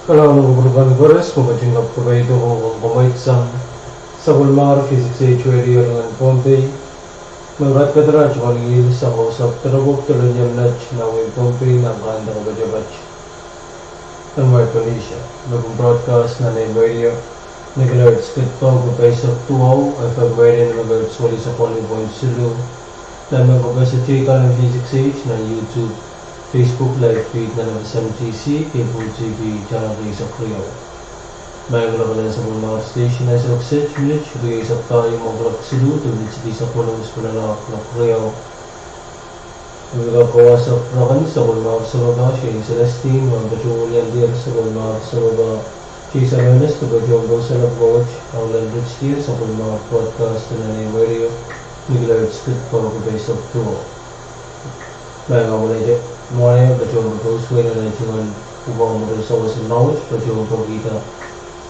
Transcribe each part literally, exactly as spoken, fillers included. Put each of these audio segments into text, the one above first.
Kalahngan en kupwur kan koaros, me ketin kapwaiada ong komw komoit sang sapwellimomwi V six H Radio en Pohnpei. Me ketiket rehn John Gill sang koasoandi rehn Pohnpei nan wein Pohnpei nan kandek patopato en wehi Pohnpei. Me kin broadcast nan A M radio, ni kilohertz kid pahu ko paisek duwau, F M radio ni kilohertz welisek weneu point siluh. Nan mehn kapasitor kan en V six H, nan YouTube, Facebook live feed nan F S M T C, cable T V channel rieisek riau. Maing en sapwellimomwi station, eisek kiset minit rieisek pahieu mwohn kuloak siluh de minit rieisek weneu, spelala kuloak riau. Eri kawasap rehn sapwellimomwi samapa Shane Celestine, me patohwan weliandi sapwellimomwi samapa Jason Ernest, patohwan pwosonla pwukat, Aulen Richie, sapwellimomwi broadcast nan A M radio, ni kilohertz kid pahu ko paisek duwau. Maing en mwohn, mwohn patohwan pwosonla nan A M radio, pwukat mwurin sawas en mwahu, patohwan pwekida.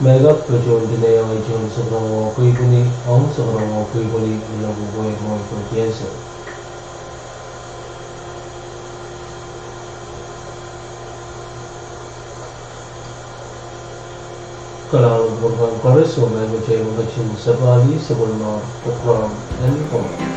Mehkot patohwan tinehiong A M sohrong oh kei pwini, ong sohrong oh kei pwini, ni lokaia mwohn pwukat ansou. Kalahngan en kupwur kan koaros, oh me kitail pahn ketin sapwalih sapwellimomwi program en komwi.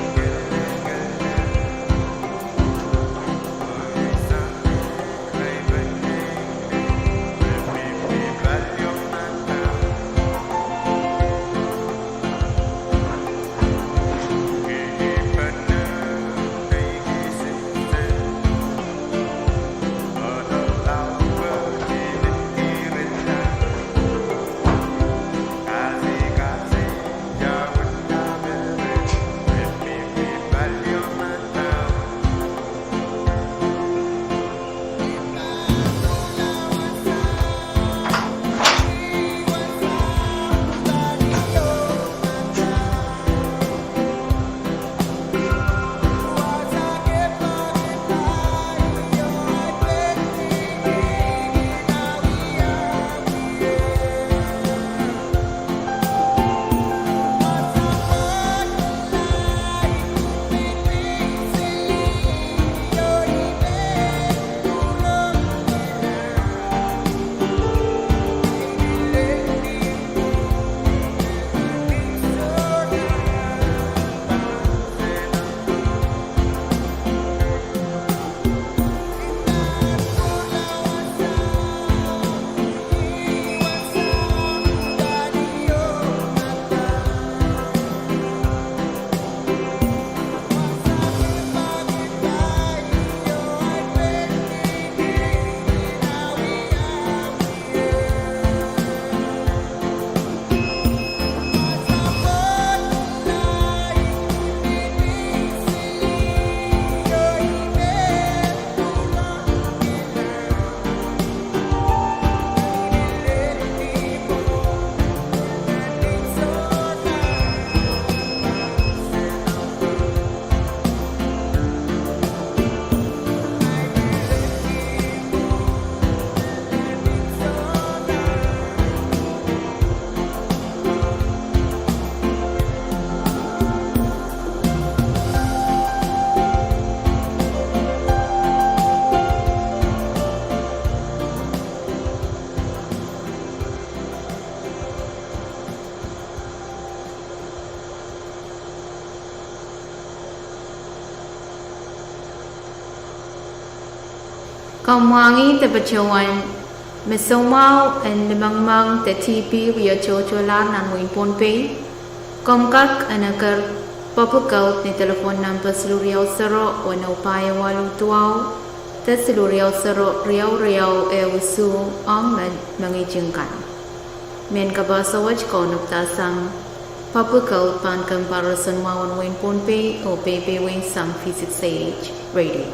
Komw mwahngih de patohwan me soumwahu en limengmeng de T B wie tohtohlahr nan wehin Pohnpei. Komw kak en eker pwukat ni telephone number siluh riau sero weneu pahieu waluh duwau de siluh riau sero riau riau ehu isuh ong me mengihting kan. Mehn kapehse wet kaunopdahsang pwukat pahn kempoakepahki mwahu en wehin Pohnpei oh peipeieisang V six H Radio.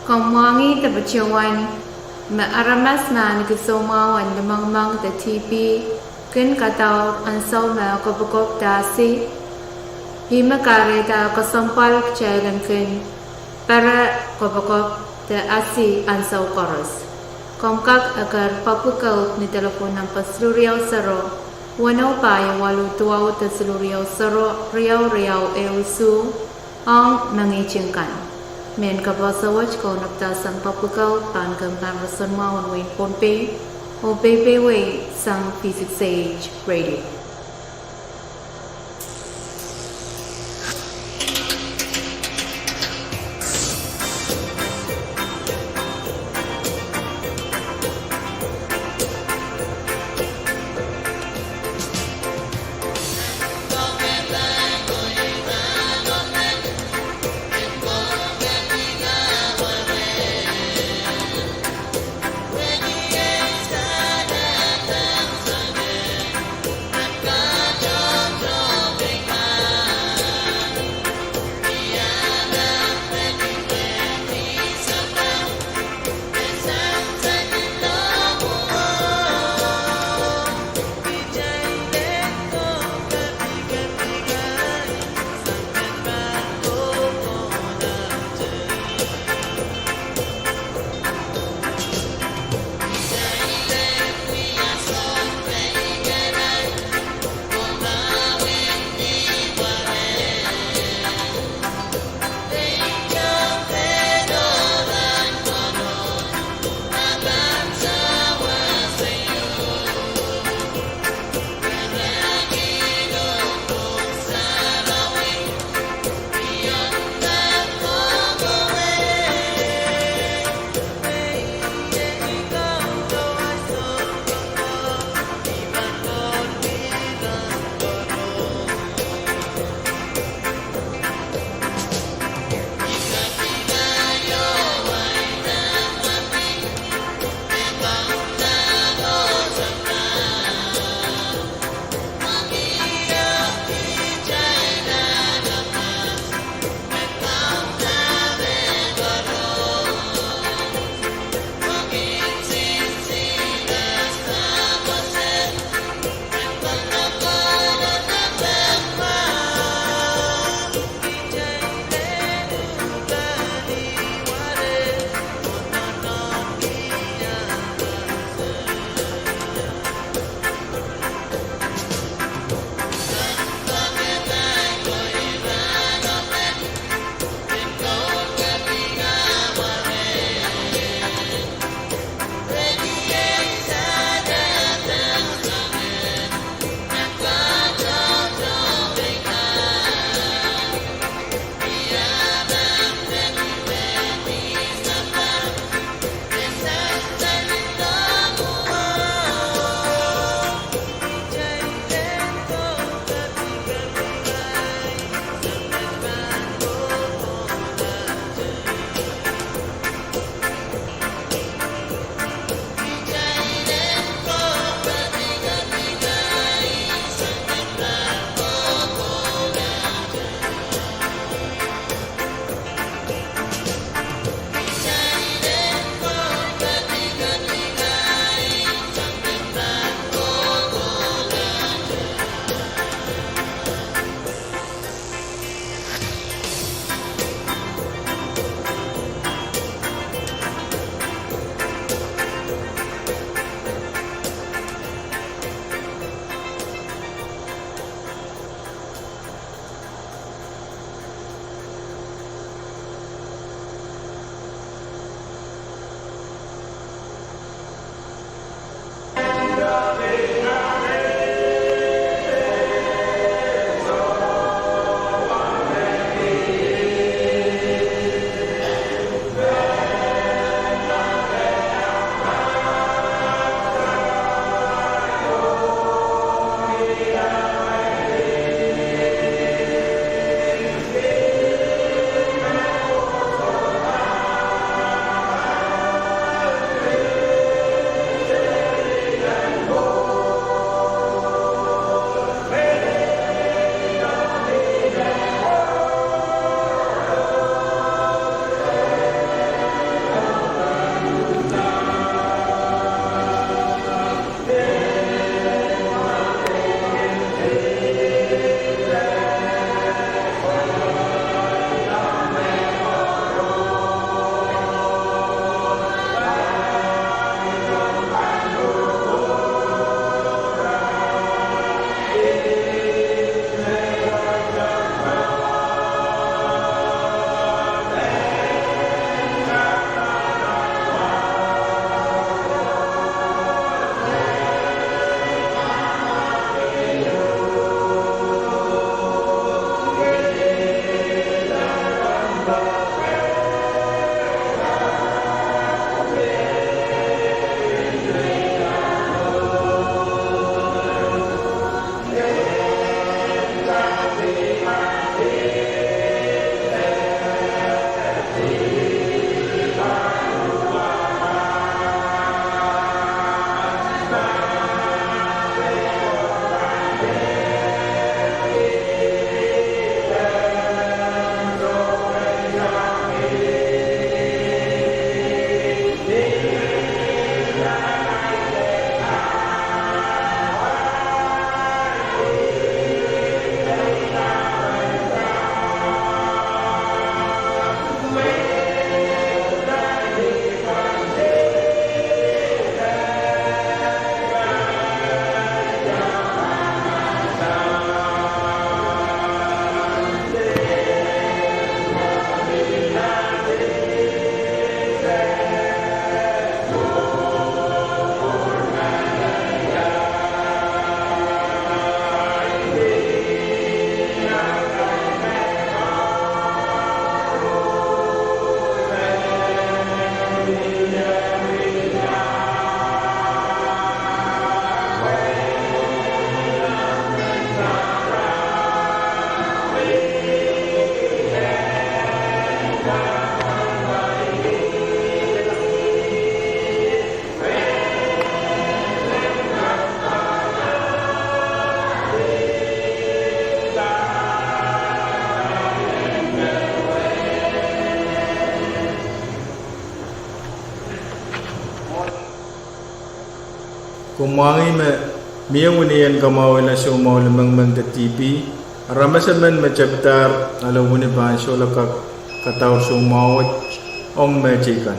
Komw mwahngih de patohwan me aramas me ahneki soumwahu en limwengmweng de T B kin kadaur ansou me kopokop de asi. Ih me kahrehda kesempwal kitail en kin pere kopokop de asi ansou koaros. Komw kak eker Public Health ni delepwohn nempe siluh riau sero, weneu pahieu waluh duwau de siluh riau sero, riau riau ehu isuh, ong mengihting kan. Mehn kapehse wet kaunopdahsang Public Health pahn kempoakepahn roson mwahu en wehin Pohnpei, oh peipeidawei sang V six A H Radio. Kumwail me mie wini en kamwahwihala soumwahu limengmengte T B, aramas emen me tepidahr ale wini pahn solahr kak kadaur soumwahu wet ong mehteikan.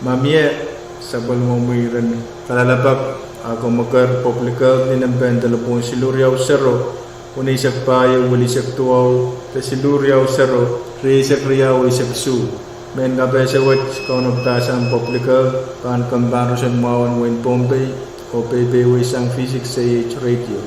Ma mie sapwellimomwi iren kalelapak, a komw eker Public Health ni nempehn delepwohn siluh riau sero, weneisek pahieu, welihsek duwau, de siluh riau sero, rieisek riau, eisek isuh. Mehn kapehse wet kaunopada sang Public Health, pahn kempoakehla roson mwahu en wehin Pohnpei, oh peipeisang V six A H radio.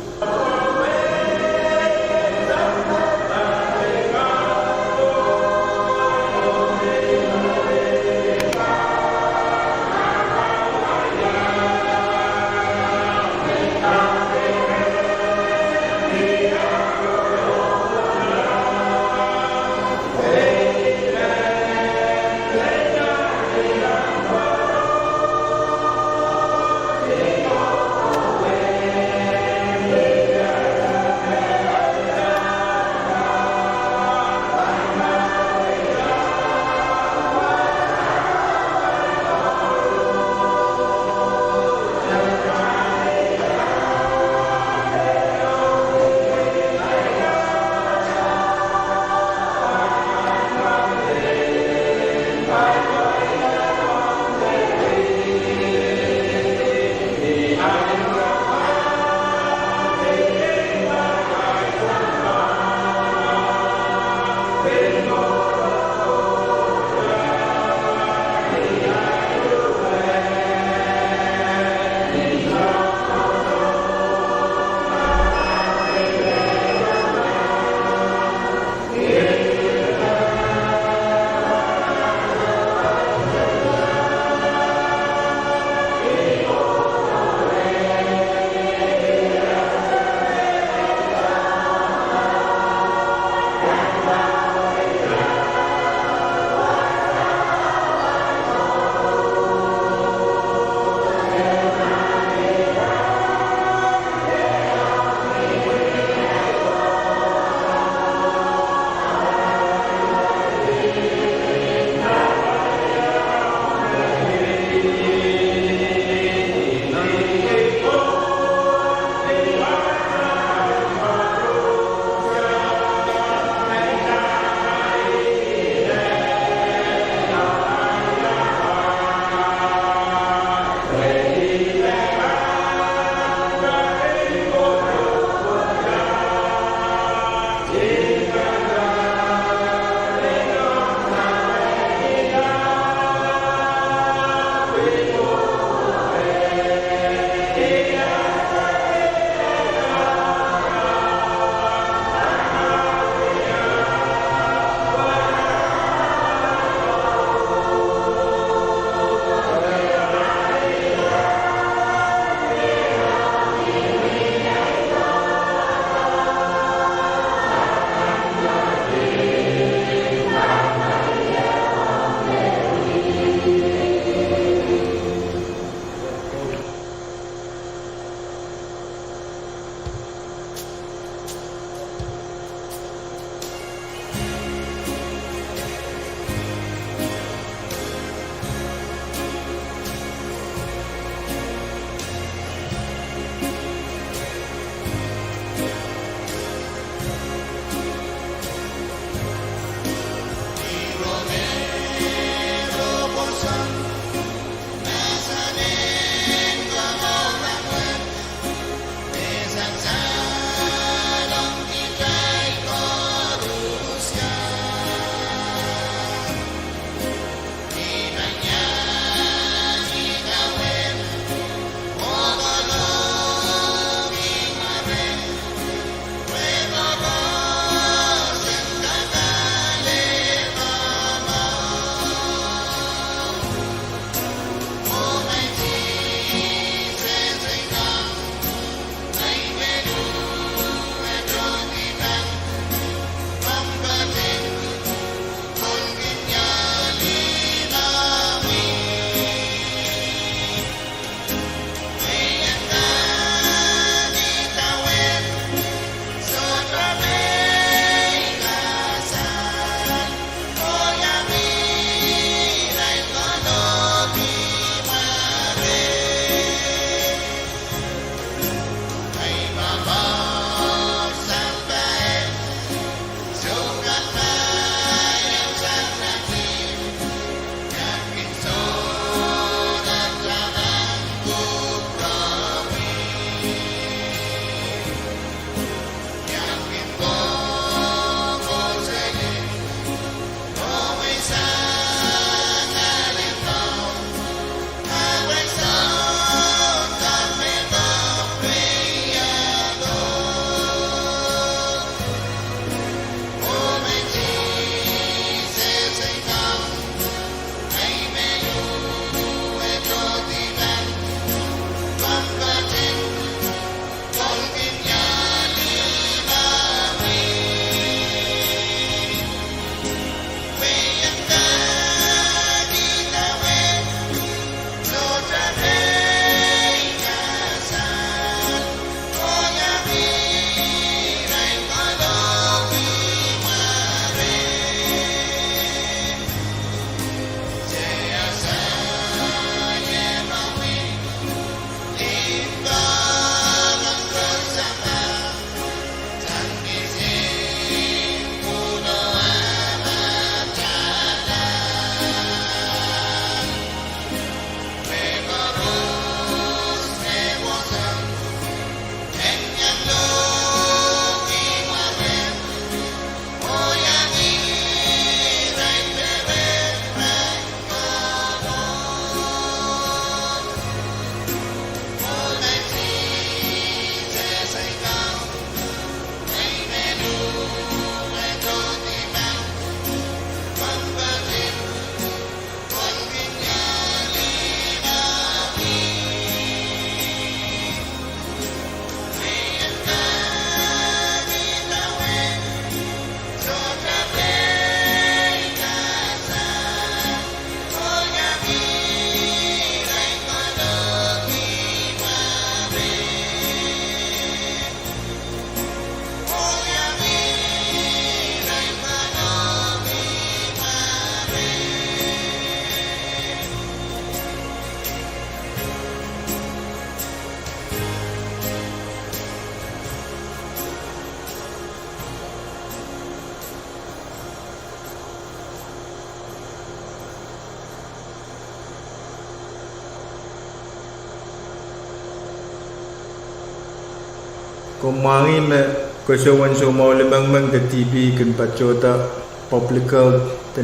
Komw mwahngih me koasoandi en soumwahu limengmeng de T B kin patohda public health de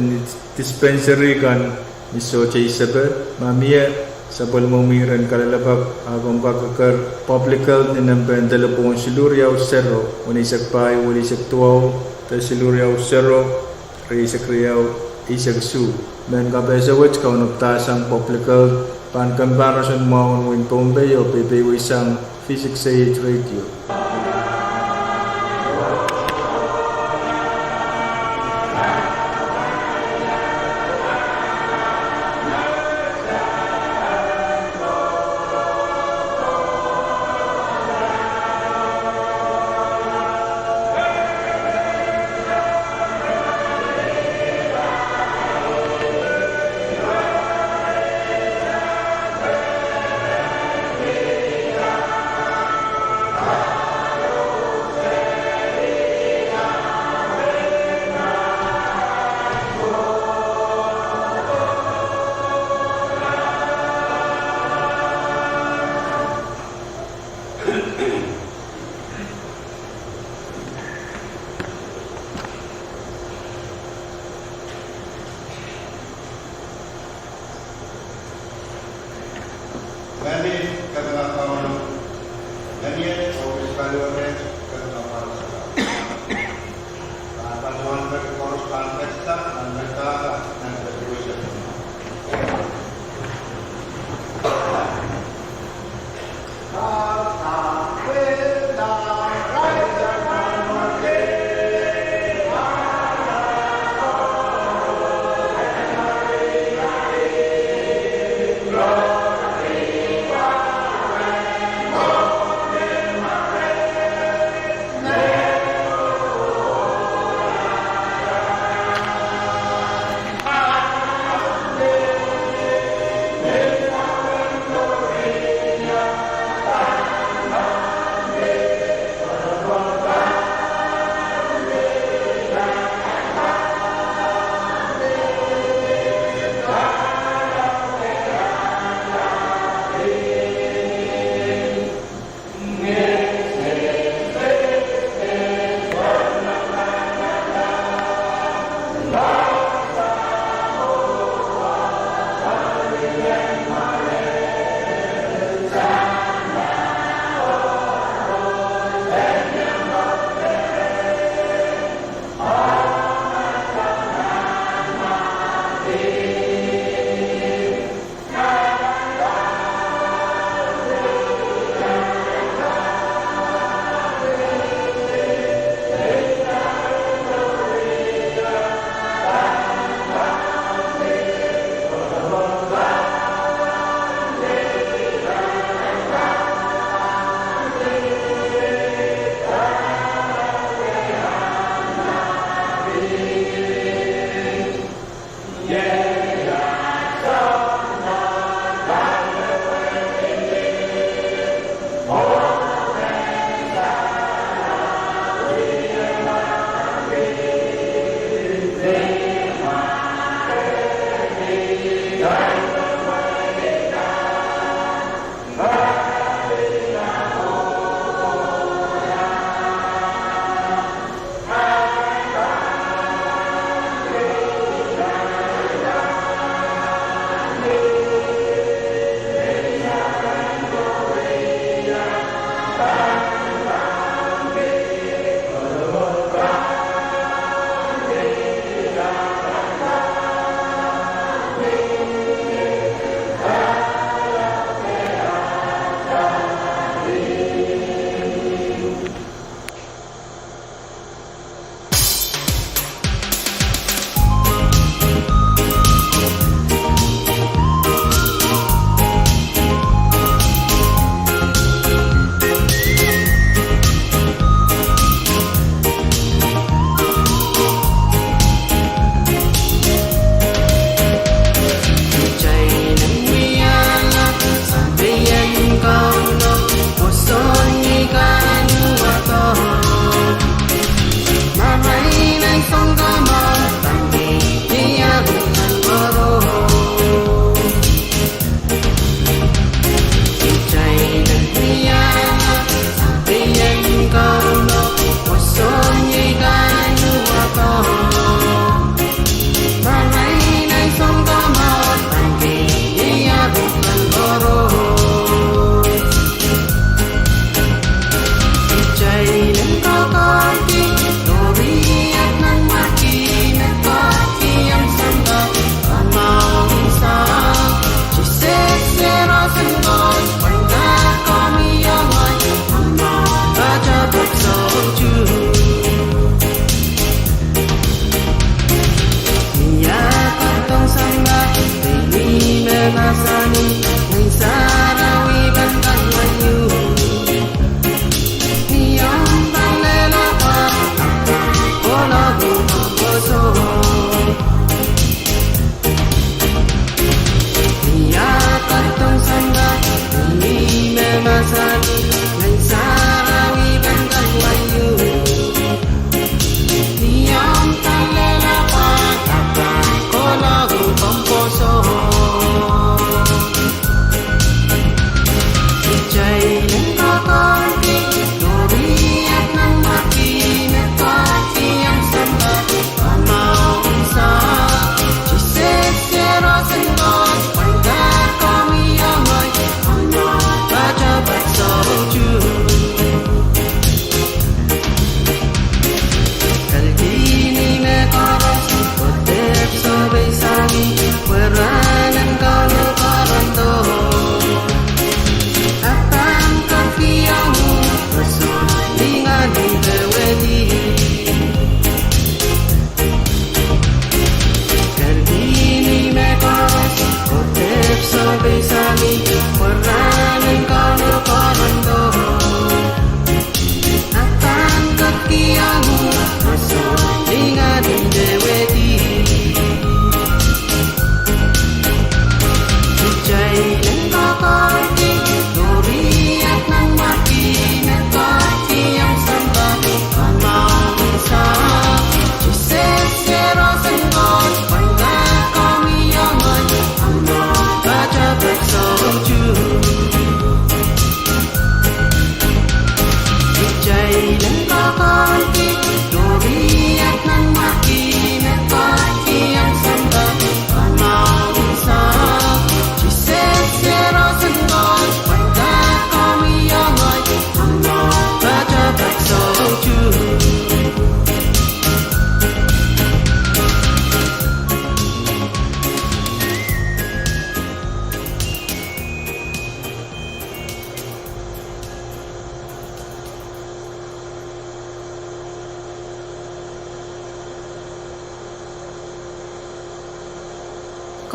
dispensary kan ni sohte isepe. Ma mie sapwellimomwi ren kalelapak, a komw kak eker public health ni nempehn delepwohn siluh riau sero weneisek pahieu weneisek duwau de siluh riau sero rieisek riau eisek isuh. Mehn kapehse wet kaunopadahsang public health pahn kempoakehla roson mwahu en wehin Pohnpei oh peipeisang V six A H radio.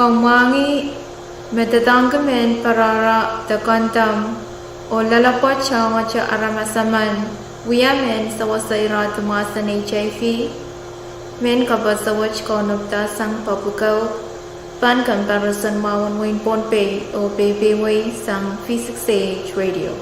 Komw mwahngih me doadoahngki mehn pwarara de kondom oh loalopwoat soangoahte aramas emen wia mehn sewese irehdi mwahsen HIV. Mehn kaposawet kaunopda sang pabukau pahn kompoaroson mwahu en wehin Pohnpei oh peipein wehi sang V six A H Radio.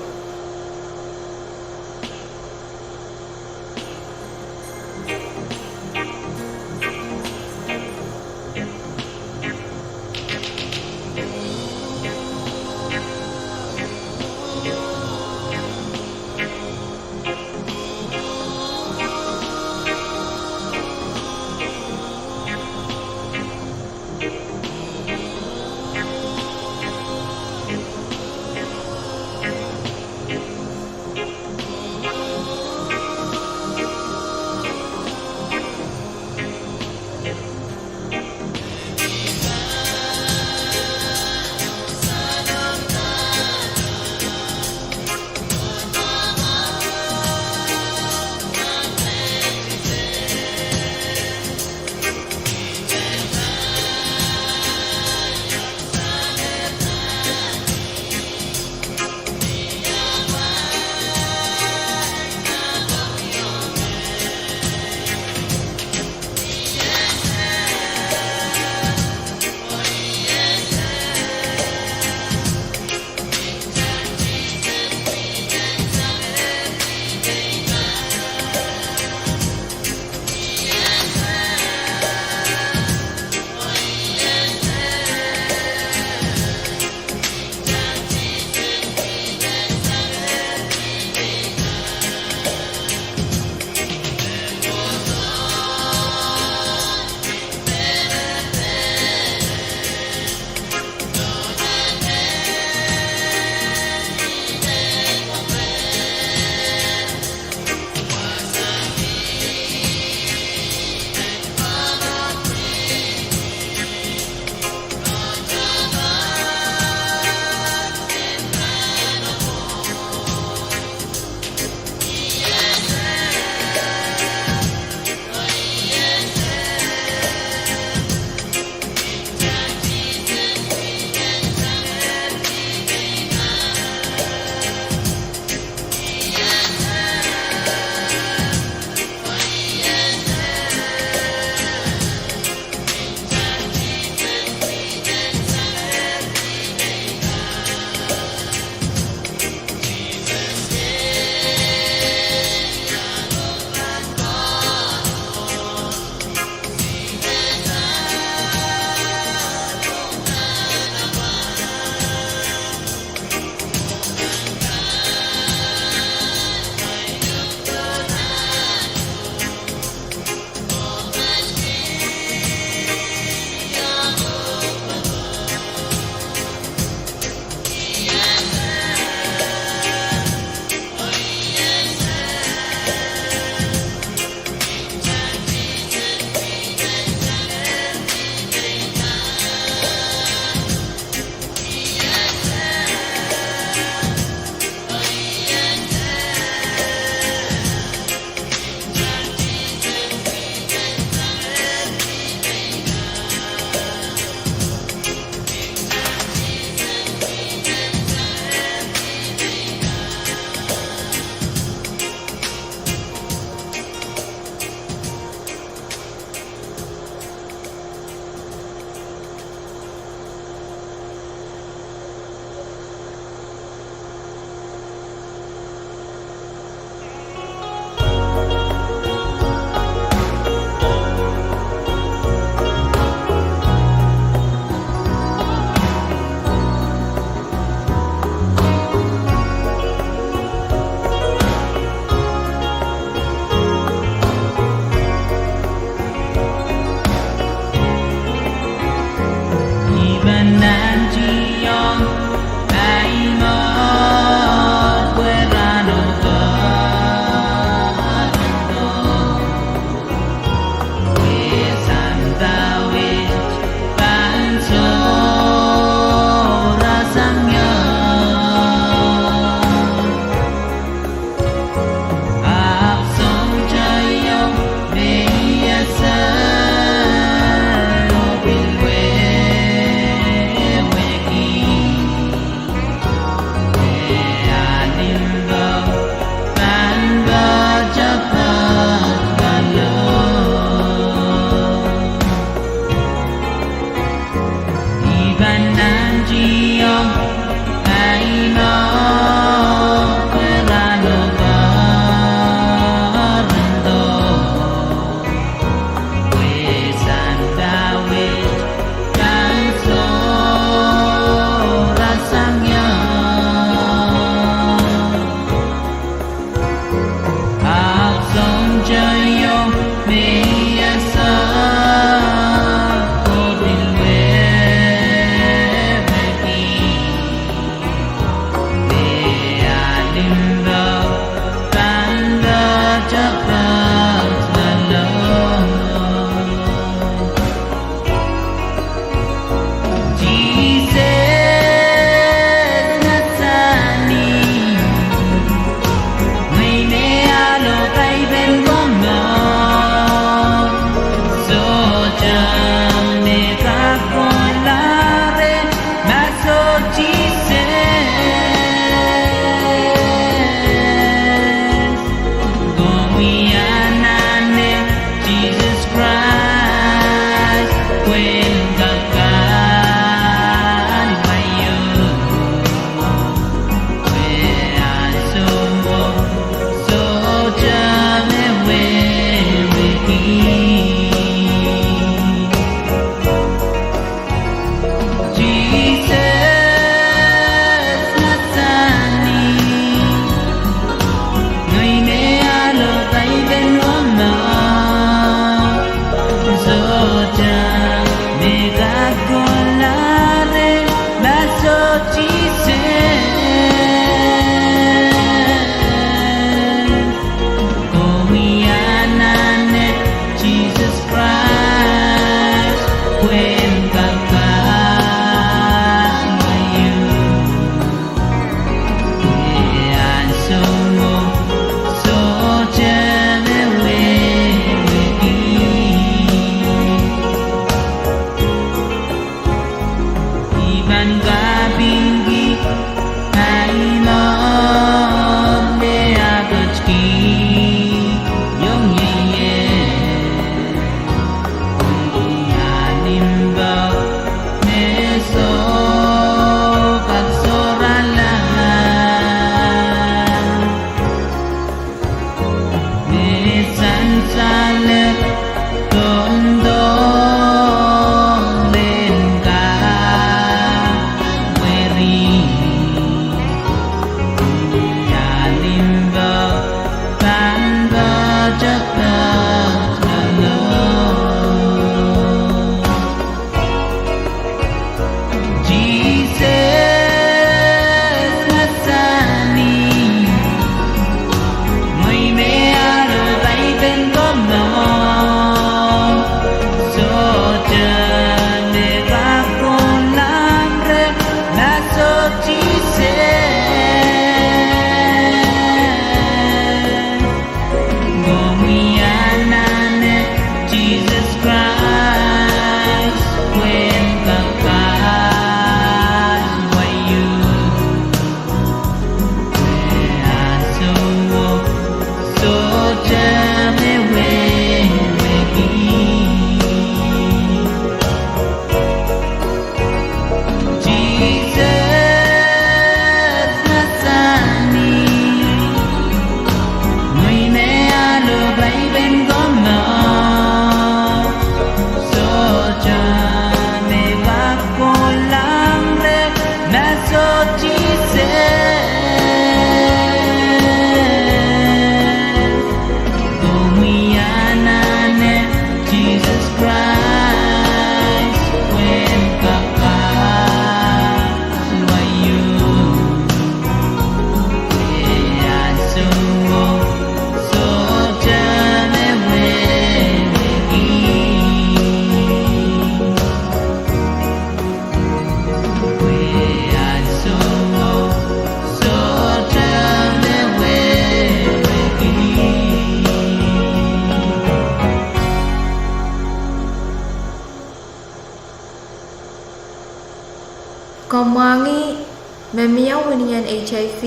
Me mie winien HIV,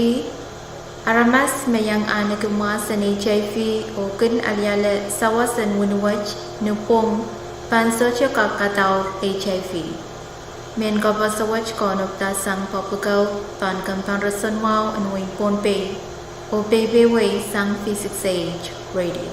aramas me iang ahneki mwahs en HIV oh kin aliale sawas en wini wet ni pwung pahn sohte kak kadaur HIV. Mehn koaposo wet kaunopada sang public health pahn kempoakepahn roson mwahu en wehin Pohnpei oh peipeidawei sang V six A H Radio.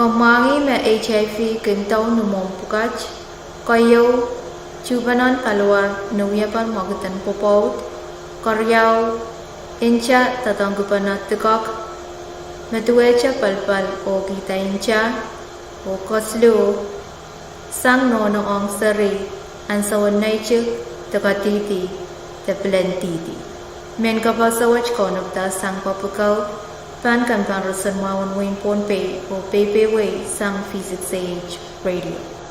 Mwahngih me HIV kin dau ni mwohmw pwukat. Keieu, tuhpenen paliwar ni wiepen mwekid en pwopwoud. Keriau, nta doadoahngkipene dikek me duwehte pelpel oh kihda nta. Oh kesiluh, sang nohno ong seri, ansoun neitik, de kadihdi, de pilen dihdi. Mehn kapehse wet kaunopda sang pablikeu, pahn kempahn roson mwahu en wehin Pohnpei oh peipeiewe sang V six A H Radio.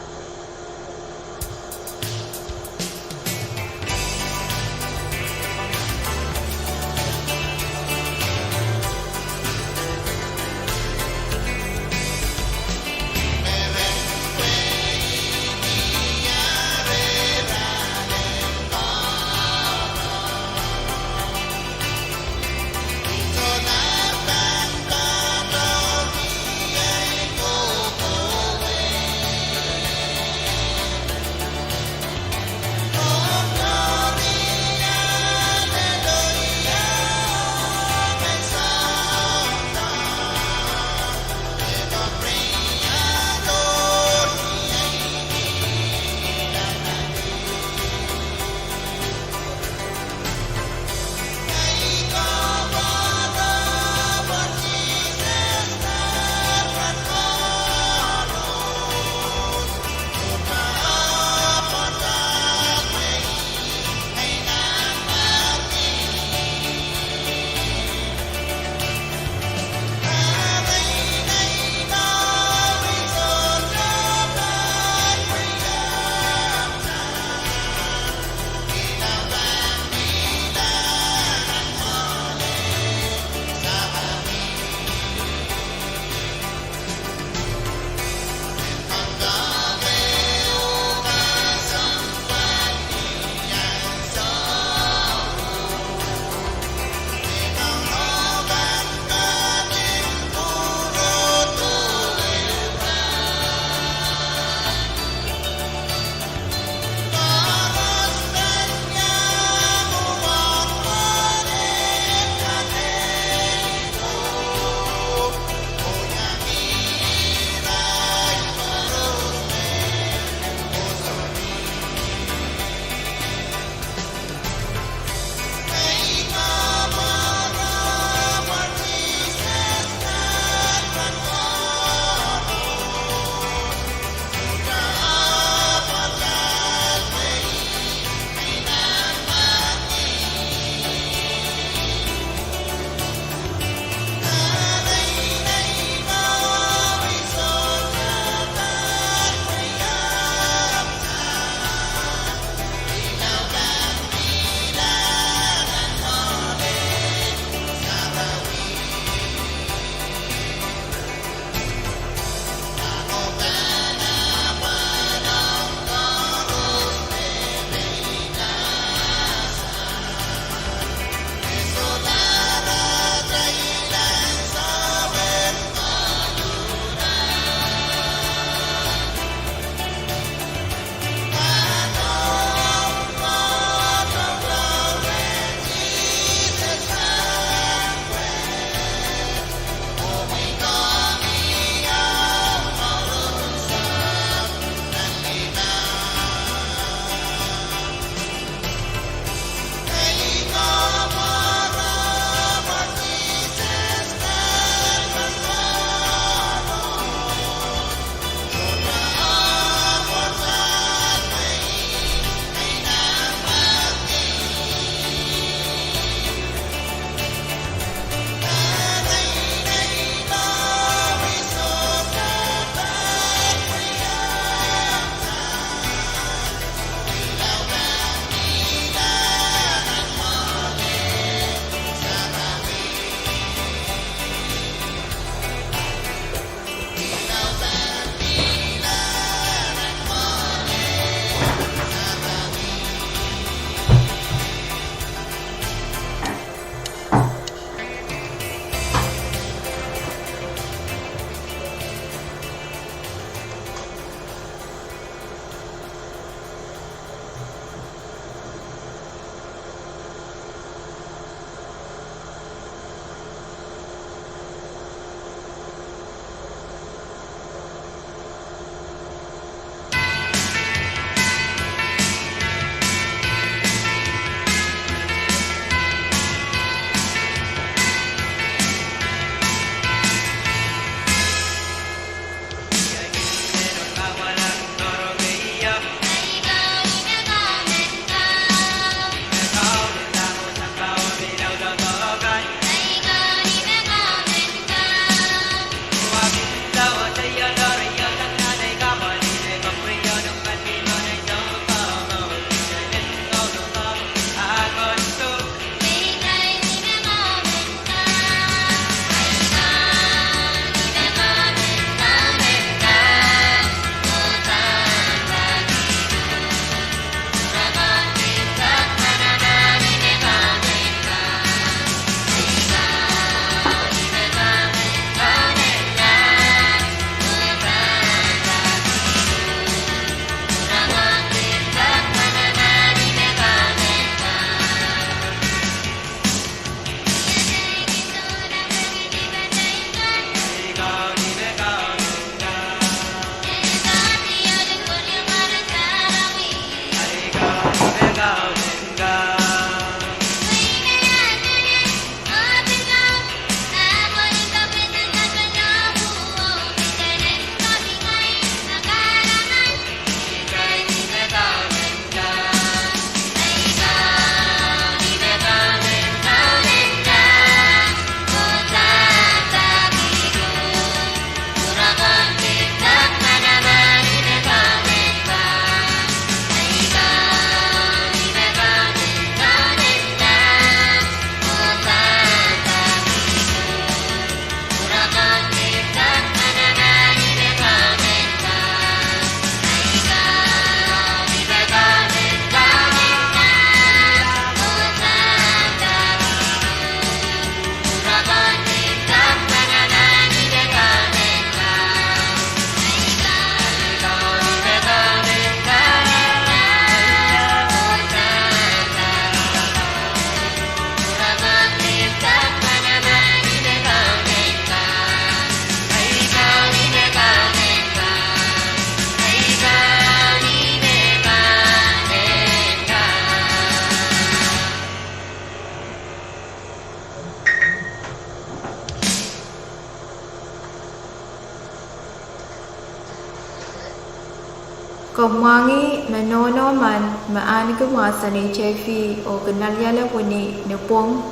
Mwahngih me nohno emen me ahneki mwahsen HIV oh kin aliala wini ni pwung,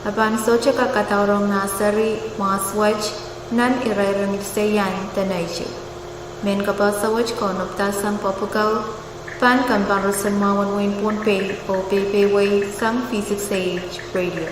e pahn sohte kak kadaurong nah seri mwahs wet nan irair en Seian de Naitic. Mehn kapehse wet kaunopdahsang pwupwukau, pahn kampare sang mwahu en wehin Pohnpei oh peipeidawei sang V six A H Radio.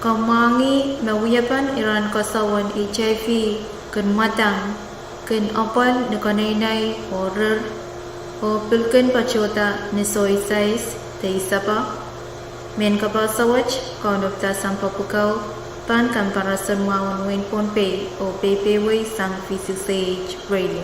Kamwangih me wiepen iren koasoan HIV kin mwadang, kin apwal ni keneinei oh rir, oh pil kin patohda ni soisais de isapa. Mehn kapehse wet, Kauno Pdasampa Pwuko, pahn kamparason mwahu en wehin Pohnpei oh peipehiwei sang V C C H Radio.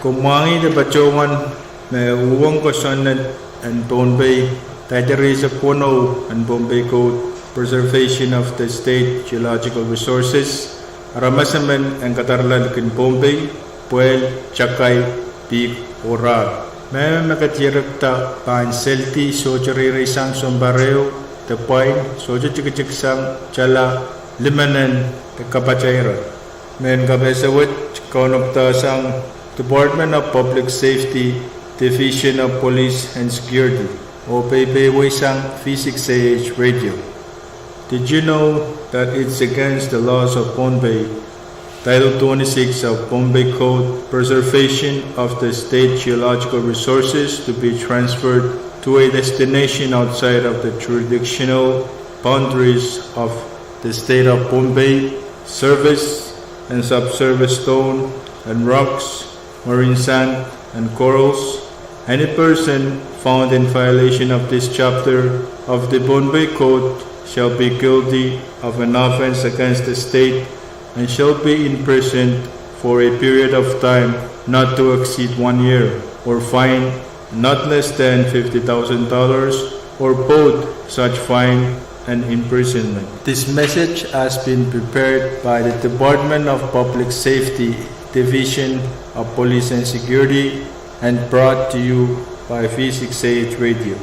Ke mwahngih de patohwan me uhwong kosonned en Pohnpei, daidai rieisek weneu en Pohnpei Code, Preservation of the State Geological Resources, aramas emen en kadarala likin Pohnpei, pwehl, takai, pihk oh rar. Mehmen me ke dierekda pahn seldi sohte reireisang sounpar ehu de pwain, sohte tikitiksang tala limenen de kapataira. Mehn kapehse wet kaunopdahsang Department of Public Safety, Division of Police and Security, oh peipeieisang V six A H Radio. Did you know that it's against the laws of Pohnpei, Title twenty-six of Pohnpei Code, preservation of the state geological resources to be transferred to a destination outside of the jurisdictional boundaries of the state of Pohnpei? Surface and subsurface stone and rocks, marine sand and corals. Any person found in violation of this chapter of the Pohnpei Code shall be guilty of an offense against the state and shall be imprisoned for a period of time not to exceed one year, or fined not less than fifty thousand dollars, or both such fine and imprisonment. This message has been prepared by the Department of Public Safety, Division of Police and Security, and brought to you by V six A H Radio.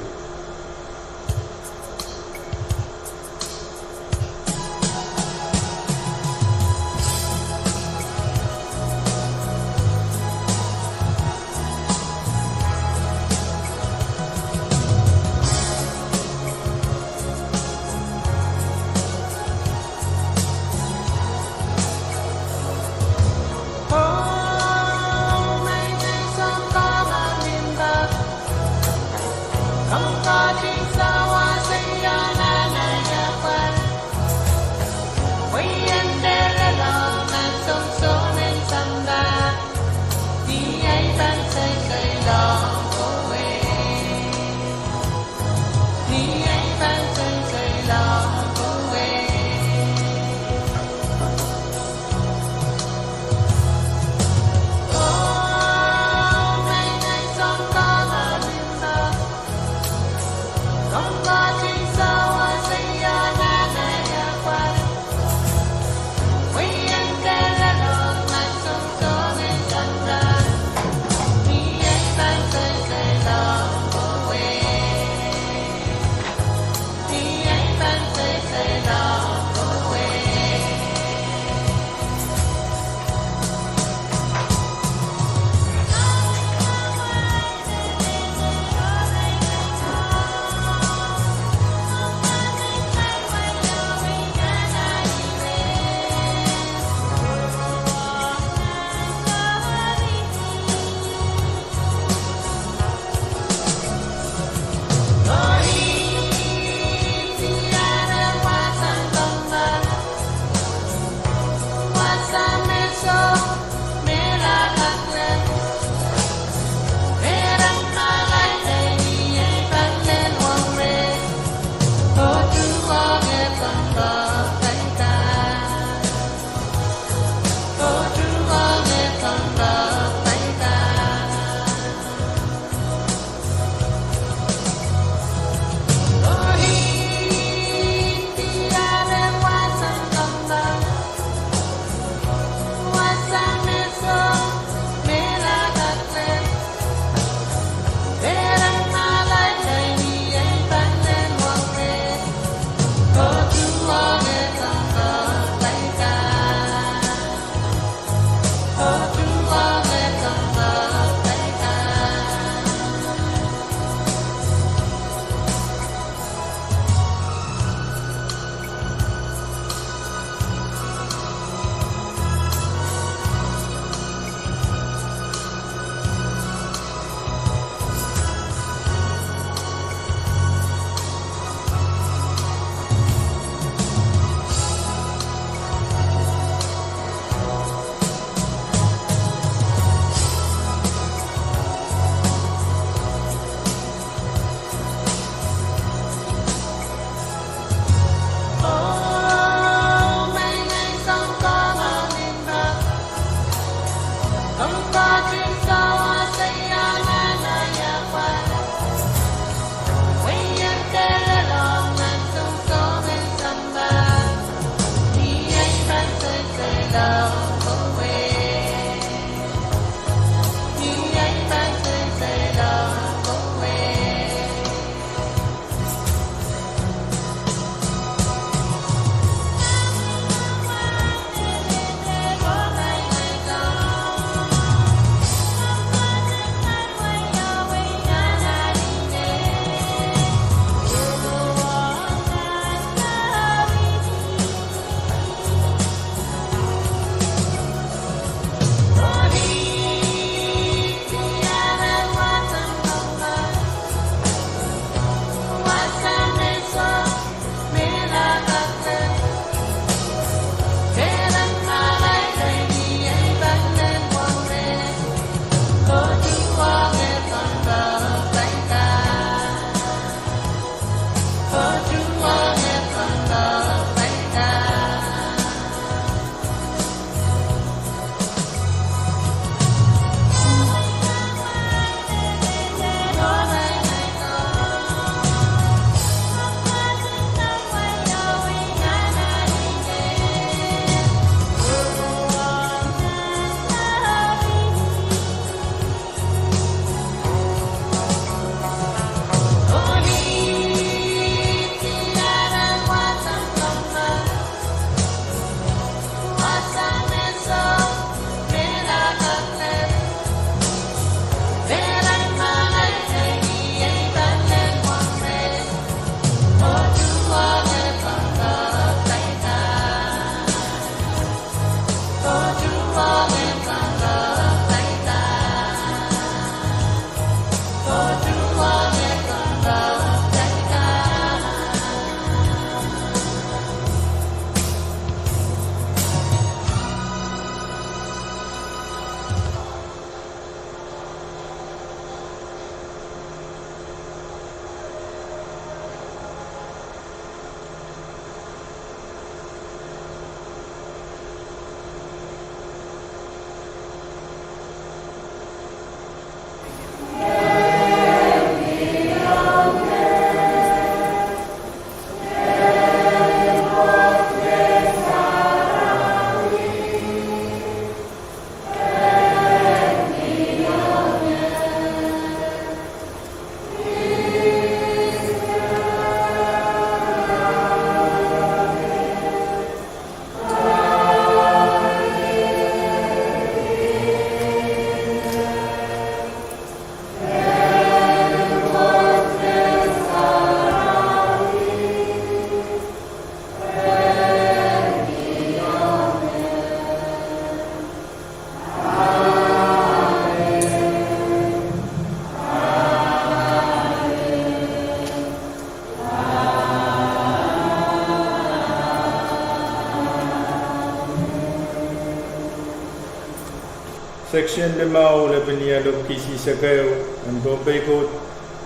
Section limau lepin ialok kis eisek ehu en Pohnpei Code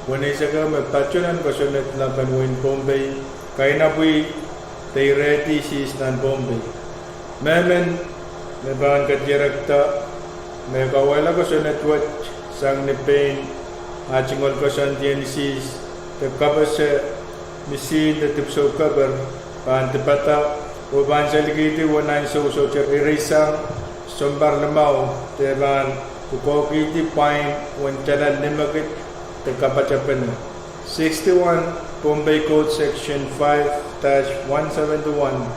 weneisek ehu me patohwan kosonned lapen wein Pohnpei, kainapwih de irehdi sihs nan Pohnpei. Mehmen me pahn kedirekda me kauwehla kosonned wet sang ni pein ah tungoal koasoandi en sihs de kapehse misihn de dipwisou keper pahn dipada oh pahn salikihdi uwen ansou sohte irisang sounpar limau de pahn pwukoahkihdi pwain uwen tala limekid de kapatapene. Sixty-one, Pohnpei Code Section five dash one seventy-one,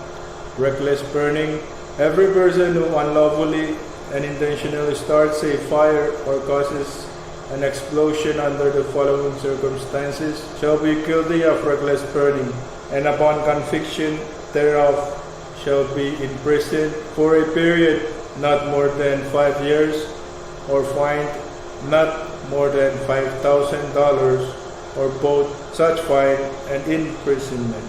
reckless burning. Every person who unlawfully and intentionally starts a fire or causes an explosion under the following circumstances shall be guilty of reckless burning, and upon conviction thereof shall be imprisoned for a period not more than five years, or fined not more than five thousand dollars, or both such fine and imprisonment.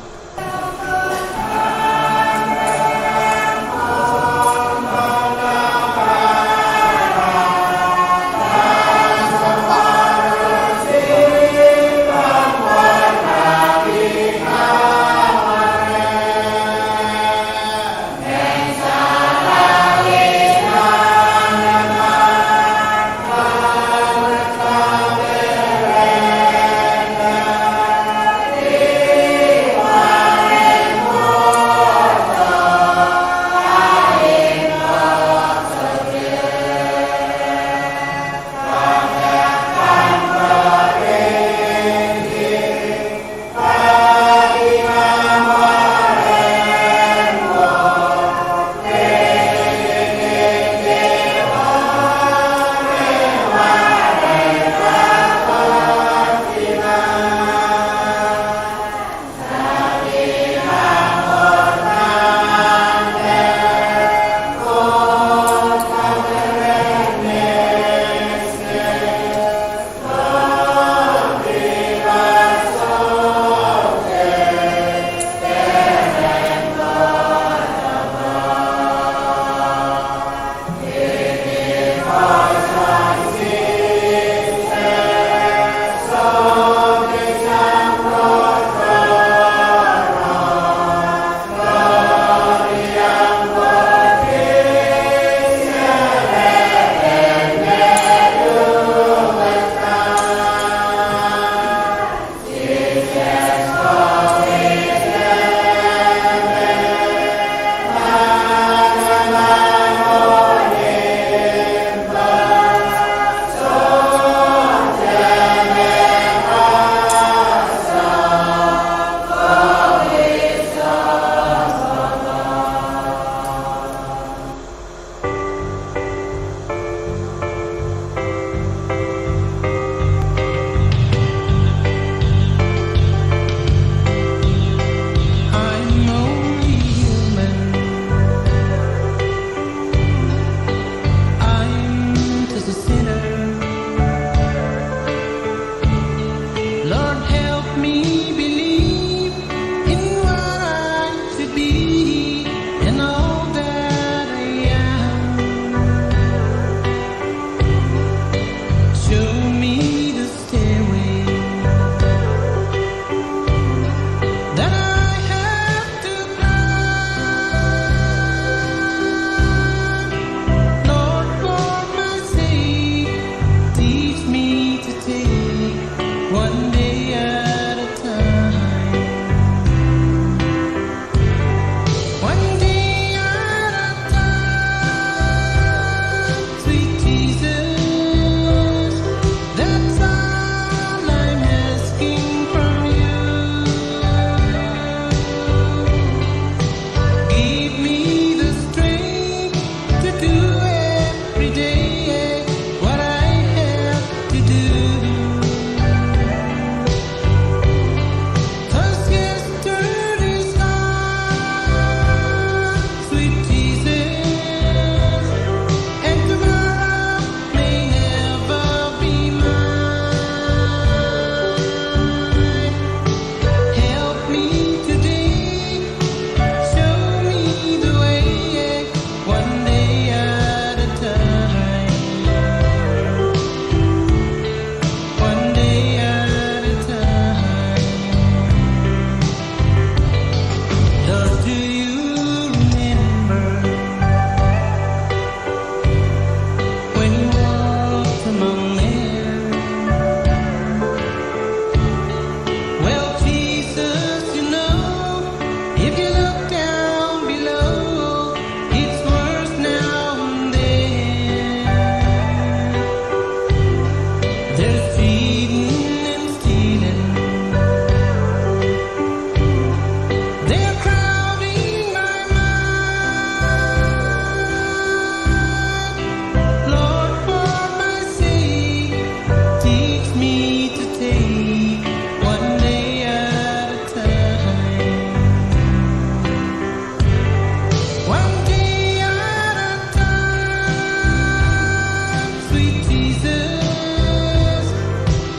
Sweet Jesus,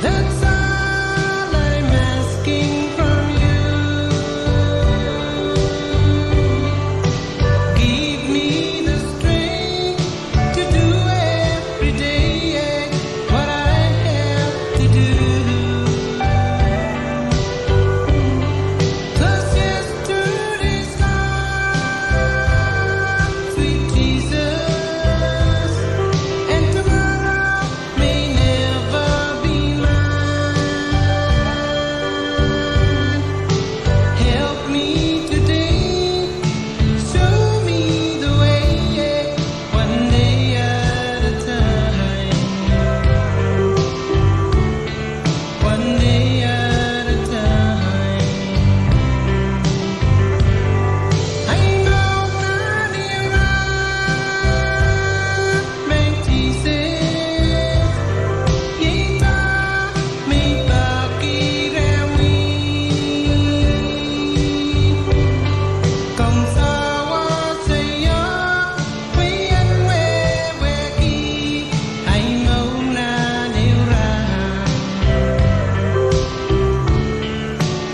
that's all I'm asking from you. Give me the strength to do every day what I have to do. 'Cause yesterday's gone, sweet Jesus, and tomorrow may never be mine. Help me today, show me the way, yeah, one day at a time. One day at a time. Ai mohngiong nan irap, Maing Sises, iei dah me I peki rehmwi? Komw sawase ie, pwe I en wehwehki, ai mohngiong nan irap.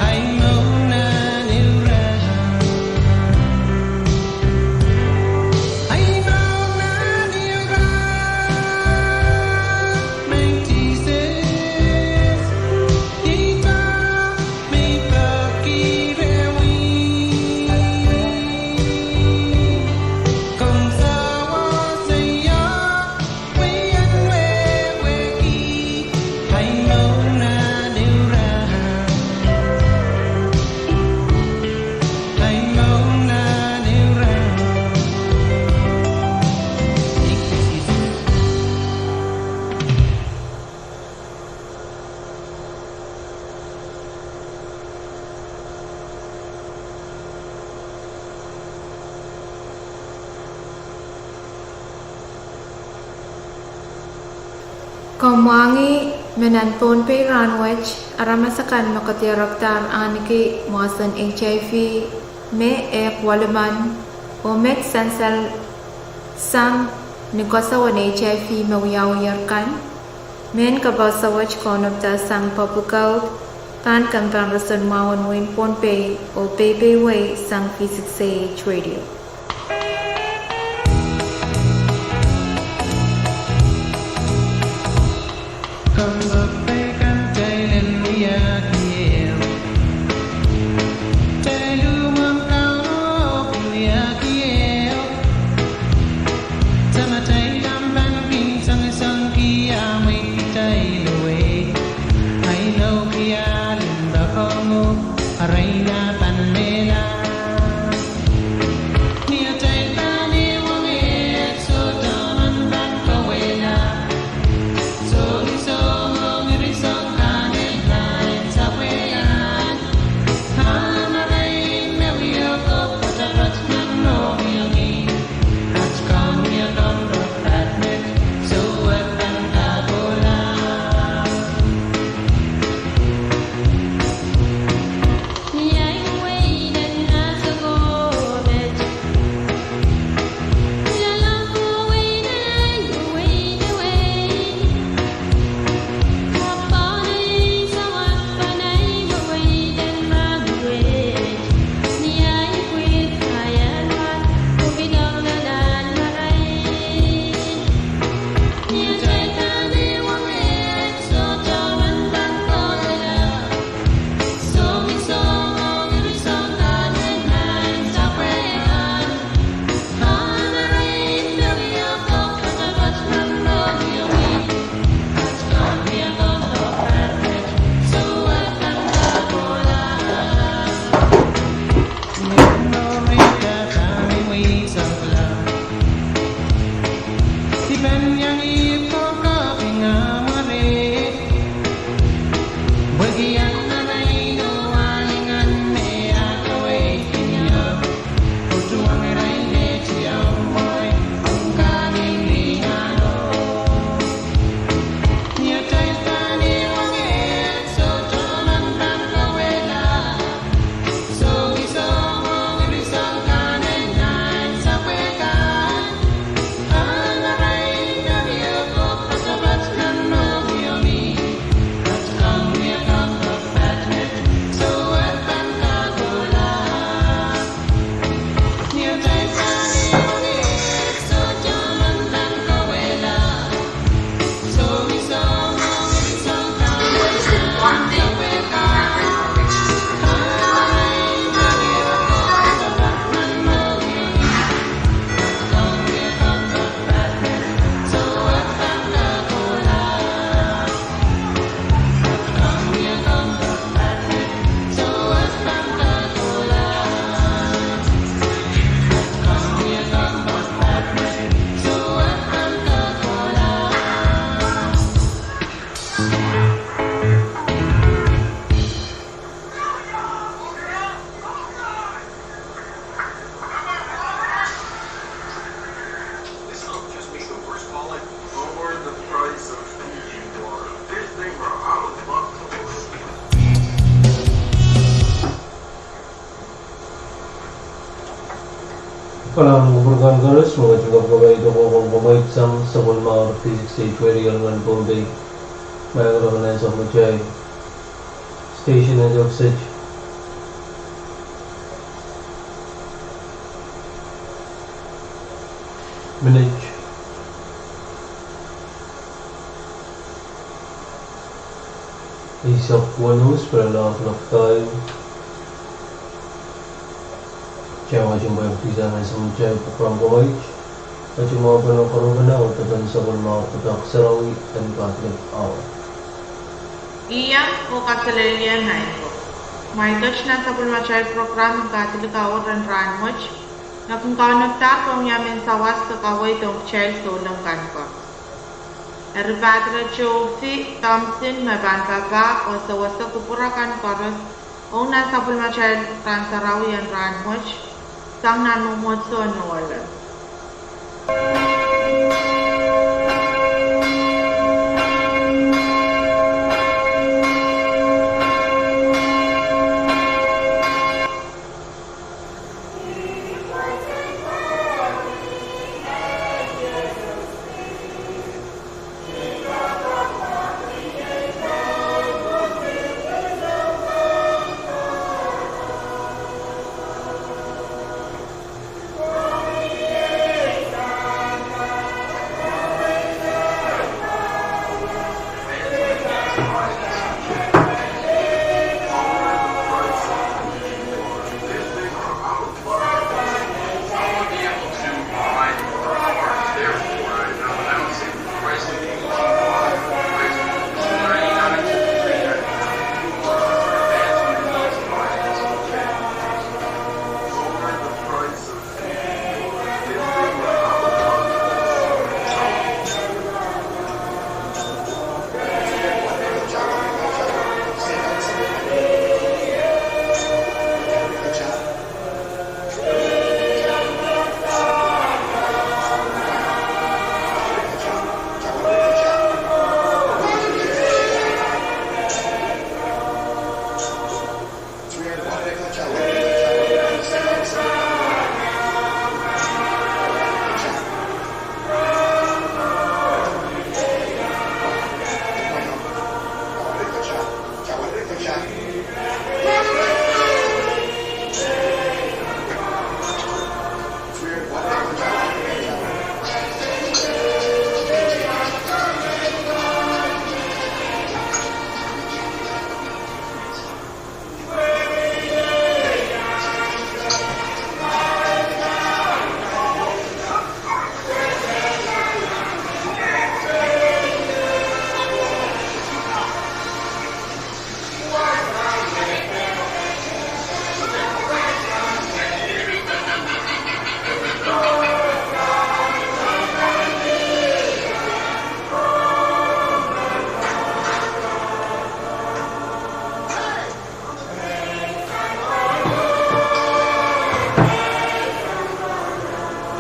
Ai mohngiong nan irap. Ai mohngiong nan irap, Maing Sises, iei dah me I peki rehmwi? Komw sawase ie, pwe I en wehwehki, ai mohngiong nan irap. Ai mohngiong nan irap. Komw mwahngih me nan Pohnpei rahnwet, aramas akan me kedirekdahr ahneki mwahsen HIV me ehk welimen, oh met sansal sang ni koasoan HIV me wiawiher kan. Mehn kapehse wet kaunopda sang Public Health, pahn kempein roson mwahu en wehin Pohnpei, oh peipei wei sang V six A H Radio. Kompoakepahi kan, kitail en wiahkihong, kitail uhwong Kauno oh pil wiahkihong. Tamatail kan pahn kin songosongki ahmw wehi kitail oh wehi. Ahi louki ah limpoak ong uhk, arail ah pahn mehla. Ni atail pahn uhwong, sohte men pahn kawehla. Sohte soangen Kalahngan kupwur kan koaros, me kitail kak kapaiada ong kokohp sang sapwellimatail P six H Radio nan Pohnpei. Maing rong nan sapwellimatail station en F S H. Minit eisek weneu pil loak loak kau. Kitail pahn pwupwudi sang nan sapwellimatail program kawait. Kitail mwahu pahn karonge nan sapwellimatail Pwuhk Sarawi en Catholic Hour. Iang oh kaselehlie maing ko. Mwail ket nan sapwellimatail program en Catholic Hour en rahn wet, me kin kaunopada ong ia mehn sawas de kaweid ong kitail souleng kan ko. Eri Padre Jofi Thompson me pahn papah oh sewese kupwur kan koaros ong nan sapwellimatail rahn sarawi en rahn wet, sang nan mwomwohdiso en Nowala.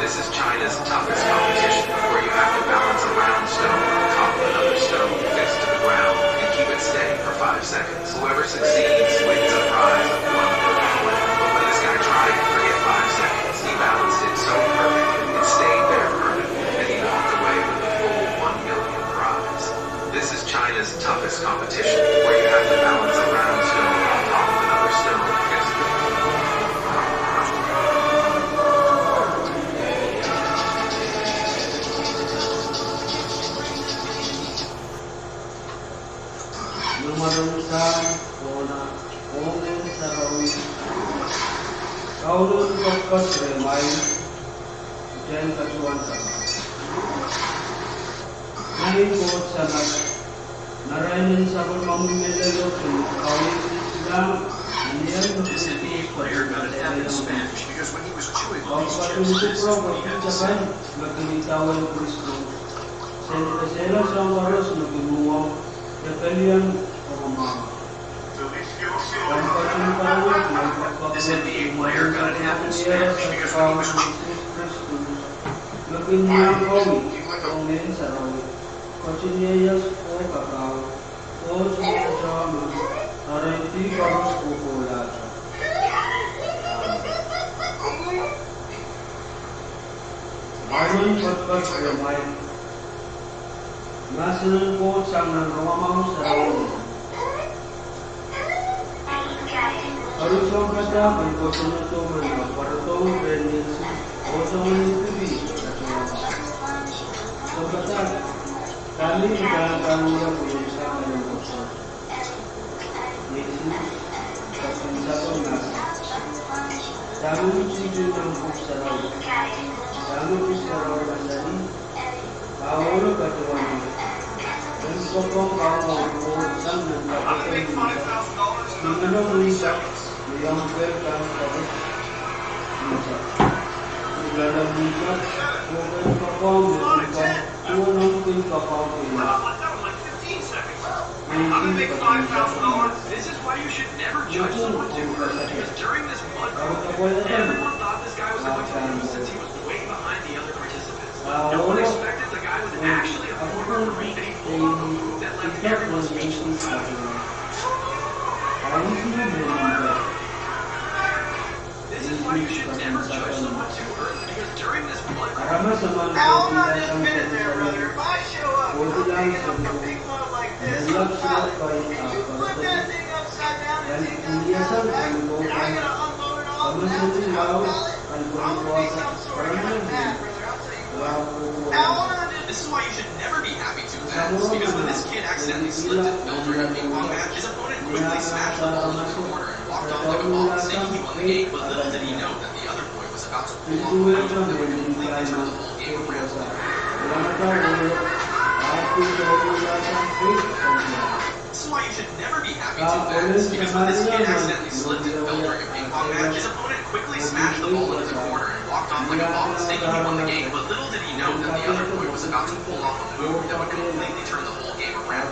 This is China's toughest competition, where you have to balance a round stone on top of another stone fixed to the ground and keep it steady for five seconds. Whoever succeeds wins a prize of one million. But when this guy tried, forget five seconds, he balanced it so perfectly, it stayed there perfectly, and he walked away with the full one million prize. This is China's toughest competition, where you have to balance a round stone on top of another stone fixed. Nan mwaromwi, ong Ngehn Sarawi, Kauno en koapworopworki mwail, kitail en kasukuhlahte. Maing Koht Samat, marain en sapwellimomwi mehlelo kin kaweid silang, ni en This is the important note of Spanish, because when he was chewing on these chestnuts, he had to say, me kin idawehn Kristo. Sen kesehla soahng koaros me kin uhwong, de pelian, oh mwahu. Pahn ketin kaweid, mwail pahn This is the important note of Spanish, because when he was chewing me kin iang kowe, oh Ngehn Sarawi, ketin ieias oh kakaun, Koht me iang me, arail dih koaros kohkohlahte. Amen. Amen, patpat rehmwail. Mahsen en Koht sang nan Rongamwahu Sarawi. Eri sounpadahk en kosonnedo men pwarodohng rehn Nilsen oh soangen ipwidi. Sounpadahk, dahme I pahn wia pwe I sang nan kosonnedo? Nilsen ketin sapeng mahsanih, dahme I tihti nan Pwuhk Sarawi? Dahme Pwuhk Sarawi mahsanih? Kahwolo patohwan ie. Mehn poakohng Kauno Koht sang nan kapehden unsek, ni meno unsek, ni omw kehl kan kapehd unsek, ni loalomw unsek, oh kin poakohng me kin pwand, duwen omw kin poakohng kei. Nilsen ketin sapeng mahsanih, Nilsen, omw kasaket. Eri kapwaiada me, ah, pahn This is why you should never be happy too fast, because when this kid accidentally slipped and fell during a ping pong match, his opponent quickly smashed the ball into the corner and walked off like a bum, thinking he won the game, but little did he know that the other boy was about to pull off a move that would completely turn the whole game around. This is why you should never be happy too fast, because when this kid accidentally slipped and fell during a ping pong match, his opponent quickly smashed the ball into the corner and walked off like a bum, thinking he won the game, but little did he know that the other boy was about to pull off a move that would completely turn the whole game around.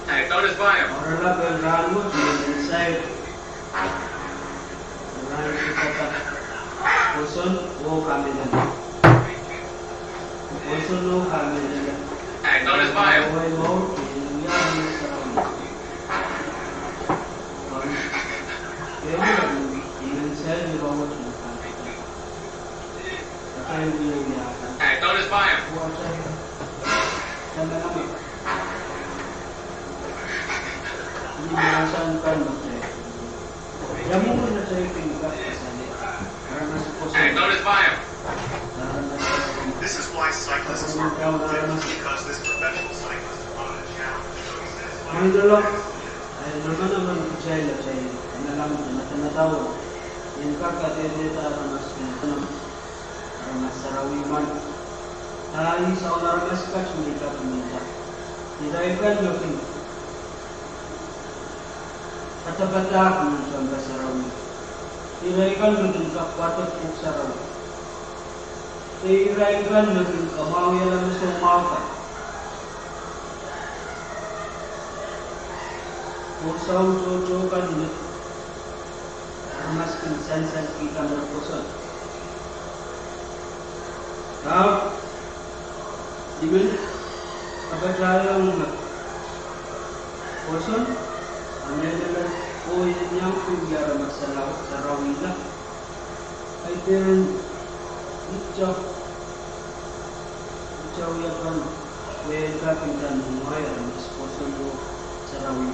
Hey, don't inspire. Oaralap en rahnwet me insail. Rahn sipata. Pwoson oh kamehlele. Pwoson oh kamehlele. Hey, don't inspire. Oi mour, iang sarawi. Kemehla, iang insail ni rohng wet me kan. Hey, don't inspire. Hey, don't inspire. This is why cyclists are built different, because this professional cyclist wanted a challenge, so he says, Mendolo, eh, manaman kitail atail, manaman, manaman, en kak kadehdehda aramas, manaman. Aramas sarawi men. A ih soangen aramas kat me I kak mihla. Irail kan me kin padapadahk nan tehnpas sarawi. Irail kan me kin kak wadek Pwuhk Sarawi. De irail kan me kin kamwahuiala me soumwahu kan. Oh soahng tohto kan me aramas kin sansalkihda me re pwoson. Ahpw, I men kapatahiong me pwoson, kamehlele, oh iang pil wia aramas sarawi, sarawihla. Kaidehn, ih, Ia wiepen, wiepen kapinda ni mwahu aramas pwoson oh sarawi.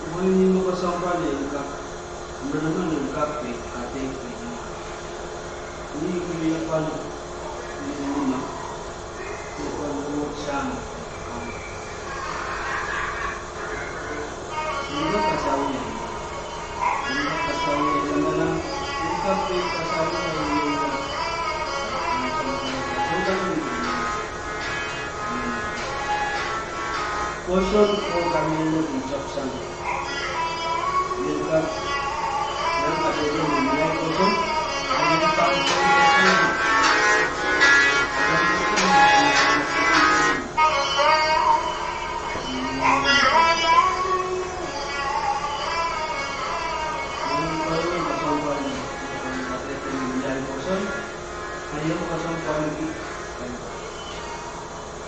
Mwein ihme kesempwal en kak, manaman en kak pei kadeik pei. Ni wiepen, ni mwahu. Wiepen oh sang. Pwoson oh kamehlele kin tepsang. Ien kak, ien kak pwoson.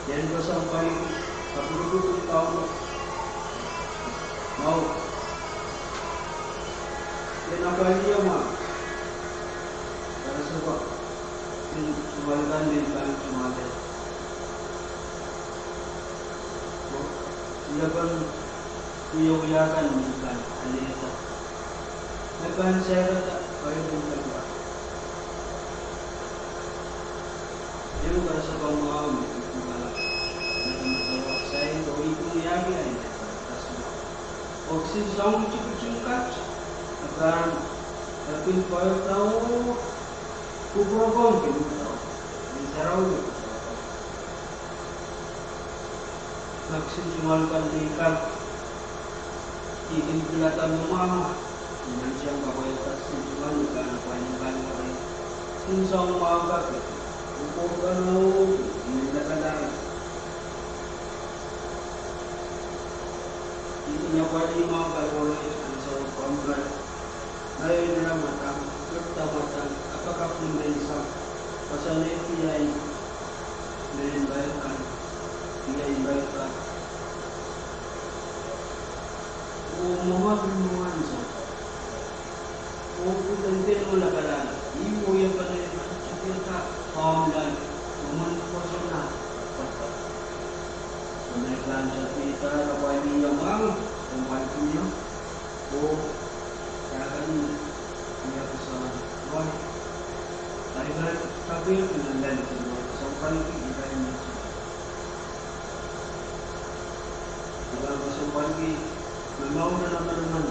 Ien kesempwalki, kapwurupwurki Kauno. Mwahu. Ien apwalih mwahu. Karasepe. Ien tungoal kan, ien kan tungoal. Wiepen wiewia kan, ien kan alehda. Me pahn serehda, pahn ien kan wa. Ehu karasepe mwahu me kin pwungala. Me kin madawa sai, oh ih kin wiahki ahi me kin kaswa. Oh kisin soang tikitik kat, a pahn, a pil pwail tao, kupwurokong kin tao. Ni sarawi. Mak sin tungoal kan, ien kan. Ih kin pilada me mwahu. Ien nantihong kapwaiada sin tungoal kan, pwe ien kan kapwai. Kin soang mwahu kapwai. Kupwurokong, ien lapalap. Ih kin apwalih mwahu kapwai, ansou komwun. Ngehi nda mwadang, ngehi nda mwadang, kapakap ni menseng, koasoanehdi ahi mehn mwail kan, ahi mwail kan. Oh mwomwohdi mwahu ansou. Oh pwuhken dehn oh lapalap, ih oh wiepen, pahn tepida, komwun, komwun pwoson ah. Komwun pahn tepida, apwalih mwahu, komwun pahn tepida. Oh, ia kan, ia koasoan, wai. Ai kan, kapil, ien kan, ien kan, soang kan, ien kan, ien kan. Ien kan, soang kan, me mwahu nan manaman.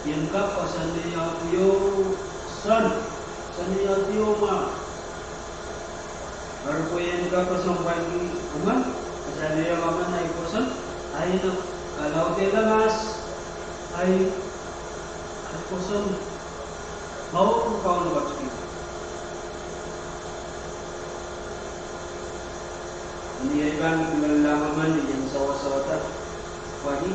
Ien kak koasoanehdi oh, soan, koasoanehdi oh mwahu. Eri pwe ien kak kesempwalki emen, kasalehiong emen ahi pwoson, ahi nek kalaudehla mas, ahi, ahi pwoson, mwahu Kauno ketikihong. Ni ei pahn kin lamalam emen, ien seweseweda, pwehki,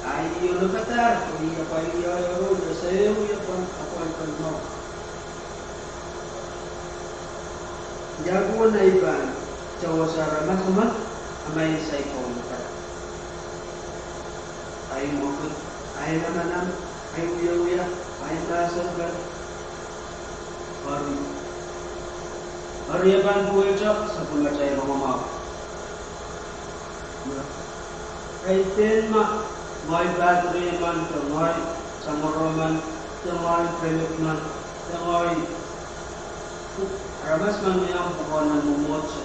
ahi ih onopadahr, oh ih apwalih, oh ih sewesewei pahn apwalih pahn mwahu. Ia duwen ei pahn towehda aramas emen, amwail saikinte. Ahi mwekid, ahi lamalam, ahi wiewia, ahi mahsen kan. Eri, eri e pahn duwehte sapwellimatail rongamwahu. Kaidehn ma, ngehi padre men, de ngehi samworo men, de ngehi pelek men, de ngehi aramas men me iang pwukoa nan mwomwohdiso,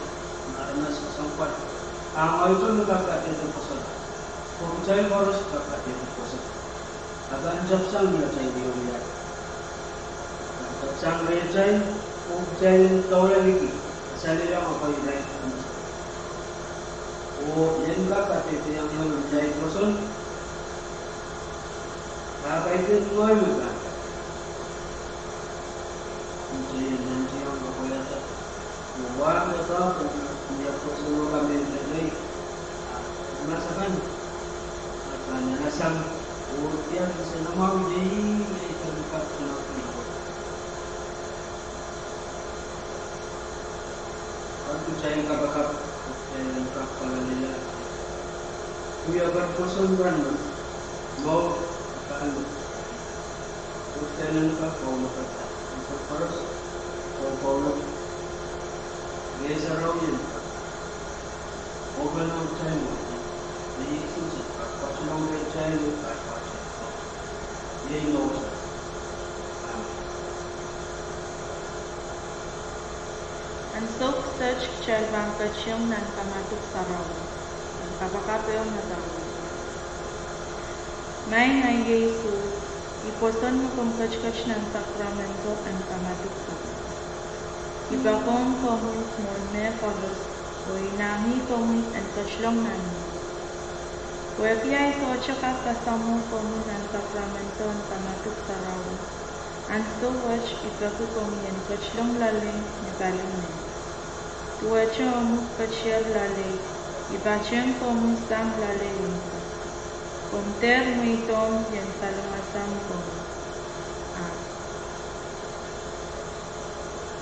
aramas kesempwal. A ngehi soh me kak kadehde pwoson. Pwe kitail koaros kak kadehde pwoson. A pahn tepsang ni atail wiewia. A pahn tepsang rehtail, oh kitail en doadoahngki, kasalehiong apwalih irail. Oh ien kak kadehdehiong emen ahi pwoson. A kaidehn ngehi me pahn. Kitail en nantihong kapwaiada. Wahn doadoahk, ia pwoson oh kamehlele. Aramas akan, a pahn alasang, oh ia kisin mwahu, iei, iei, iei, iei, iei. Eri kitail kapakap, kitail en kak kamehlele. Wiepen pwoson kan, mwahu kan. Tenen ka kaunopadahr, koaros, oh kaunop, Ngehn Sarawi en ka, oh pahn kitail mwo, me Sises en ka, patohwan rehtail me ka patohwan. Iei mour. Amen. Ansou kiset kitail pahn ketiong nan kamadipw sarawi, en kapakap ehu me pahn wia. Maing, ngehi Sises, I pwoson me komw ketiket nan sakramendo en kamadipw sarawi. I poakohng komwi mwohn mehkoaros, oh I nanihmwohng komwi en ketilong nan mour. Pwehki ahi sohte kak kasamwo komwi nan sakramendo en kamadipw sarawi, ansou wet I peki komwi en ketilong loalei ni pali mehn. Duwehte omwi ketier loalei, I patehng komwi sang loalei en ka. Komw dehr mweidohng ien salongasang komwi. Amen.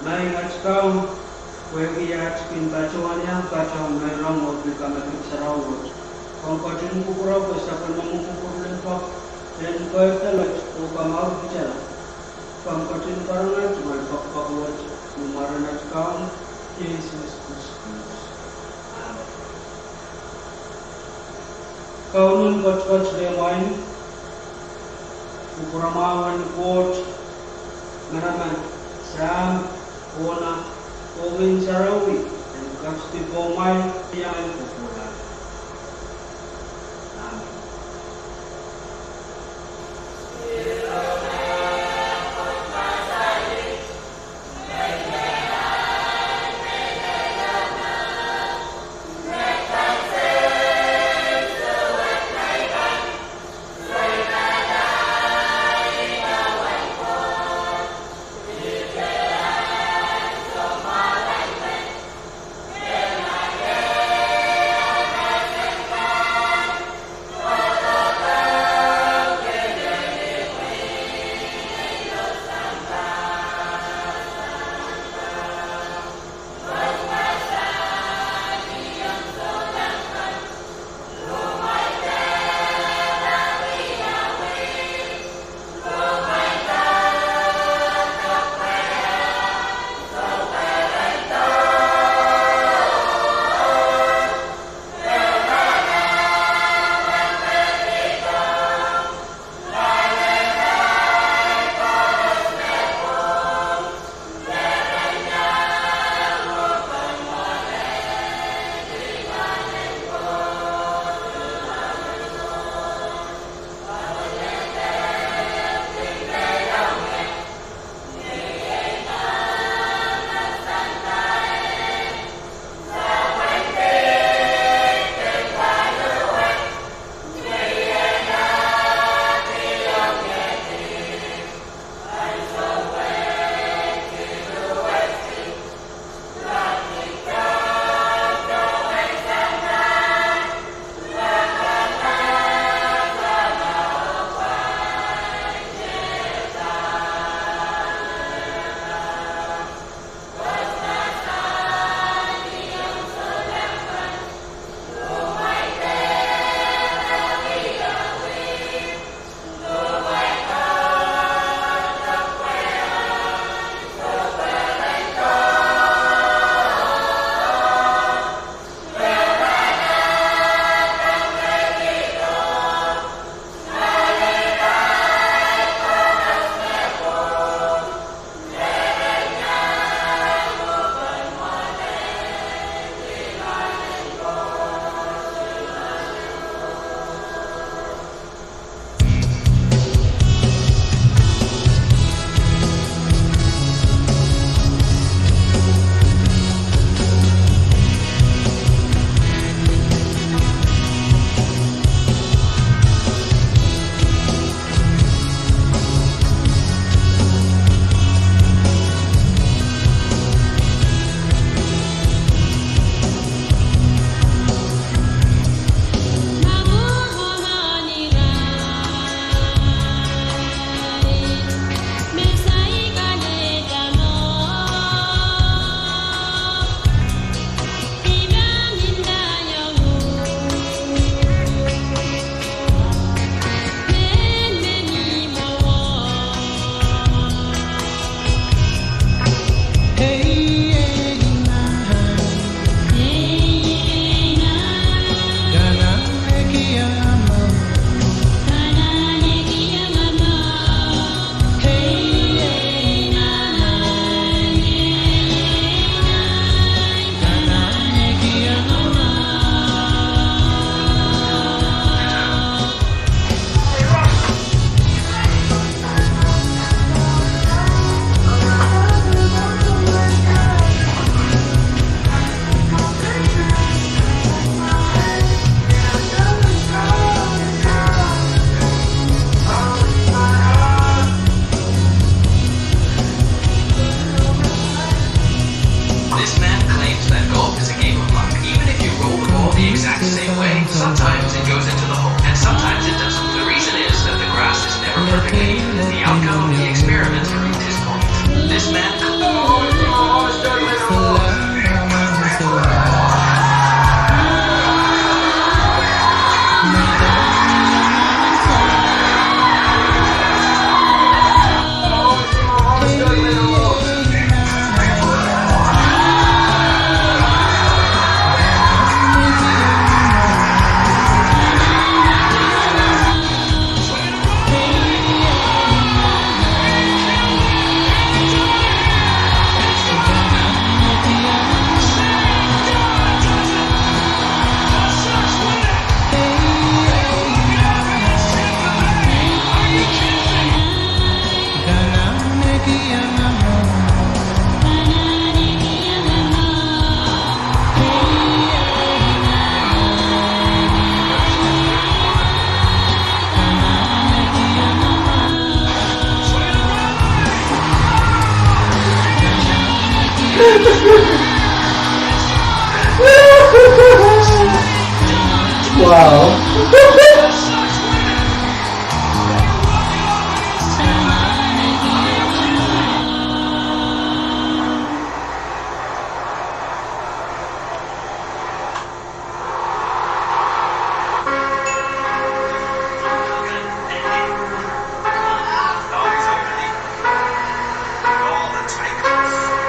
Maing at Kaun, pwehki at kin patohwan iang patehng meirong oh pil kamadipw sarawi wet, komw ketin kupwure pwe sapwellimomwi kupwur limpoak en keirda met oh kamour kitail. Komw ketin karonge tungoal poakepoake wet, ni mwaren at Kaun Sises Kristus. Amen. Kaunen kotkot lehmwail, kupwuramwahu en Koht, manaman Sahm, Kauno, oh Ngehn Sarawi, en kak ketidi pwomwail, iang en kokohla. Amen. This man claims that golf is a game of luck. Even if you roll the ball the exact same way, sometimes it goes into the hole, and sometimes it doesn't. The reason is that the grass is never perfectly even. The outcome of the experiment proved his point. This man Wow.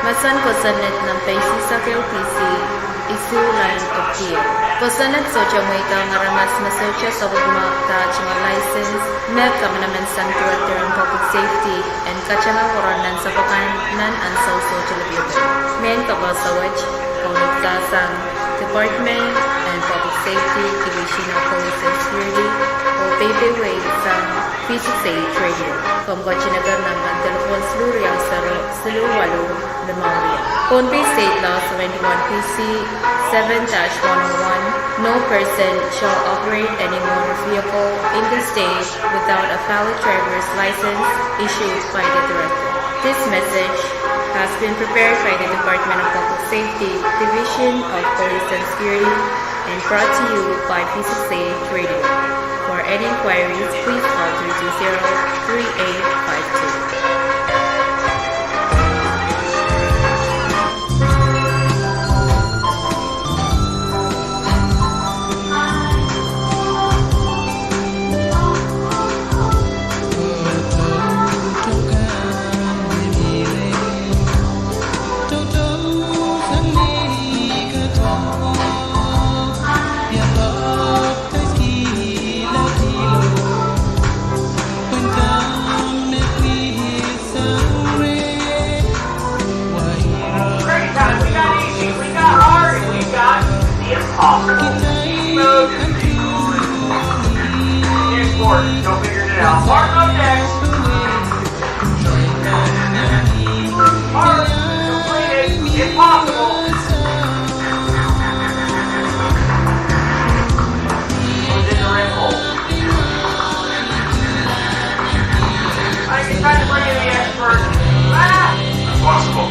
Mahsen kosonned nan P C Sakeo P C, isuh lain kepwiki. Kosonned sohte mweidohng aramas me sohte sapwellime dahte license, me kamanaman sang Director en Public Safety en katengehda nan sapwellimen nan ansou sohte lipilipil. Mehn kapehse wet, kaunopada sang Department en Public Safety, Division of Police and Security, oh peipeidahsang P six A Radio. Komw ketin eker nan telephone siluh riau sero, siluh waluh limau riau. Pohnpei State Law seventy-one P C seven dash one oh one, no person shall operate any motor vehicle in the state without a valid driver's license issued by the director. This message has been prepared by the Department of Public Safety, Division of Police and Security, and brought to you by P six A Radio. For any inquiries, please call three two zero, three eight five two. Great, guys. We got easy, we got hard, and we got the impossible. Easy mode is the coolest. Next board, go figure it out. Hard mode next. Hard, completed, impossible. Within the rim hole. I can try to bring in the expert. Ah! Impossible.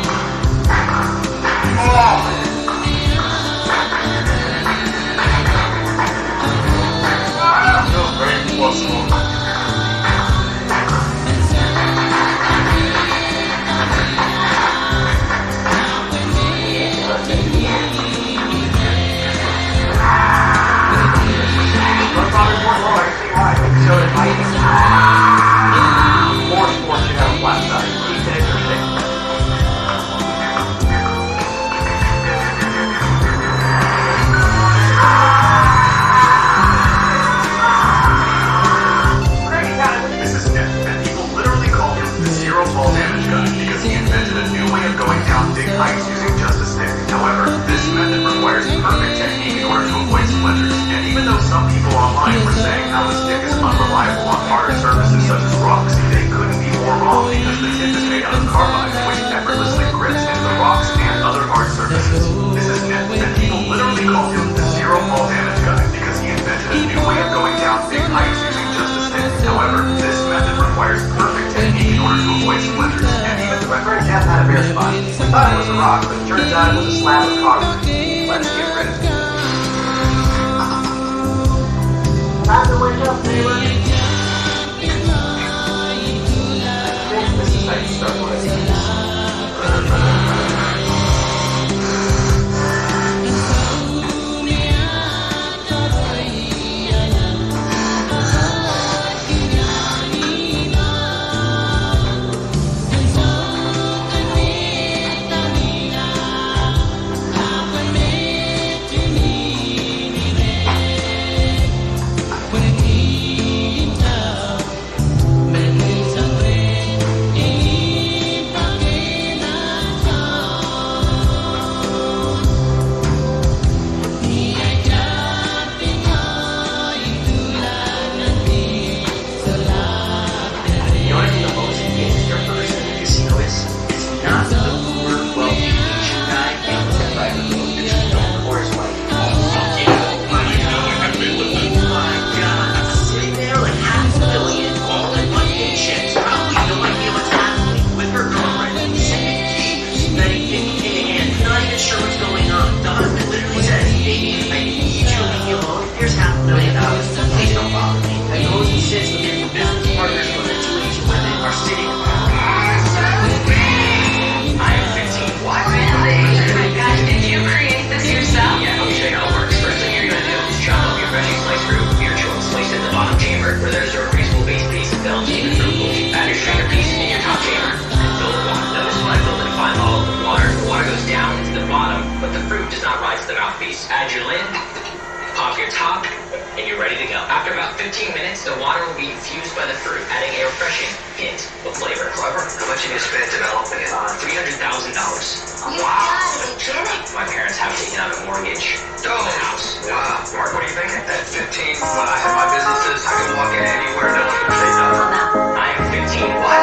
Oh. Ah, that feels very impossible. Thought it was a rock, but it turns out it was a slab of concrete. Let's get rid of it. Time to wake up, neighbor. I think this is how you start one of these. You know what I think the most gangster person in the casino is? It's not the uber wealthy Asian guy gambling with five year old. It's Norm or his wife. Oh, fuck yeah. Oh my God. Sitting there like half a million, all in one paycheck. Probably no idea what's happening with her girlfriend. Sending Kate, spending fifty K a hand, not even sure what's going on. The husband literally says, "Baby, I need you to leave me alone. Here's half a million dollars. Please don't bother me." And goes and sits with his business partners when the two Asian women are sitting. I am fifteen. What? Really? Oh my gosh, did you create this yourself? Yeah, let me show you how it works. First thing you're gonna do is chop up your veggie slice group of your choice. Place it in the bottom chamber where there's a reusable base piece of film, even fruit. Add your stringer piece in your top chamber. Fill the water. Notice when I fill the defined bottle with water, the water goes down into the bottom, but the fruit does not rise to the mouthpiece. Add your lid, pop your top, and you're ready to go. After about fifteen minutes, the water will be infused by the fruit, adding a refreshing hint of flavor. Clever. How much did you spend developing it? Uh, three hundred thousand dollars. Wow. You gotta be kidding. My parents have taken out a mortgage on the house. Wow. Mark, what do you think? At fifteen, when I have my businesses, I can walk in anywhere, no one can say nothing. I am fifteen. What?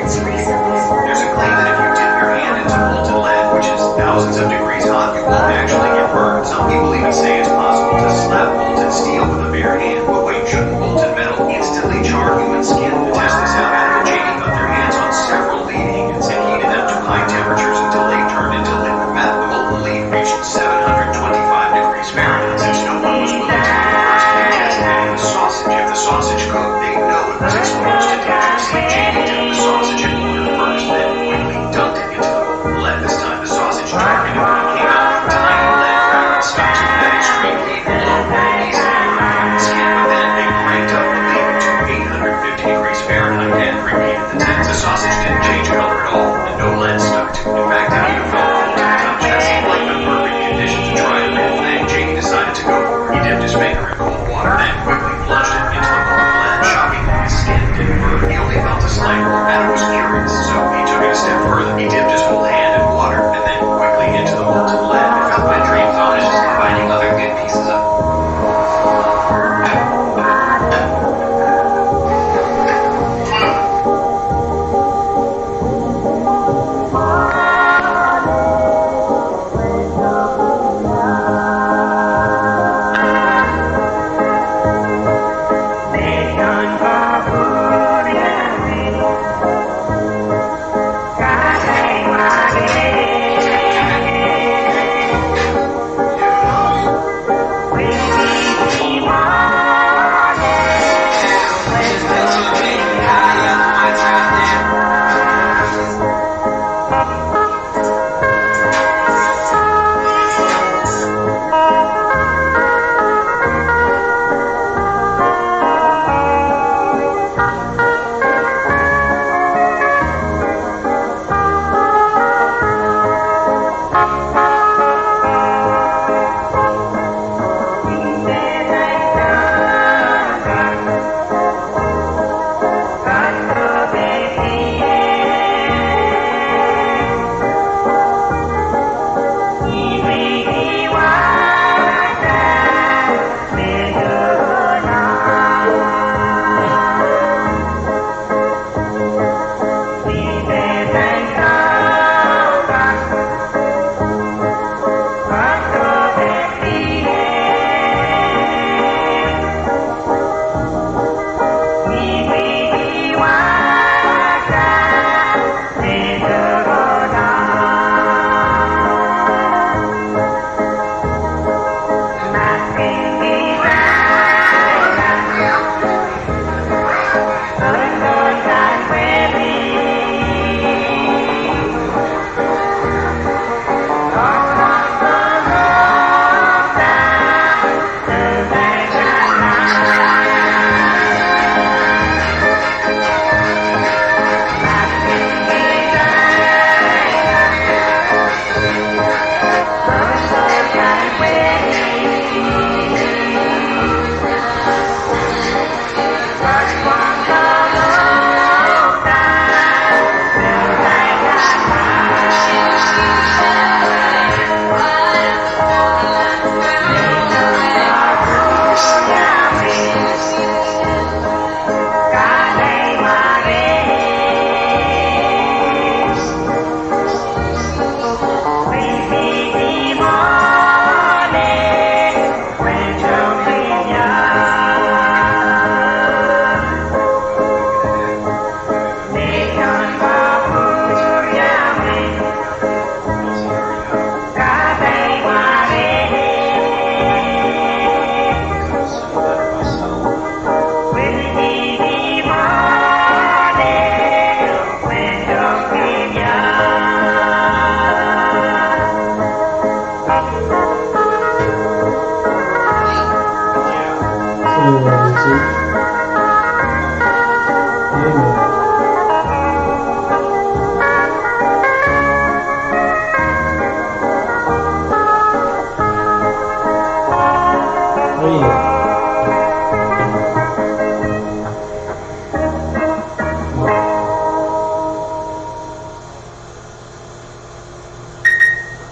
There's a claim that if you dip your hand into molten lead, which is thousands of degrees hot, you won't actually get burned. Some people even say it's possible to slap molten steel with a bare hand. But wait, shouldn't molten metal instantly char human skin? To test this out, Adam and Janie got their hands on several lead ingots and heated them to high temperatures until they turned into liquid metal. The molten lead reached seven hundred twenty-five degrees Fahrenheit. Since no one was willing to do the first test, adding the sausage. If the sausage cooked, they know it was exposed to dangerous heat. Janie dipped the sausage in water first, then quickly dumped it into the molten lead. This time, the sausage charred and came out with tiny lead fragments stuck to that extreme heat below. Easy to burn the skin, but then they cranked up the lead to eight hundred fifty degrees Fahrenheit and repeated the test. The sausage didn't change color at all, and no lead stuck to it. In fact, it even felt cool to the touch. That seemed like the perfect condition to try the real thing. Janie decided to go for it. He dipped his finger in cold water, then quickly plunged it into the molten lead. Shockingly, his skin didn't burn. He only felt a slight warmth, and it was curious, so he took it a step further. He dipped his whole hand in water, and then quickly into the molten lead. It felt like a dream, combining other good pieces of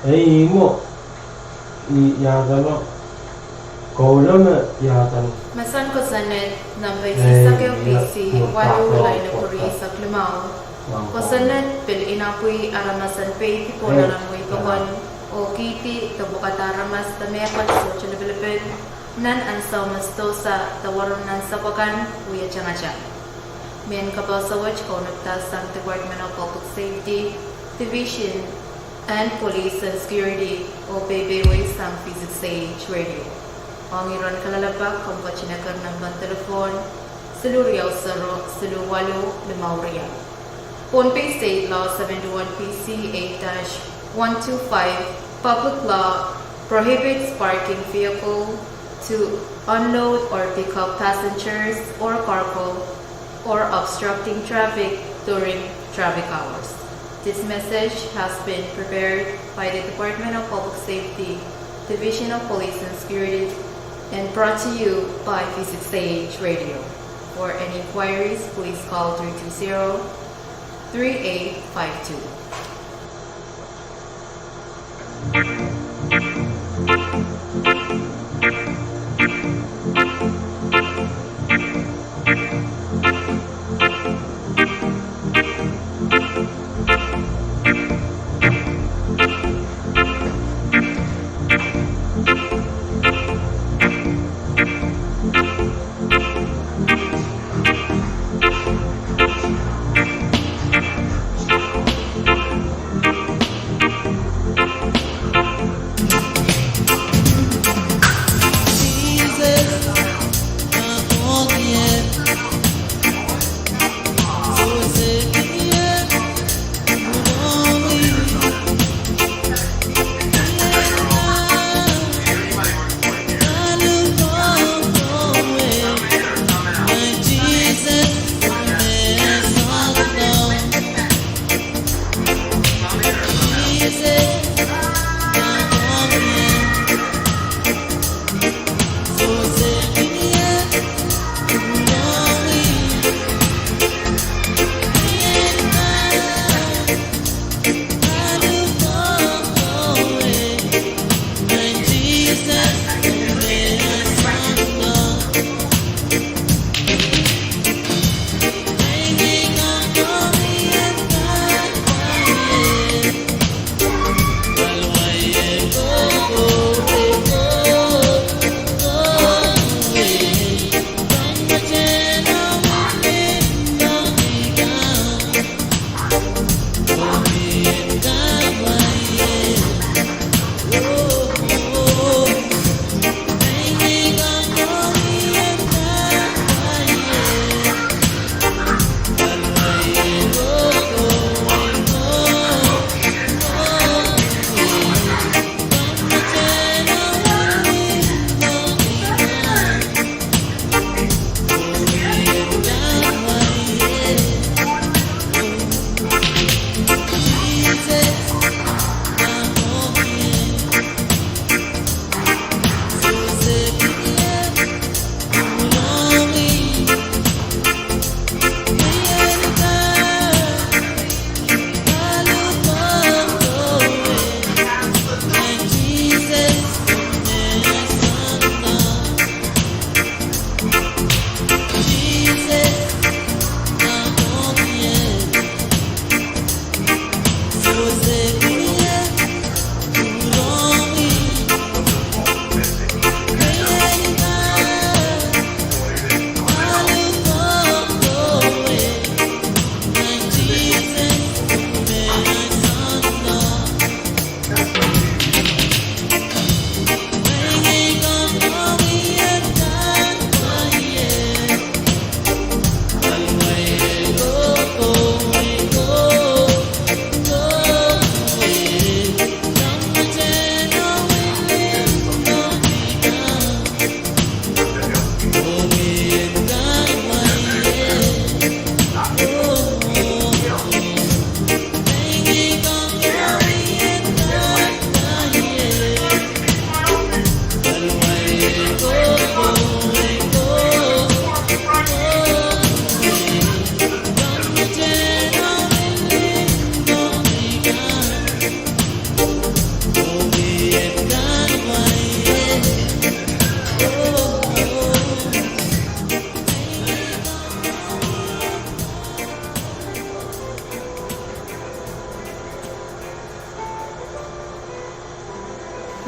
Ei, mwo, I iahda me, koula me iahda me. Mahsen kosonned nempe eisek ehu, P C waluh, lain epwiki eisek limau. Kosonned pil inapwih aramas en peidi pohn alan wehi pokon oh kihdi de pwukada aramas de mehkot sohte lipilipil nan ansou me sidohsa de warohng nan sapwakon wia tangatang. Mehn kapehse wet kaunopada sang Department of Public Safety, Division and Police and Security, oh peipeiwei sang V six A H Radio. Ong iren kalelapak, komw ketin eker nempen telephone siluh riau sero siluh waluh limau riau. Pohnpei State Law seventy-one P C eight dash one two five, Public Law, prohibits parking vehicle to unload or pick up passengers or cargo or obstructing traffic during traffic hours. This message has been prepared by the Department of Public Safety, Division of Police and Security, and brought to you by V six A H Radio. For any inquiries, please call three two zero, three eight five two.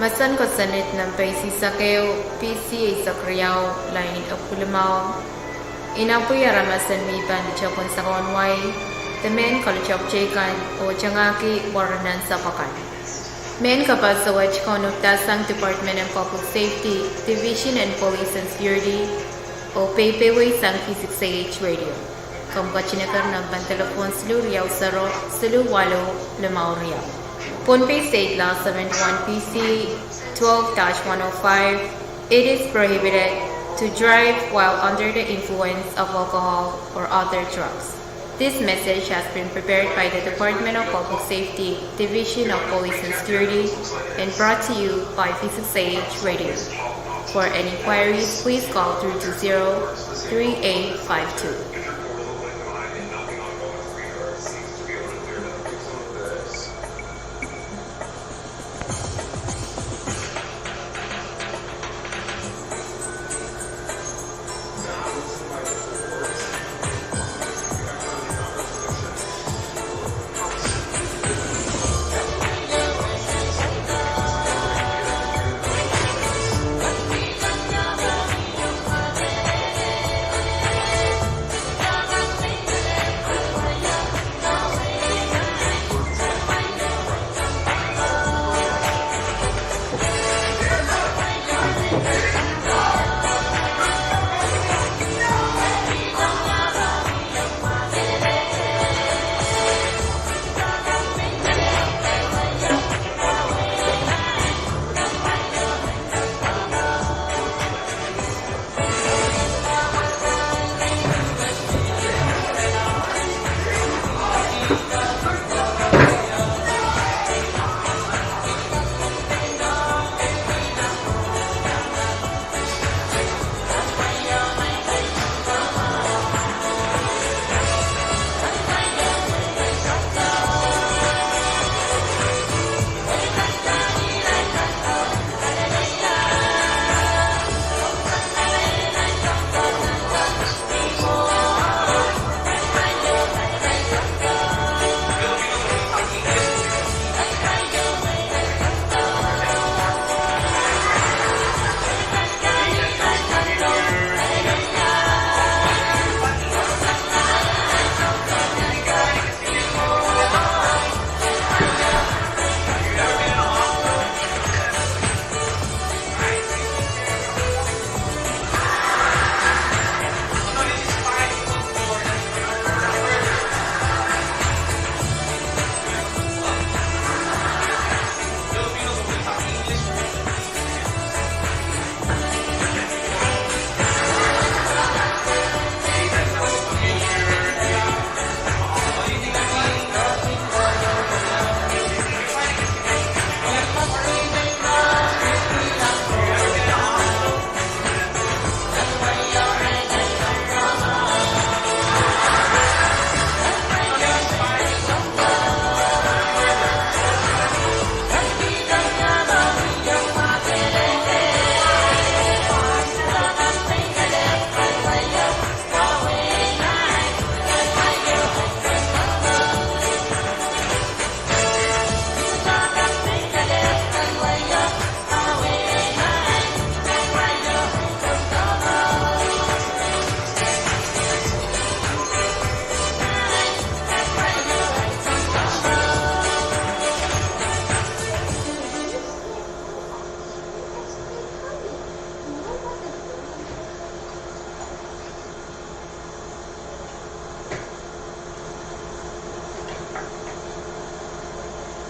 Mahsen kosonned nempe eisek ehu, P C eisek riau, lain epwiki limau. Inapwi aramas en mi pahn litohn sakau en wai, de mehn kalotok teikan, oh tengahki warrant en sap akan. Mehn kapaso wet kaunopdahsang Department en Public Safety, Division en Police and Security, oh peipeweisang V six A H Radio. Komw ketin eker nempen telephone siluh riau sero, siluh waluh, limau riau. Pohnpei State Law seventy-one P C twelve dash one oh five, it is prohibited to drive while under the influence of alcohol or other drugs. This message has been prepared by the Department of Public Safety, Division of Police and Security, and brought to you by V six A H Radio. For any inquiries, please call three two zero, three eight five two.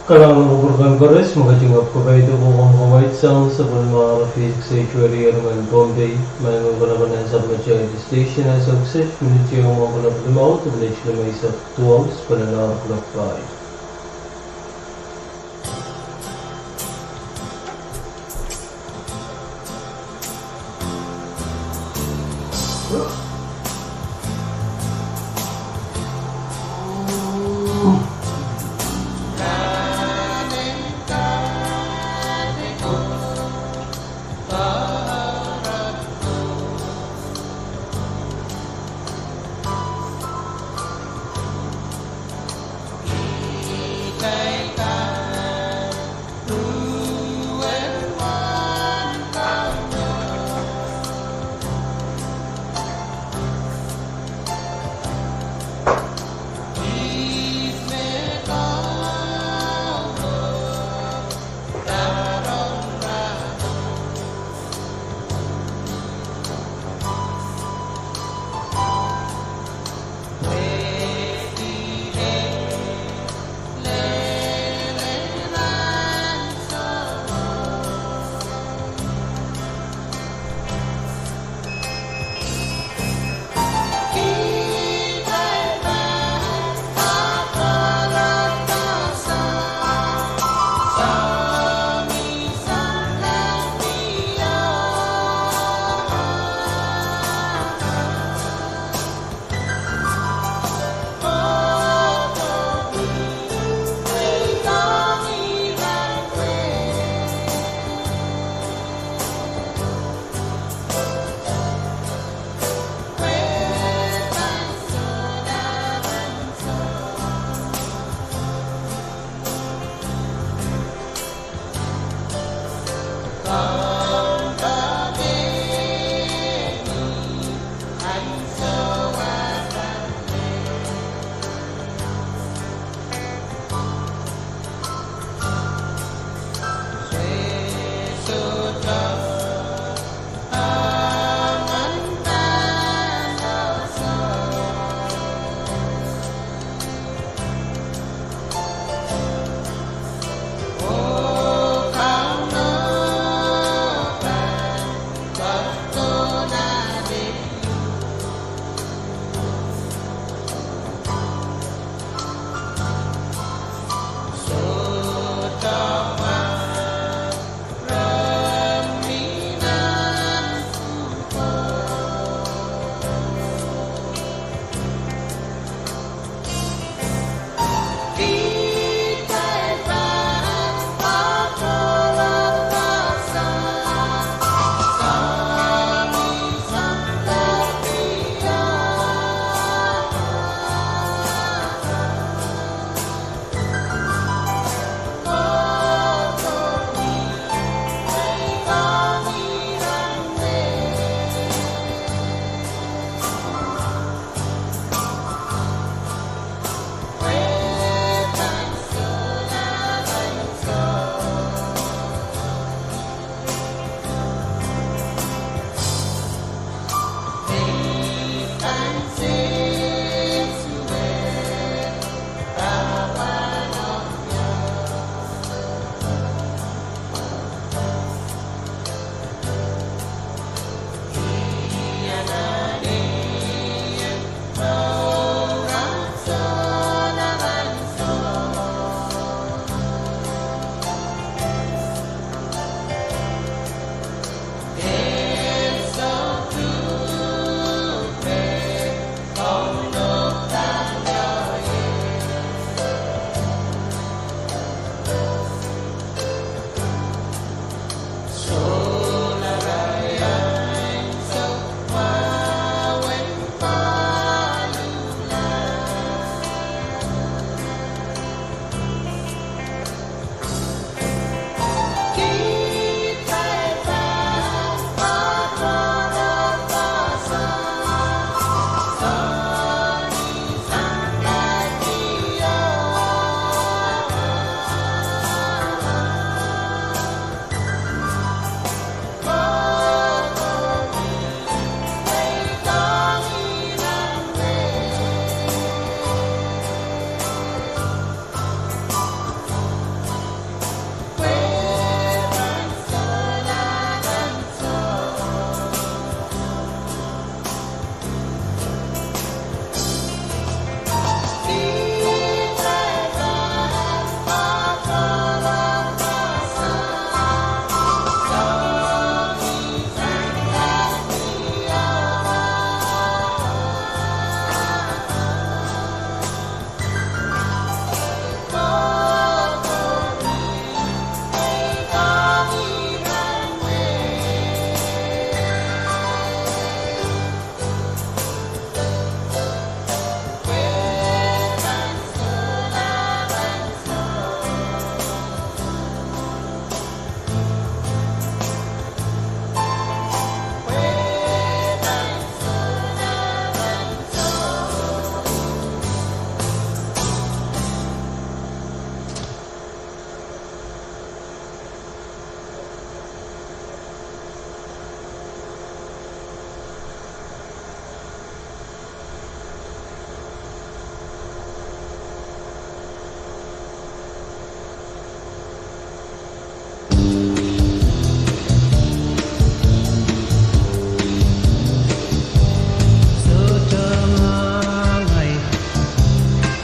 Kalahngan en kupwur kan koaros me ketin kapwaiada ong komwi sang sapwellimomwi V six A H Radio en Pohnpei, me iei Kalahngan en Sapwellimomwi Station, ahnsou kiset minit ehu mwahu lap limau de minit limeisek duwau, sapwellimen kuloak pahieu.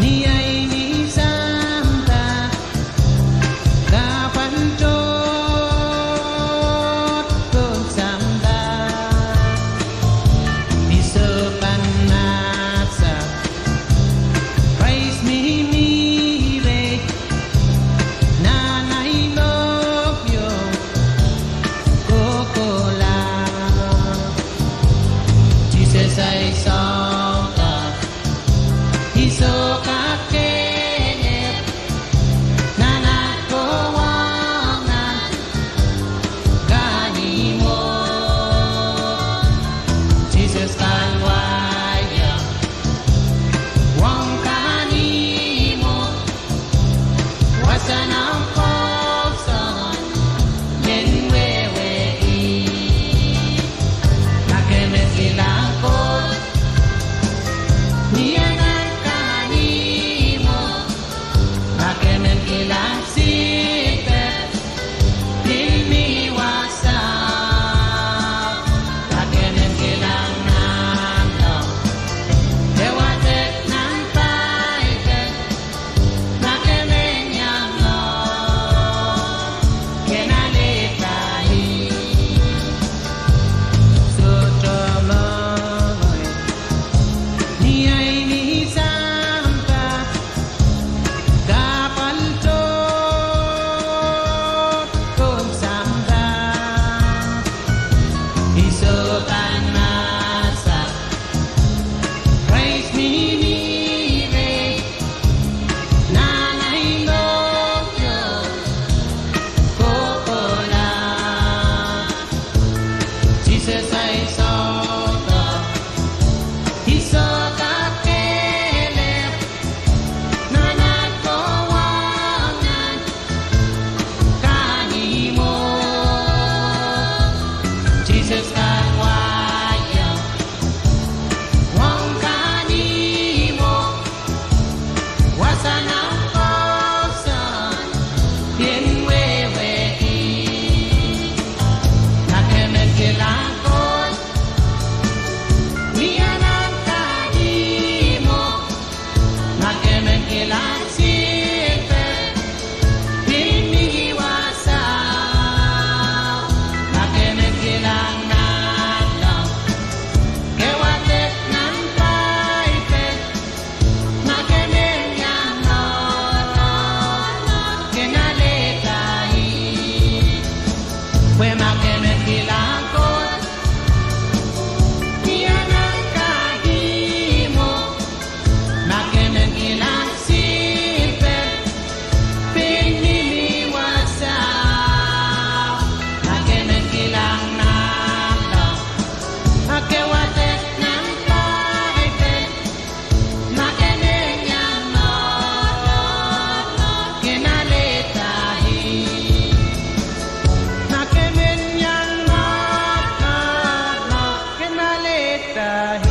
Ni ahi ni sampah, kapwal tohto pohn sampah. Ni sohpan mahs, Krais mihmi reh nan ahi lohpwuo kohkohlahte. Sises ahi sohte, I sohte kakehlep nan at kohwong nan kahnimwo. Sises kahlwaiong ong kahnimwo, wasa nan kousoan men wehwehki. Ma ke men kilang Koht, ni anan kahnimwo. Ma ke men kilang silpeh, pil mi wasao. Ma ke men kilang nanleng, ke wadek nan Paipel. Ma ke men iang Koht, ke alehda ih. Sohte mwowe, ni ahi ni sampah, kapwal tohto pohn sampah. I sohpan mahs, Krais mihmi reh nan ahi lohpwuo kohkohla. Sises ahi sohte, I sohte kakehlep nan at kohwong nan kahnimwo. Sises kahlwaiong ong kahnimwo, wasa nan kousoan men wehwehki. Ma ke men kilang Koht, ni anan kahnimwo. Ma ke men kilang silpeh, pil mi wasao. Ma ke men kilang nanleng, ke wadek nan Paipel. Ma ke men iang Koht, ke alehda ih. Pwe ma ke men kilang Koht, ni anan kahnimwo. Ma ke men kilang silpeh, pil mi wasao. Ma ke men kilang nanleng, ma ke wadek nan Paipel. Ma ke men iang Koht, ke alehda ih. Ma ke men iang Koht, ke alehda ih.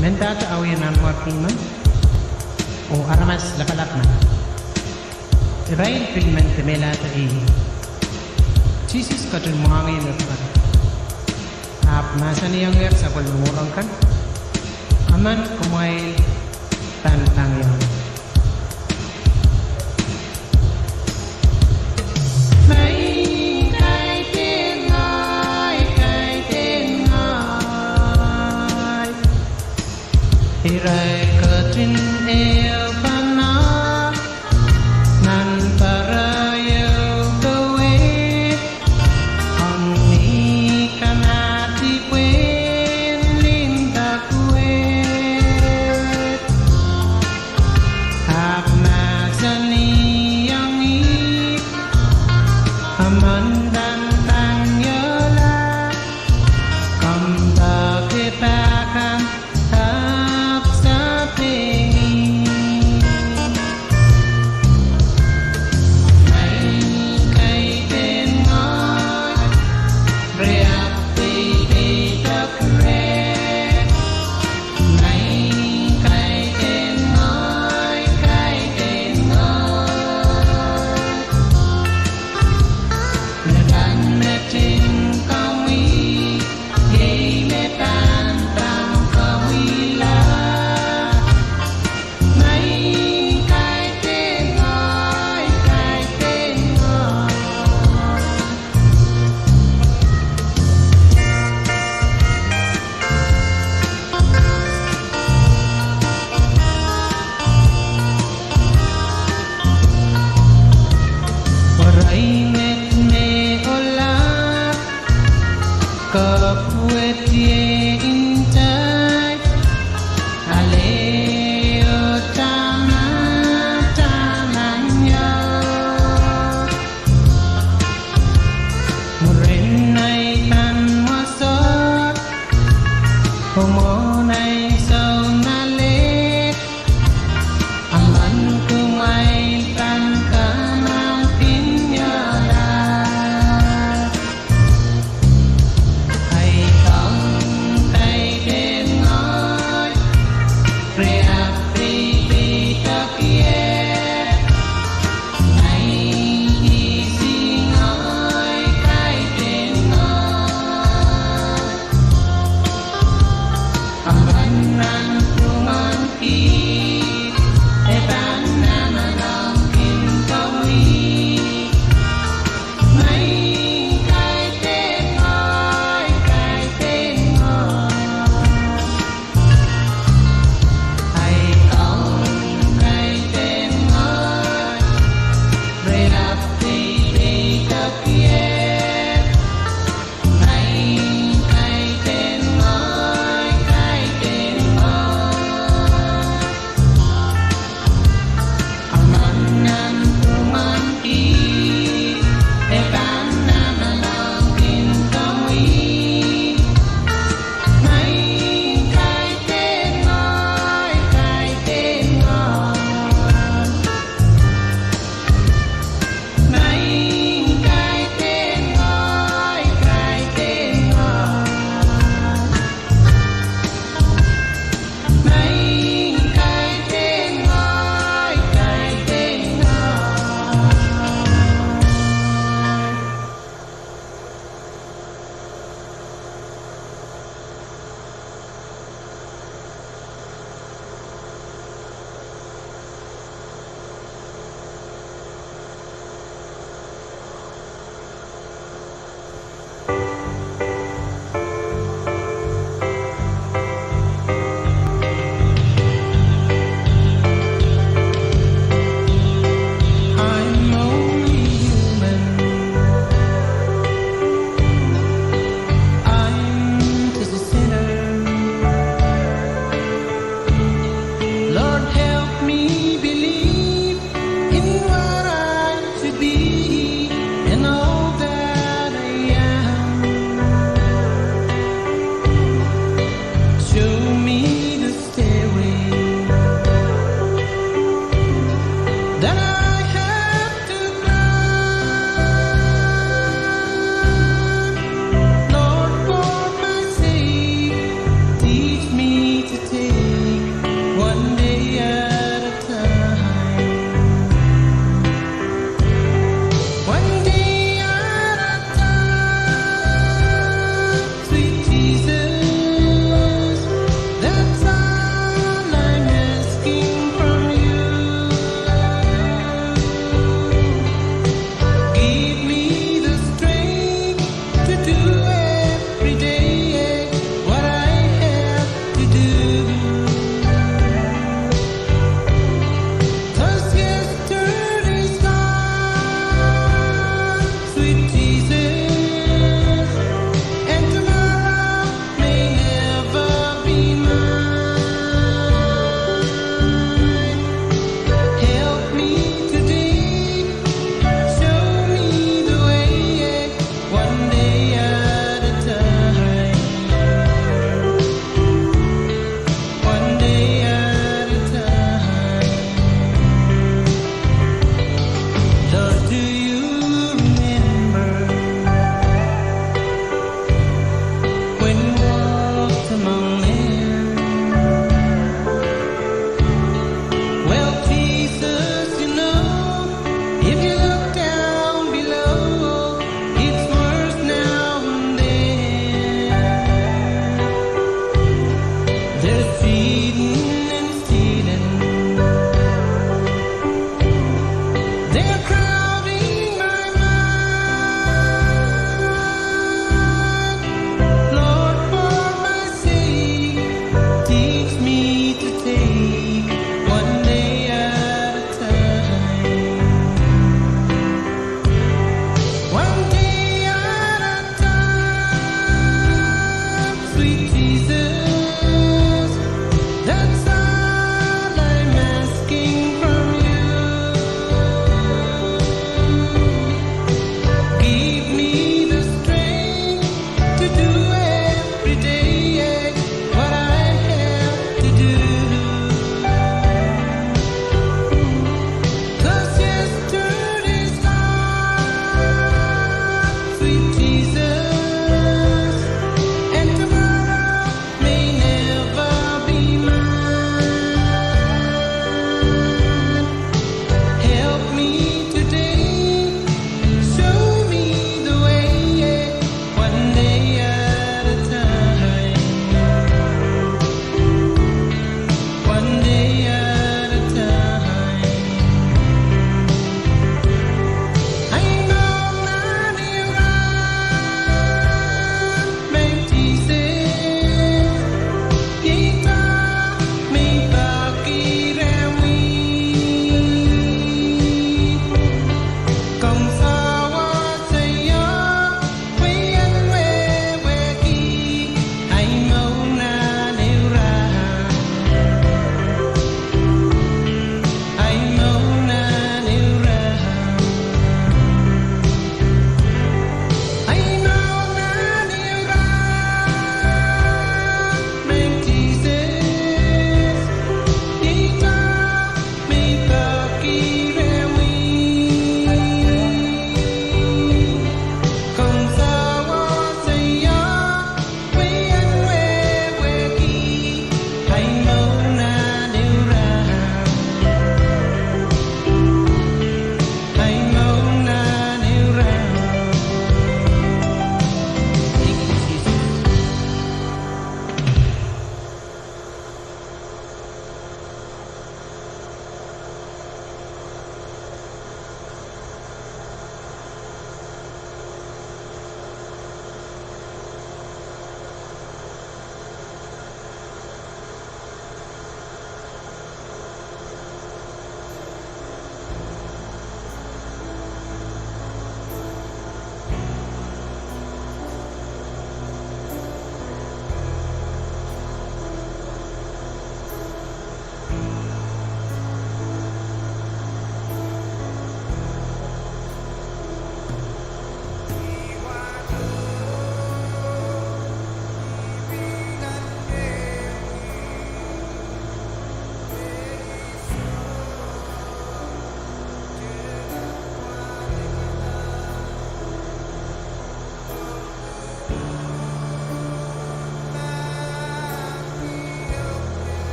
Mendahte awih nanmwarki men, oh aramas lapalap men, irail pil men kemehlahte ih. Sises ketin mwahngih me pwukat, ahpw mahsanihongehr sapwellime mour kan, Emen kumwail pahn pangiohng. Maing, kaidehn ngehi, kaidehn ngehi. Irail ketin ehupene nan pere ieu kawei, ong ni kanahti pwehn lihda kuwet.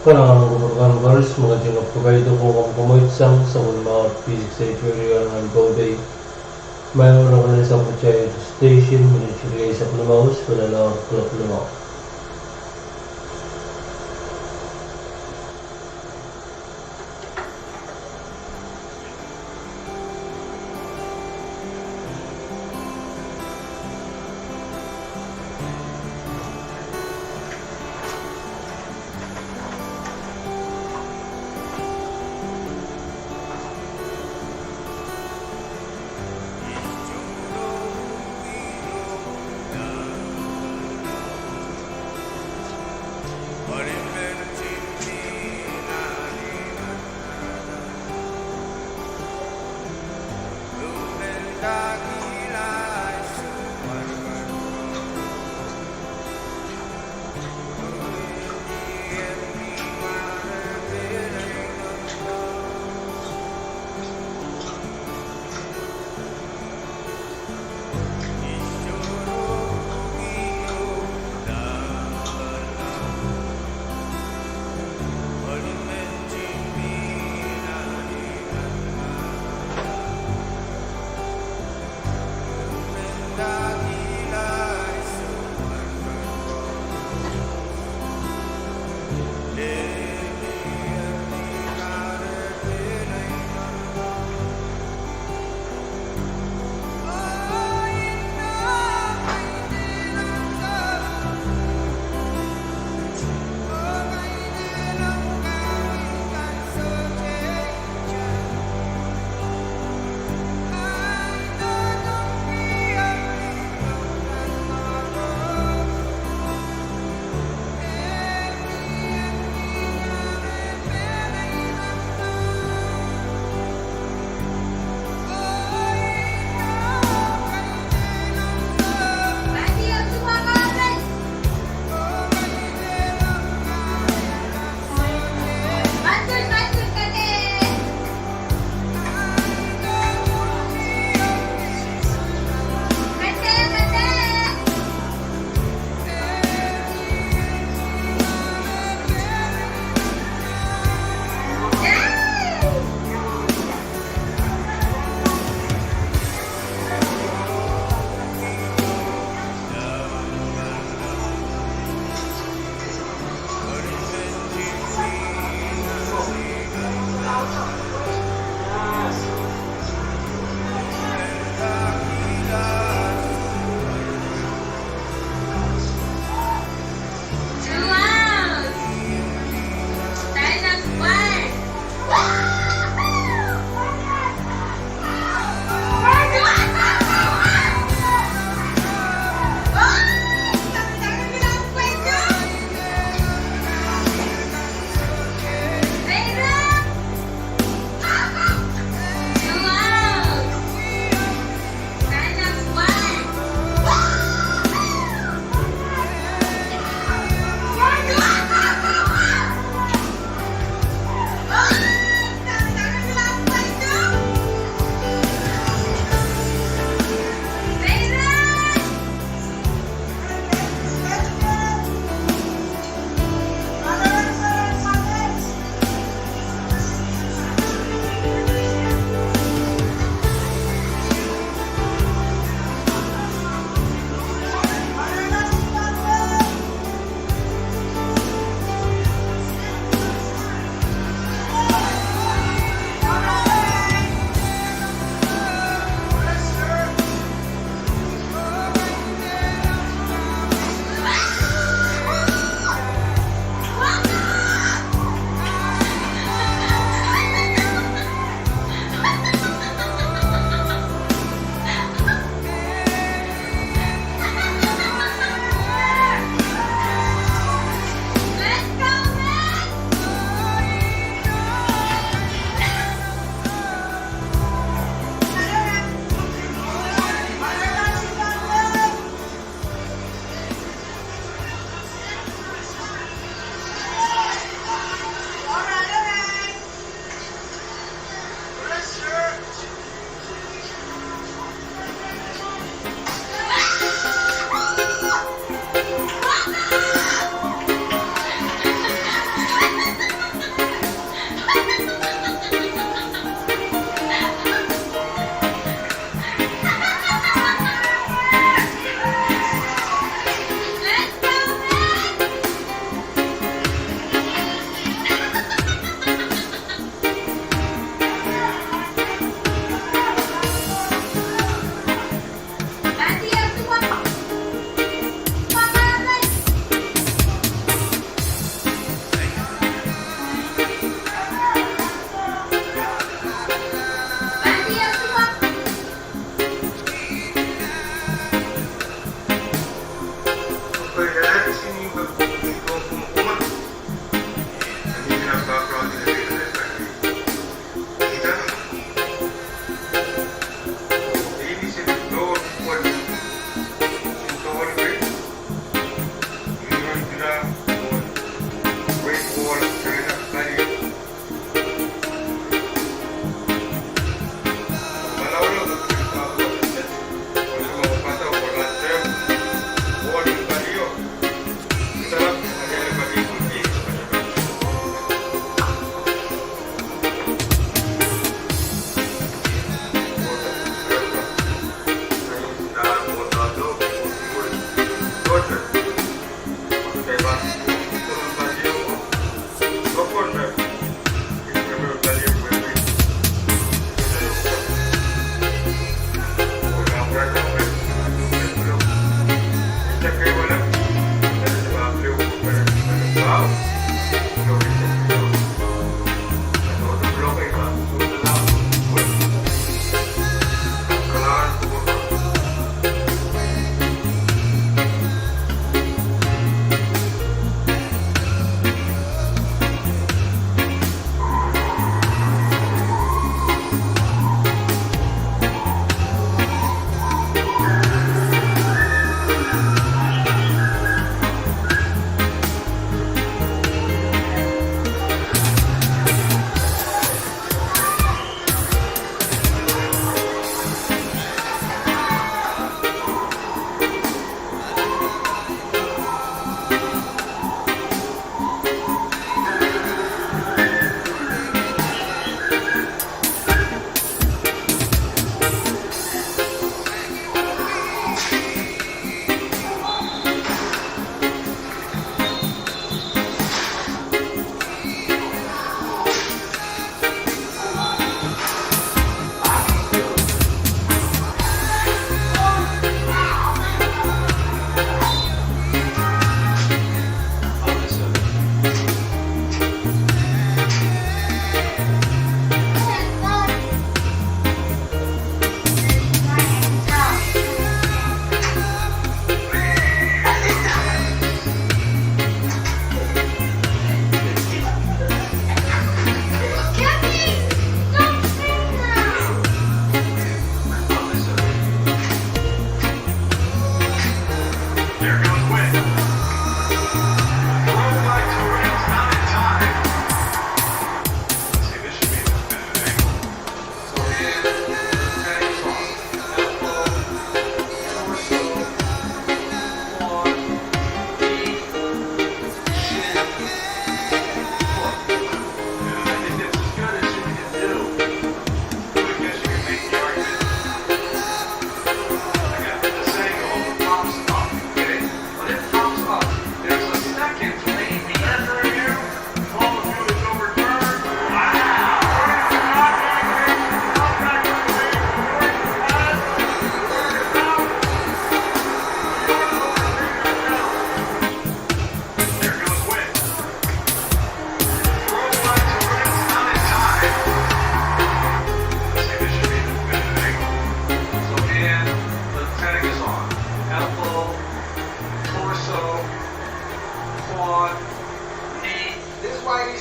Kalahngan en kupwur kan koaros me ketin kapwaiada pwukoa mwomwen sang sapwellimomwi P six eight radio nan Pohnpei. Maing o, nan sapwellimomwi station, minit rieisek limau, sapwellimomwi kuloak limau.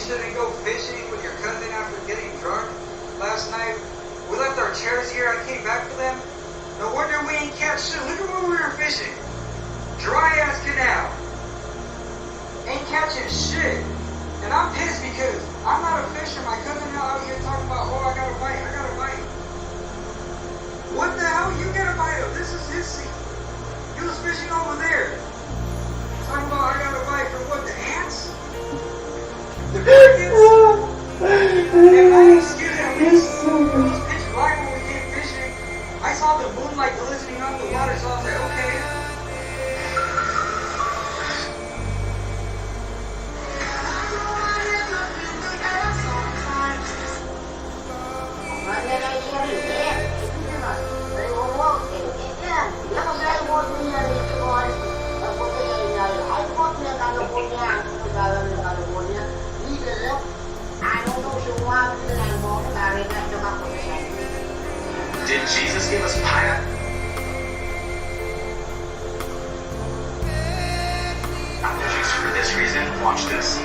Shouldn't go fishing with your cousin after getting drunk last night. We left our chairs here. I came back for them. No wonder we ain't catch shit. Look at where we were fishing. Dry ass canal. Ain't catching shit. And I'm pissed because I'm not a fisher. My cousin out here talking about, "Oh, I got a bite. I got a bite." What the hell? You get a bite of. This is his scene. He was fishing over there. Talking about, "I got a bite from what, the ants?" The crickets? And my excuse, at least, it was pitch black when we came fishing. I saw the moonlight glistening on the water, so I was like, "Okay." Did Jesus give us pineapple? Not the juice for this reason. Watch this.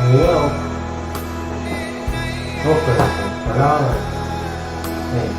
Io. Okay. Kalahngan. Ei.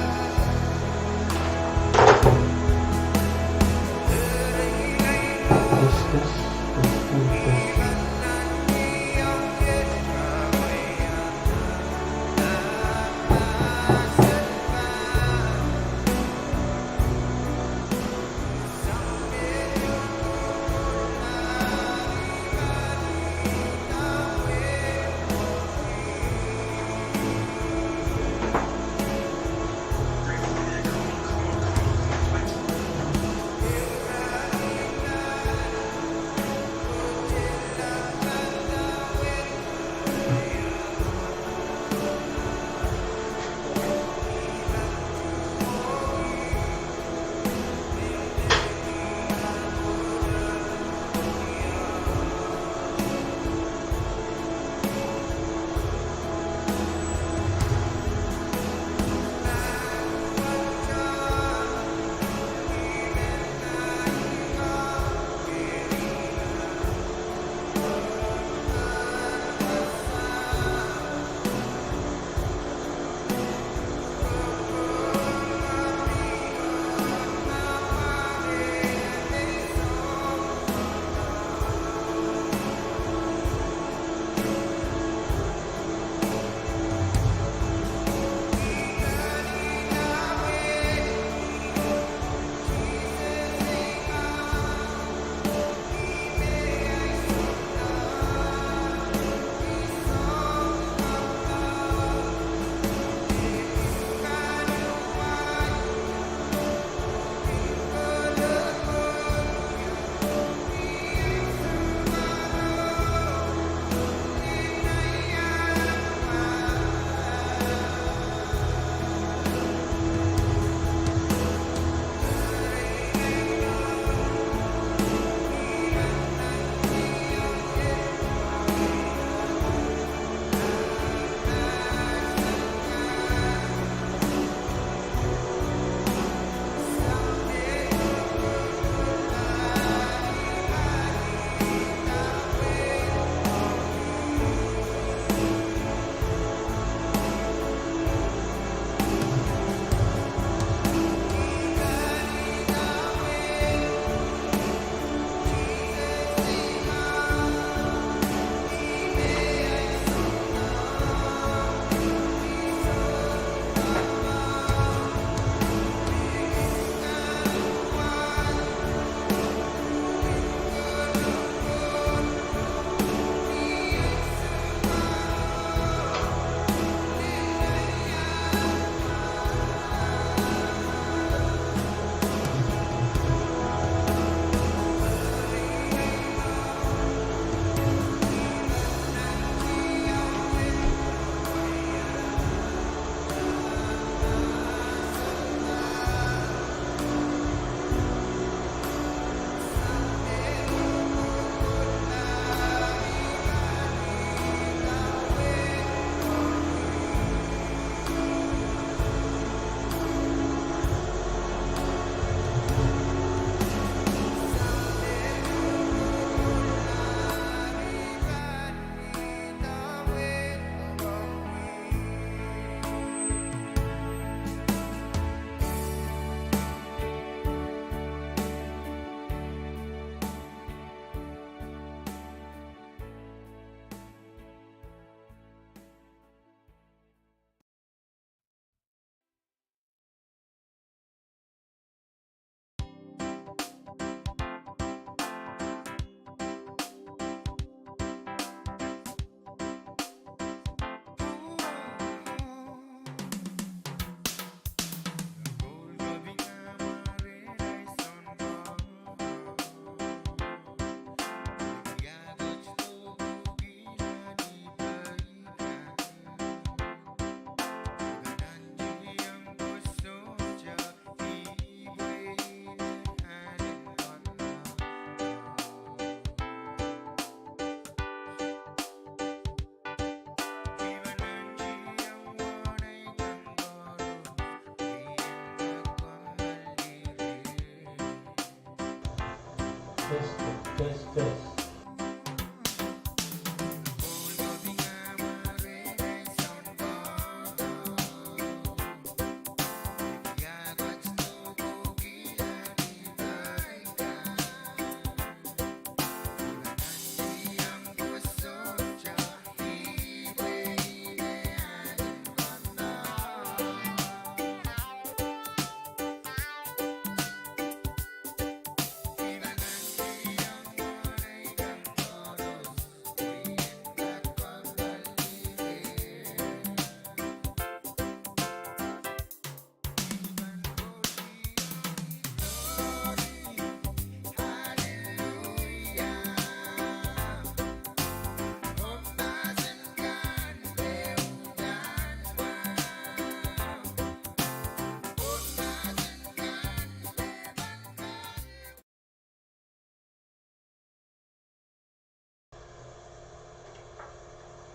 Test, test, test.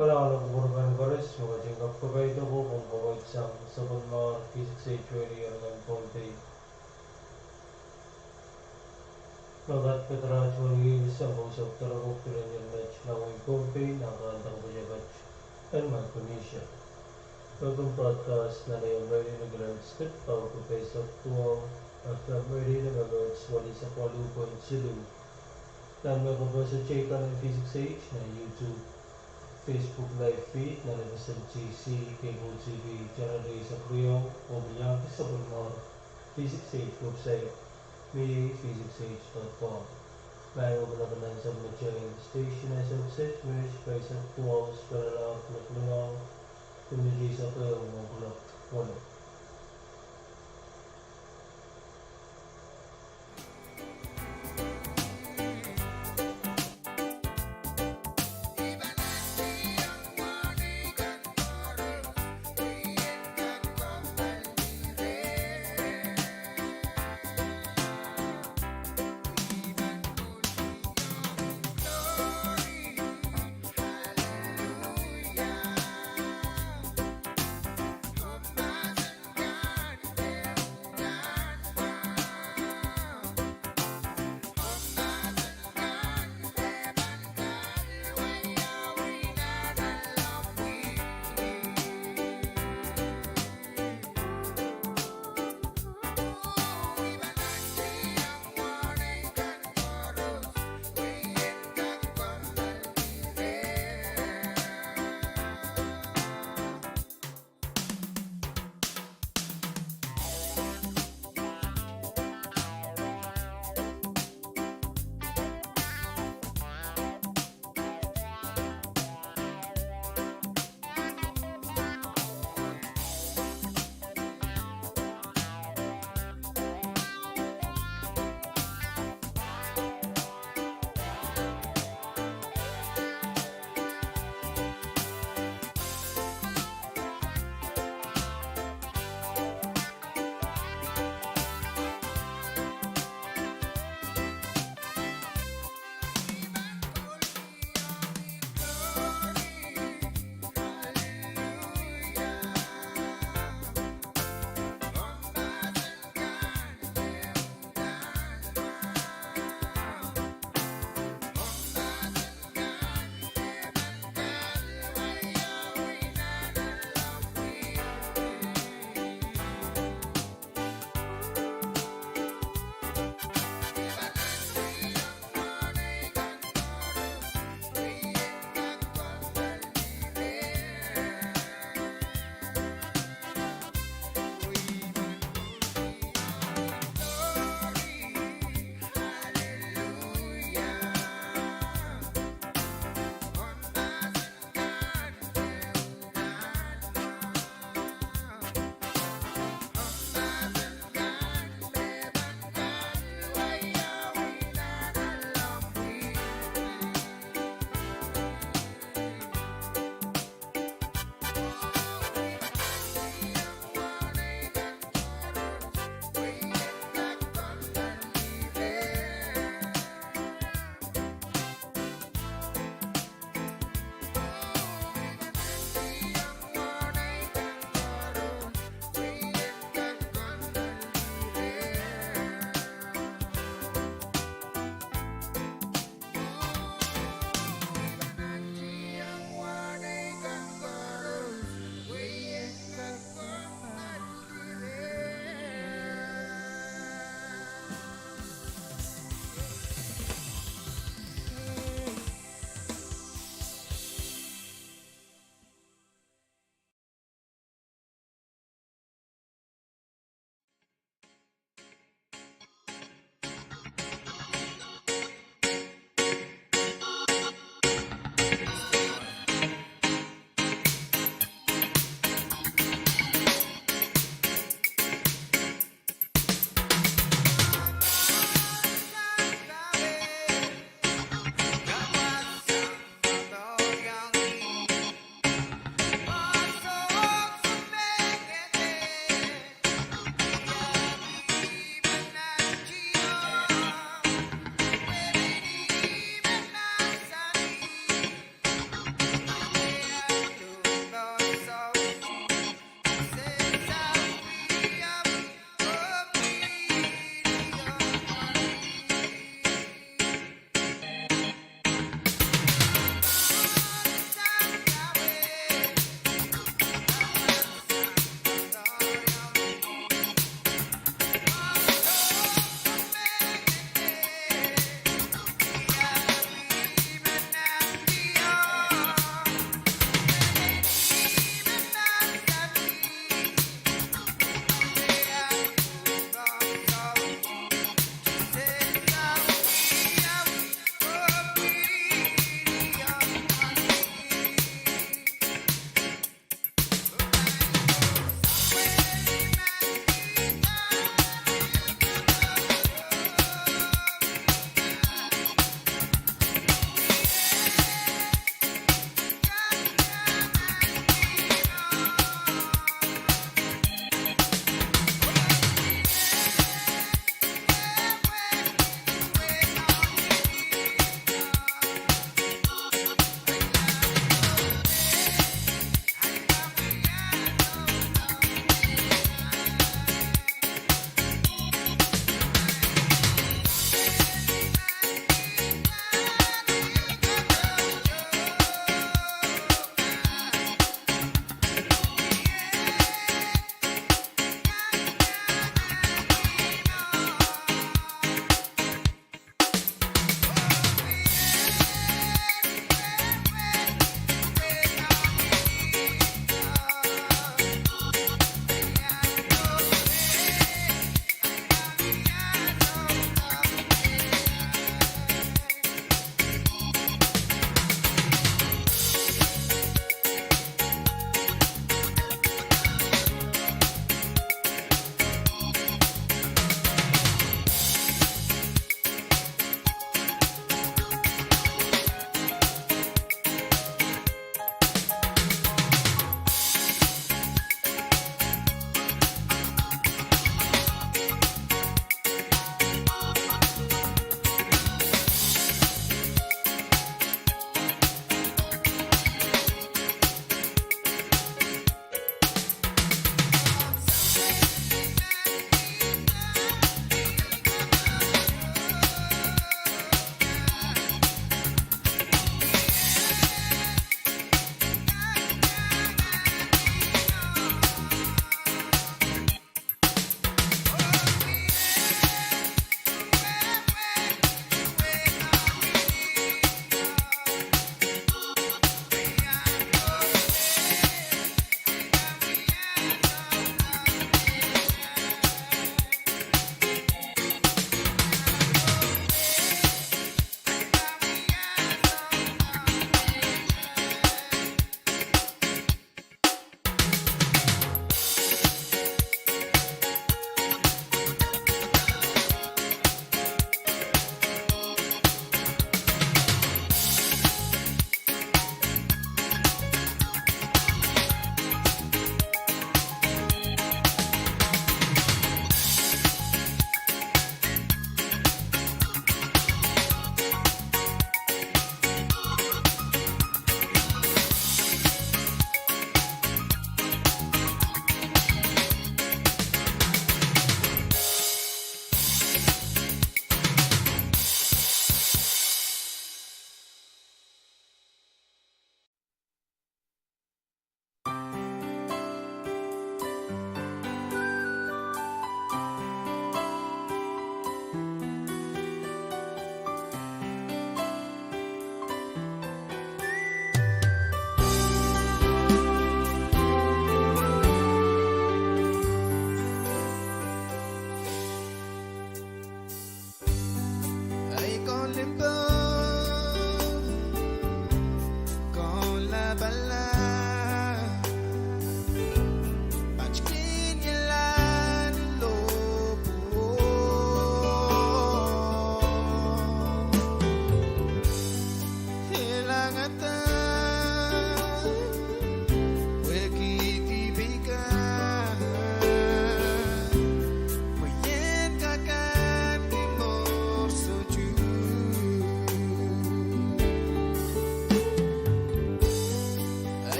Kalahngan oh kupwur kan koaros, me kaidehn kapkapaiada ko pwehn kaweid sang sapwellimomwi V six H Radio nan Pohnpei. Nan kadpadahr tuwon wiewiahn sang kousapw doaropwe pil en iang met nan wehi Pohnpei, nan kalahngan kapwurehiong en Micronesia. Local broadcast nan A M radio ni Grant Street, power ko eisek duwau, F M radio ni megahertz walu eisek waluh point siluh. Nan mehkot wasa teikan en V six H nan YouTube, Facebook live feed nan F S M T C, Cable T V channel eisek riau, oh iang sapwellimomwi V six H website, me iei V six H dot com. Maing oh kilang nan sapwellimatail station eisek set, Meriet eisek duwau, Sipelelahk eisek limau, Tumwun eisek ehu, oh kilang waluh.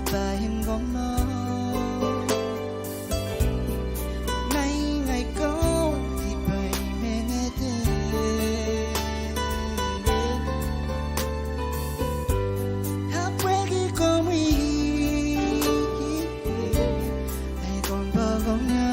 Pahin komwi, ngehi, ngehi komwi, I pahn mengete. Ahpw pwehki komwi, ngehi kompoakohng ie.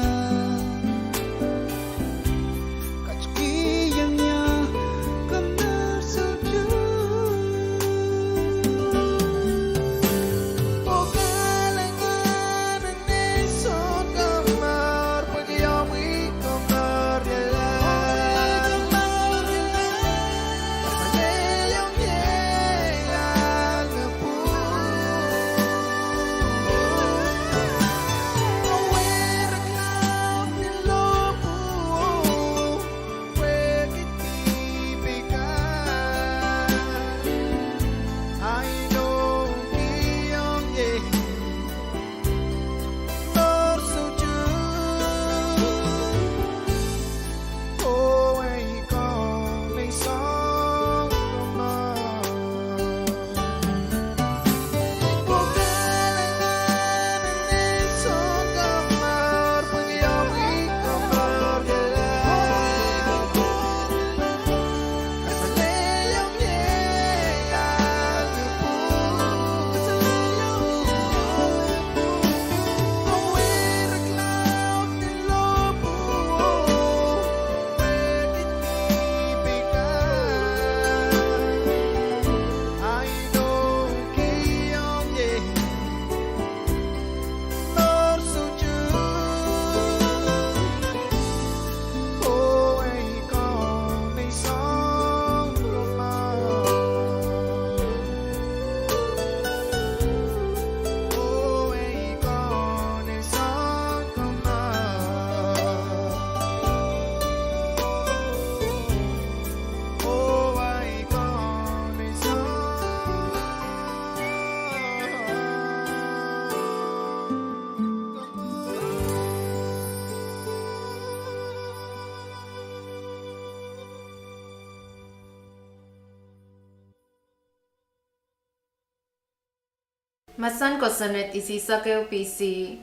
Mahsen kosonned isihsek ehu P C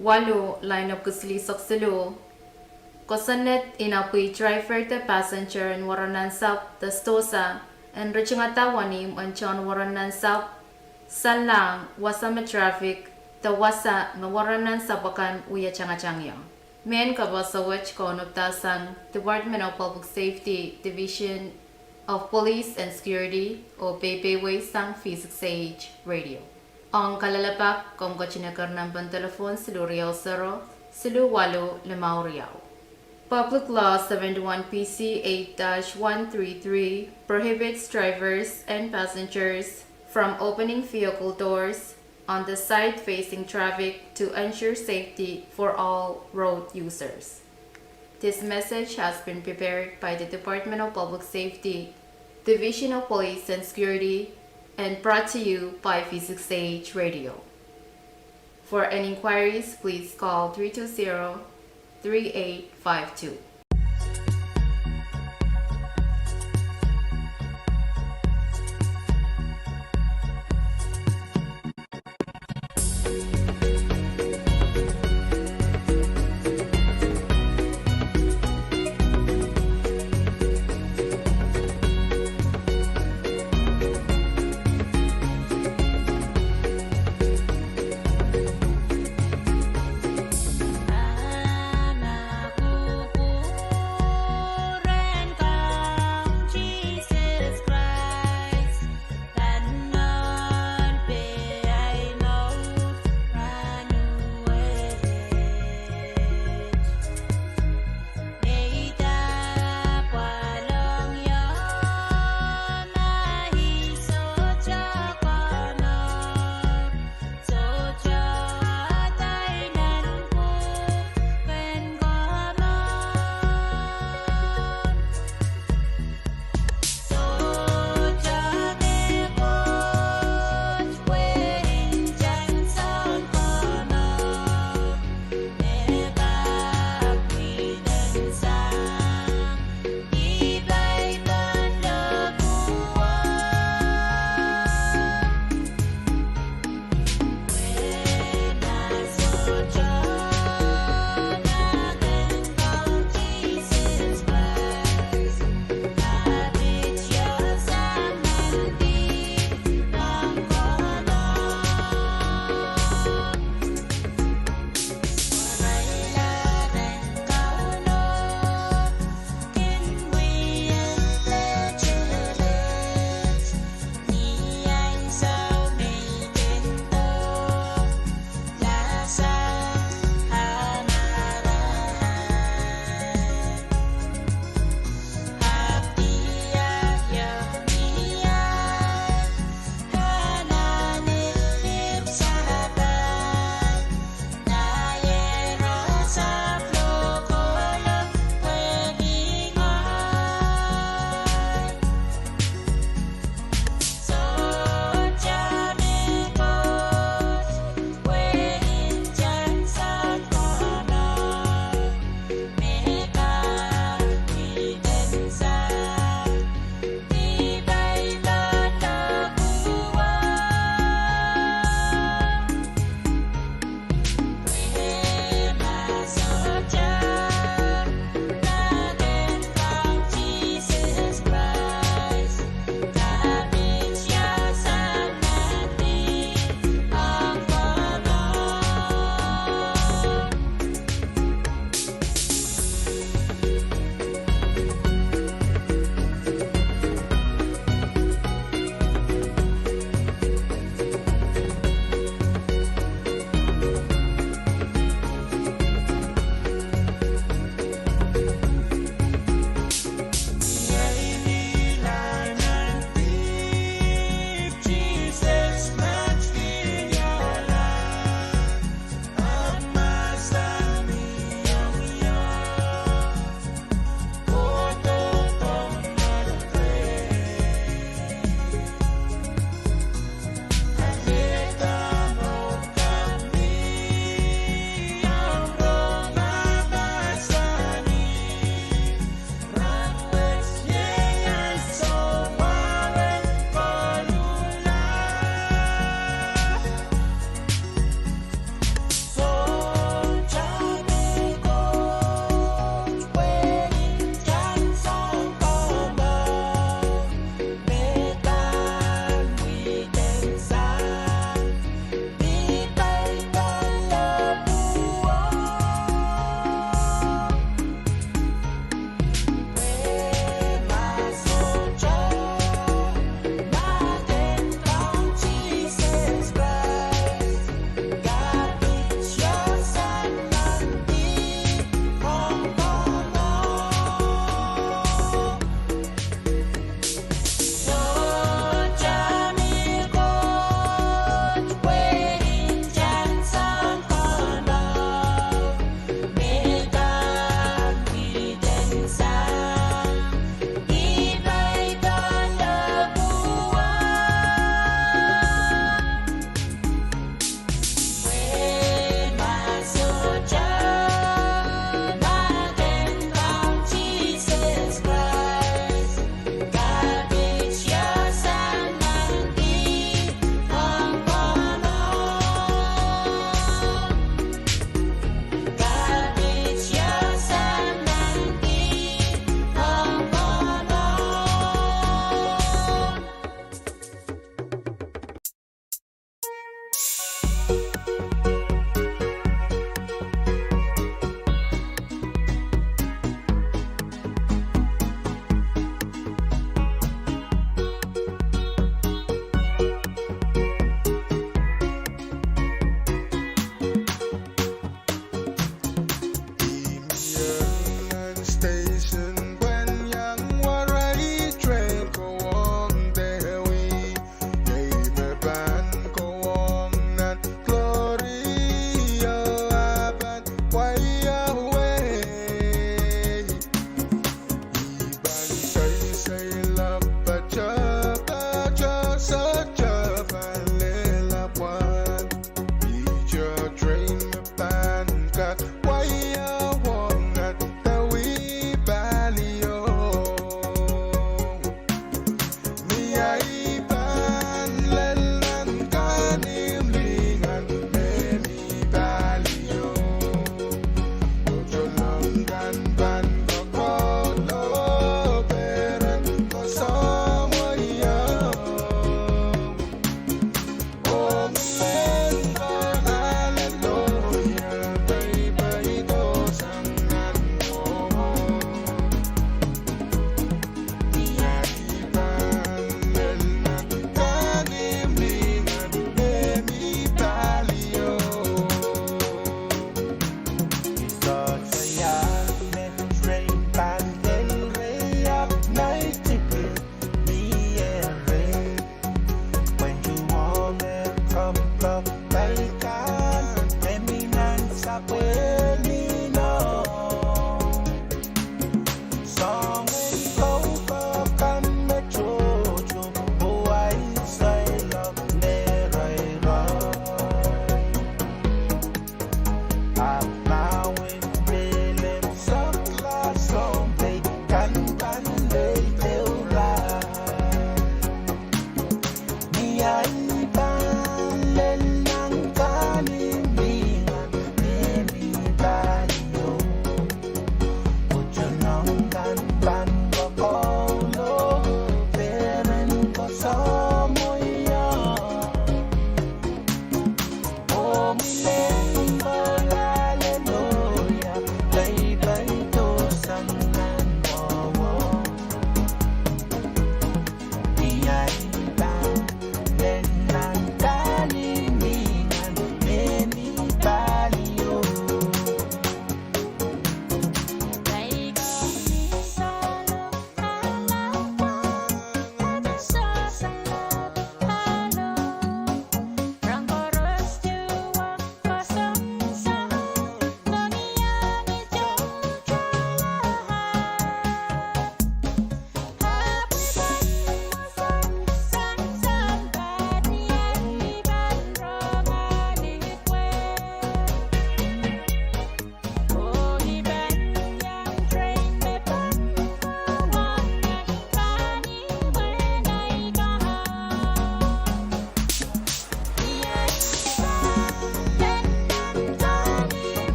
waluh, lain epwiki silihsek siluh. Kosonned inapwi driver de passenger en werenansa de stosa en ritingada wenihmw en tohn werenansa, sanlahng wasa me traffic de wasa me werenansa pwukan wie tangatang ie. Mehn kapaso wet kaunopdahsang Department of Public Safety, Division of Police and Security, oh peipeieisang V six A H Radio. Ong kalelapak, komw ketin eker nempen telephone siluh riau sero, siluh waluh limau riau. Public Law seventy-one P C eight dash one three three prohibits drivers and passengers from opening vehicle doors on the side facing traffic to ensure safety for all road users. This message has been prepared by the Department of Public Safety, Division of Police and Security, and brought to you by V six A H Radio. For any inquiries, please call three two zero, three eight five two.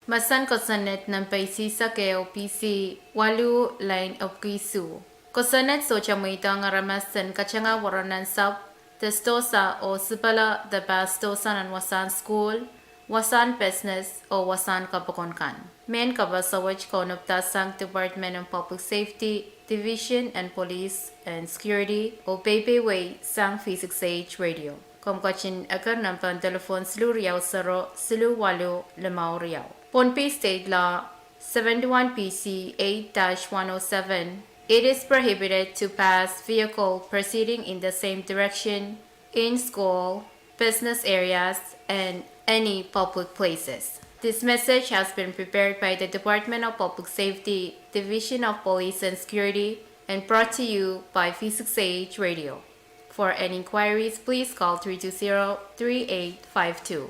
Mahsen kosonned nempe isihsek ehu, P C waluh, lain epwiki isuh. Kosonned sohte mweidohng aramas en katanga woro nan sahpw de sidohsa oh sipala de pahn sidohsa nan wasahn sukuhl, wasahn pesnes oh wasahn kapokon kan. Mehn kapaso wet kaunopdahsang Department of Public Safety, Division of Police and Security oh peipeieisang V six H Radio. Komw ketin eker nempehn delepwohn siluh riau sero siluh waluh limau riau. Pohnpei State Law seventy-one P C eight dash one oh seven, it is prohibited to pass vehicle proceeding in the same direction in school, business areas, and any public places. This message has been prepared by the Department of Public Safety, Division of Police and Security, and brought to you by V six H Radio. For any inquiries, please call three two zero, three eight five two.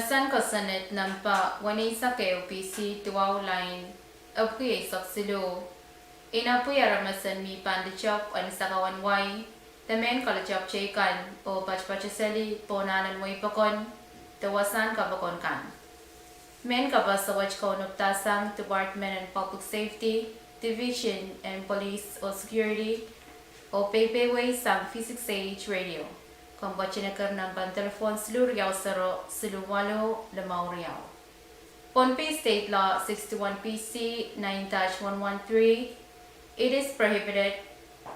Mahsen kosonned nempe weneisek ehu, P C duwau, lain epwiki eisek siluh. Inopwi aramas en mi pahn lutepw en sakau en wai, de mehn kalutepw teikan, oh poatopoatoseli pohn ahnen mweipokon de wasahn kapokon kan. Mehn kapaso wet kaunopdahsang Department en Public Safety, Division en Police oh Security, oh peipeieisang V six A H Radio. Komw ketin eker nempen telephone siluh riau sero siluh waluh limau riau. Pohnpei State Law sixty-one P C nine dash one one three, it is prohibited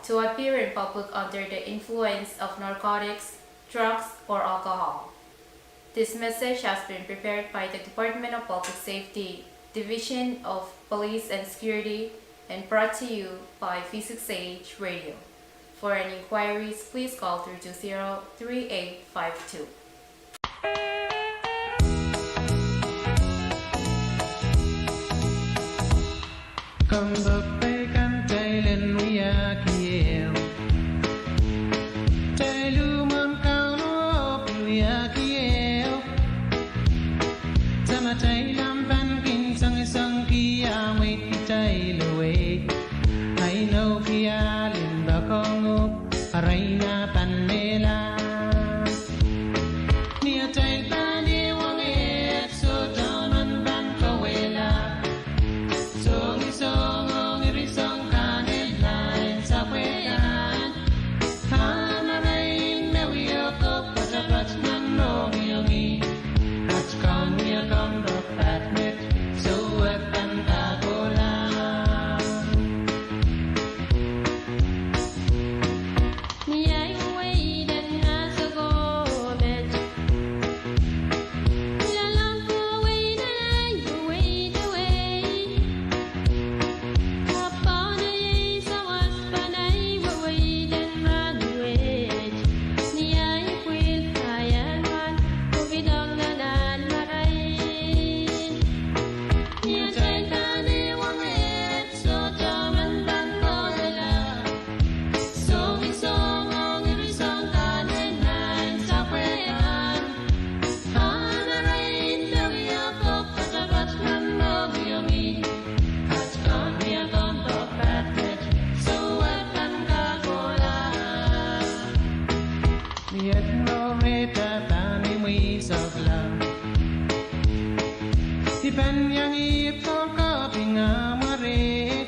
to appear in public under the influence of narcotics, drugs, or alcohol. This message has been prepared by the Department of Public Safety, Division of Police and Security, and brought to you by V six A H Radio. For any inquiries, please call three two zero three eight five two. Kompoakepei kan, kitail en wiahkihong kitail mwomwen Kauno, wiahkihong Samatail, ahpw pahn kin songosongki ahmw wehi kitail oh wehi. Ahi nohki ah limpoak ong uhk, arail nah pahn mehla. Ni atail pahn ehuong eht, sohte emen pahn kawehla. Songosong ong irisong kan en lain sapwehkan. Ahmw arail me wia kop poatopoat nan mohngiongih. At komw wia kompoakepaht met, soh, e pahn kak kohla. Mie mour me pahn imwisokla. I pahn iang ih kohlkoping ahmw were.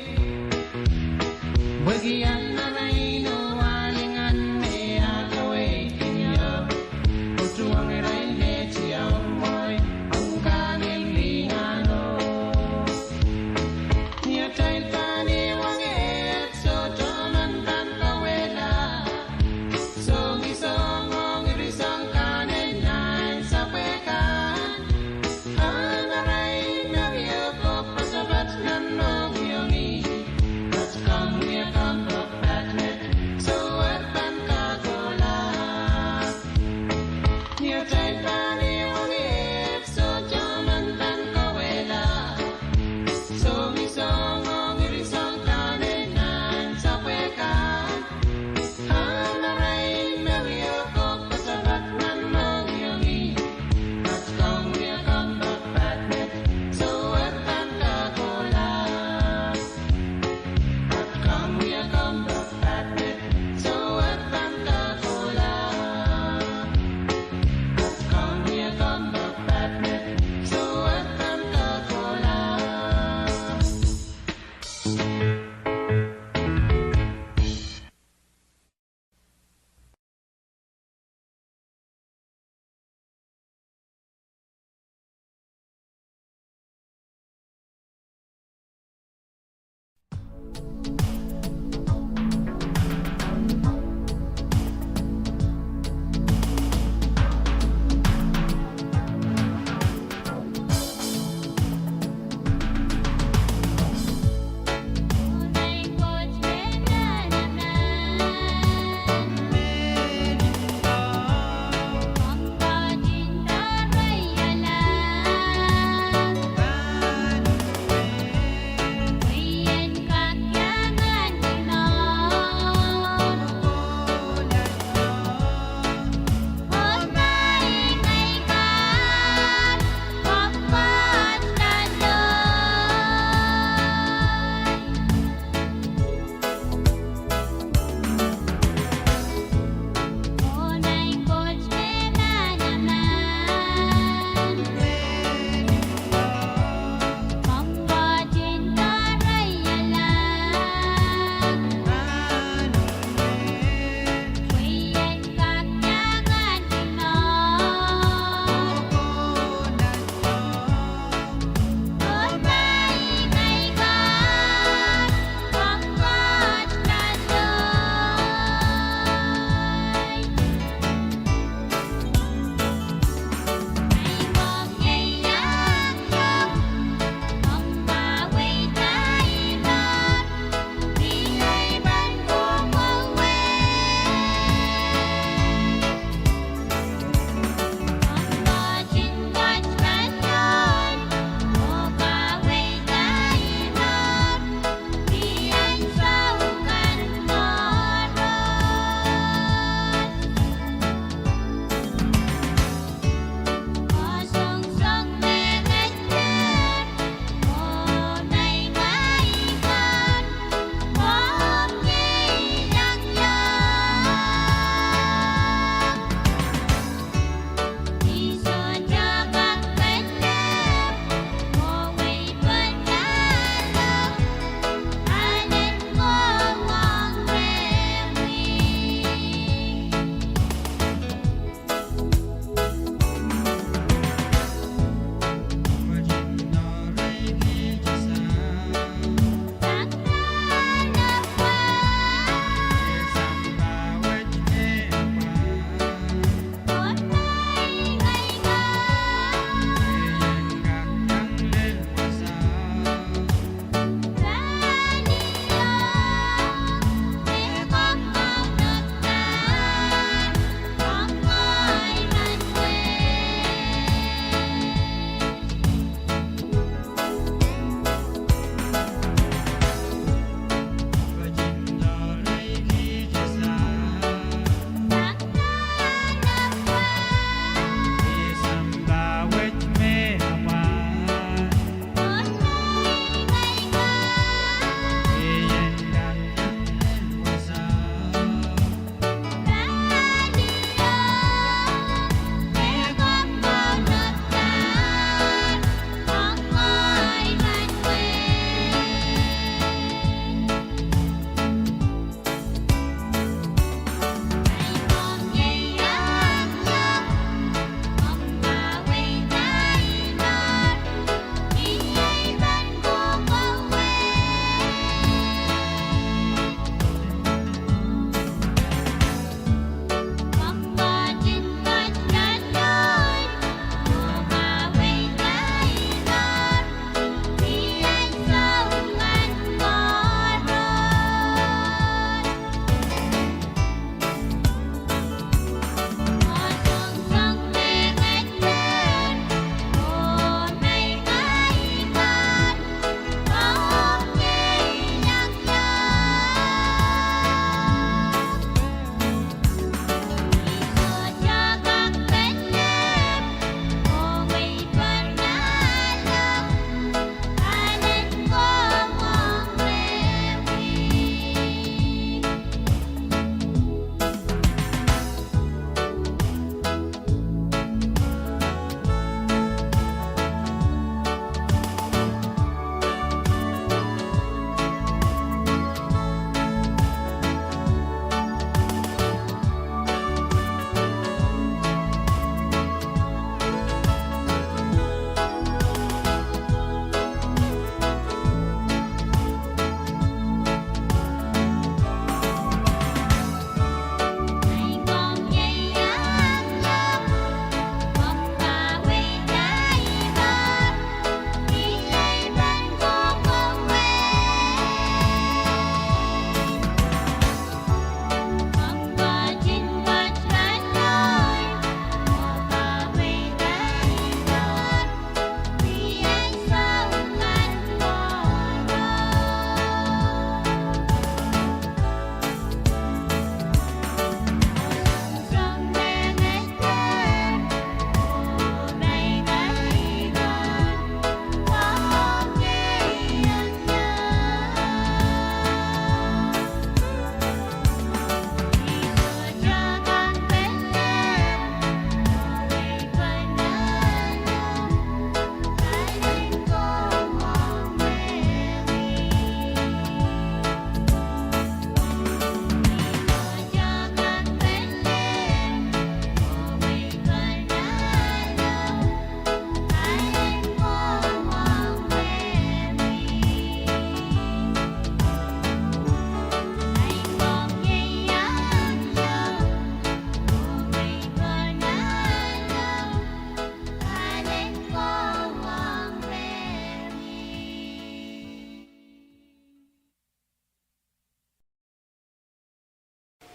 Pwehki ahmw arail oh alingan me ah kaweidkin ie. Oh tuhwong irail me tiahk mwowe ong kahnimw lingan oh. Ni atail pahn ehuong eht, sohte emen pahn kawehla. Songosong ong irisong kan en lain sapwehkan. Ahmw arail me wia kop poatopoat nan mohngiongih. At komw wia kompoakepaht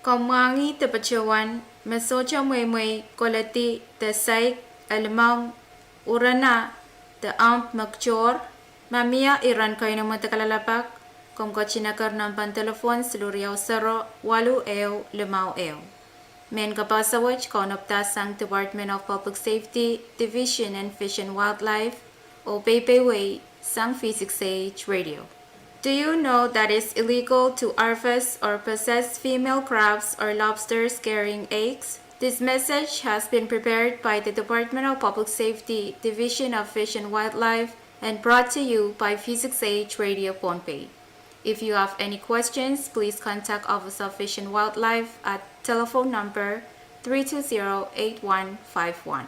Komw mwahngih de patohwan me sohte mweimwei koledi de saik, elimong, urena, de omw me kitohr. Ma mie iren keinemwe de kalelapak, komw ketin eker nempen delepwohn siluh riau sero waluh ehu limau ehu. Mehn kapehse wet kaunopdahsang Department of Public Safety, Division and Fish and Wildlife, oh peipeieisang V six H Radio. Do you know that it's illegal to harvest or possess female crabs or lobsters carrying eggs? This message has been prepared by the Department of Public Safety, Division of Fish and Wildlife, and brought to you by V six H Radio Pohnpei. If you have any questions, please contact Office of Fish and Wildlife at telephone number three two zero eight one five one.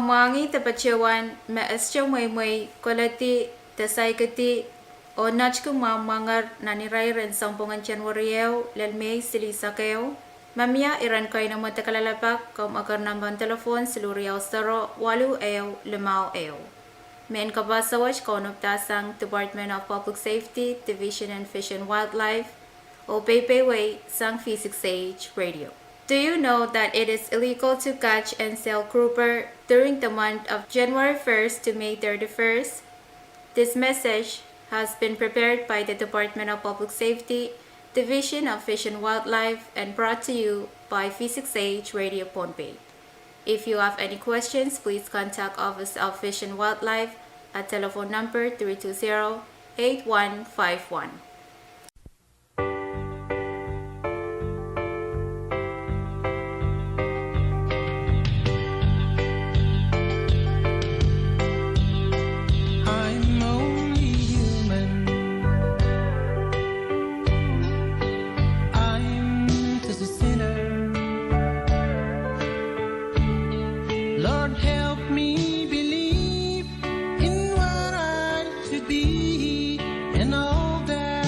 Mwahngih de patohwan me Esther Mweimwei koledi de saikedi oh netiki mwamwahngehr nan irair en sounpwongen January ehu lel Mei silihsek ehu. Ma mie iren keinemwe de kalelapak, komw eker nempehn telephone siluh riau sero waluh ehu limau ehu. Mehn kapaso wet kaunopdahsang Department of Public Safety, Division of Fish and Wildlife, oh peipeieisang V six H Radio. Do you know that it is illegal to catch and sell grouper during the month of January first to May thirty-first? This message has been prepared by the Department of Public Safety, Division of Fish and Wildlife, and brought to you by V six H Radio Pohnpei. If you have any questions, please contact Office of Fish and Wildlife at telephone number three two zero, eight one five one. I'm only human. I'm just a sinner. Lord, help me believe in what I should be and all that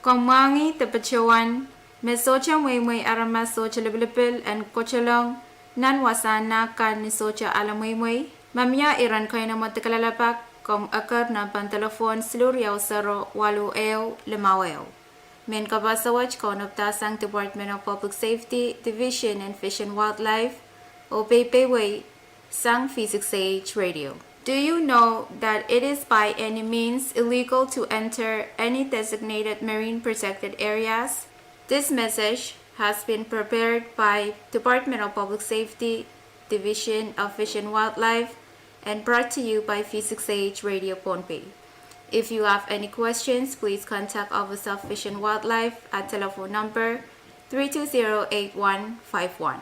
Komw mwahngih de patohwan me sohte mweimwei aramas sohte lipilipil en kotolong nan wasahn nah kan ni sohte ale mweimwei, me mie iren keinemwe de kalelapak, komw eker nempen delepwohn siluh riau sero waluh ehu limau ehu. Mehn kapaso wet kaunopada sang Department of Public Safety, Division of Fish and Wildlife, oh peiwei sang V six A H Radio. Do you know that it is by any means illegal to enter any designated marine protected areas? This message has been prepared by Department of Public Safety, Division of Fish and Wildlife, and brought to you by V six A H Radio Pohnpei. If you have any questions, please contact Office of Fish and Wildlife at telephone number three two zero eight one five one.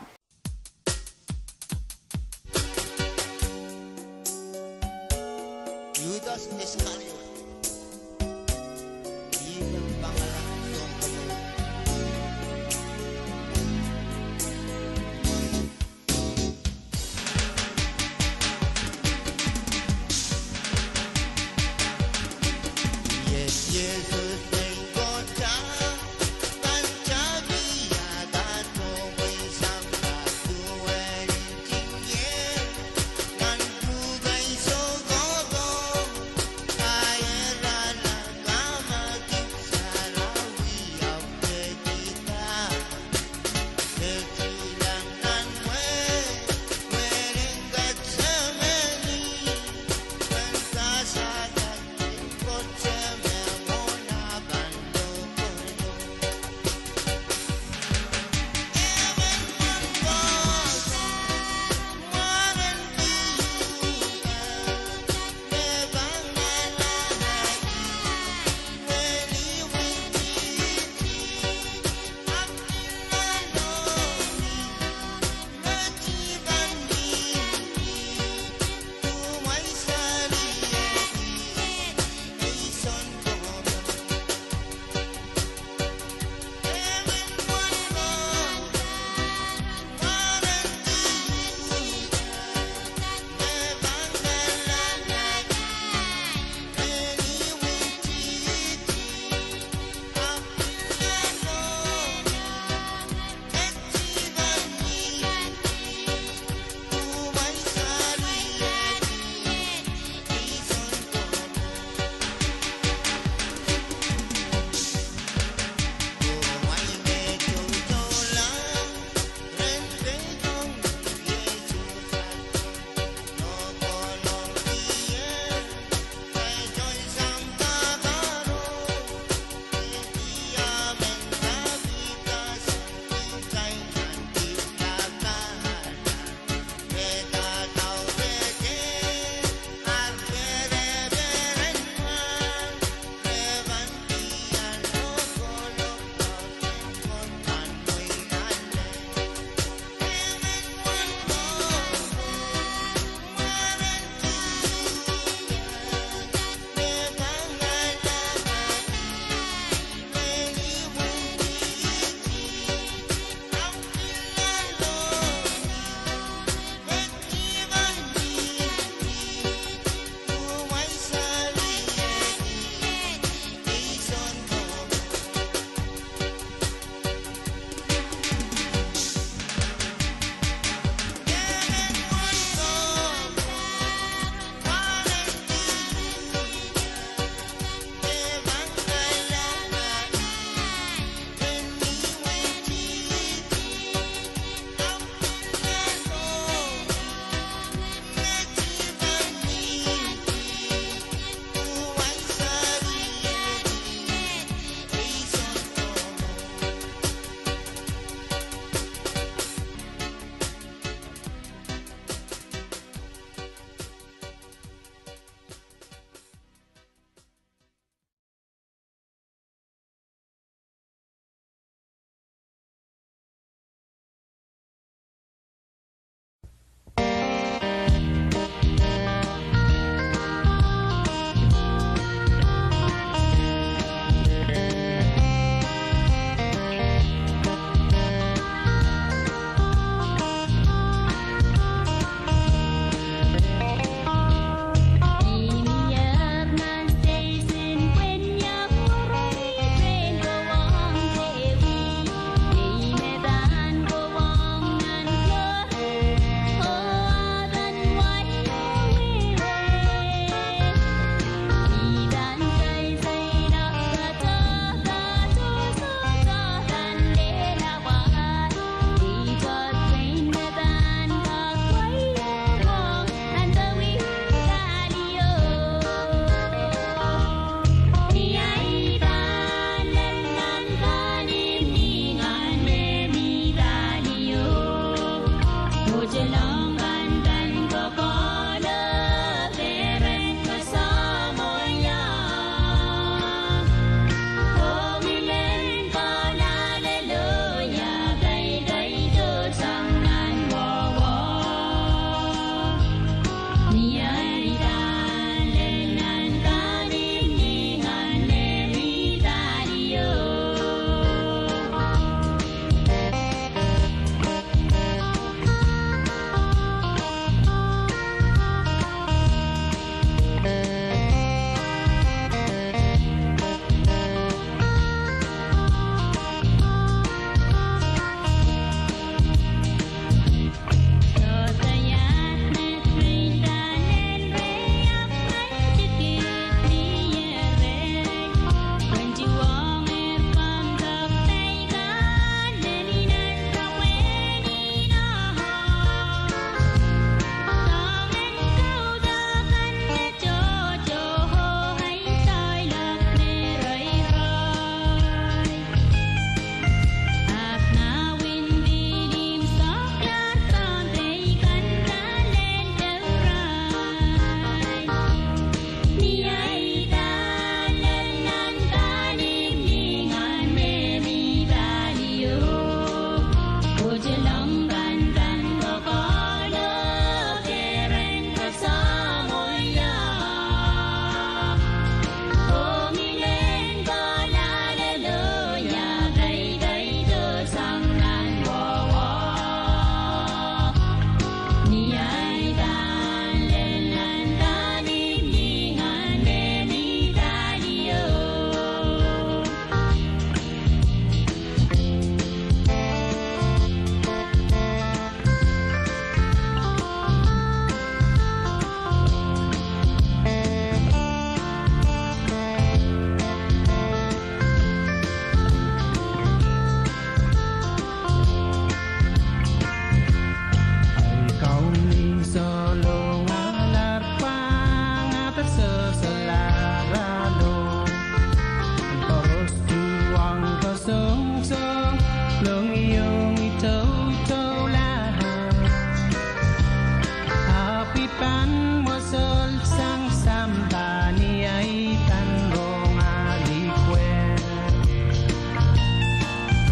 Ahpw I pahn mwosol sang sampah ni ahi pahn rong ahl I kwe.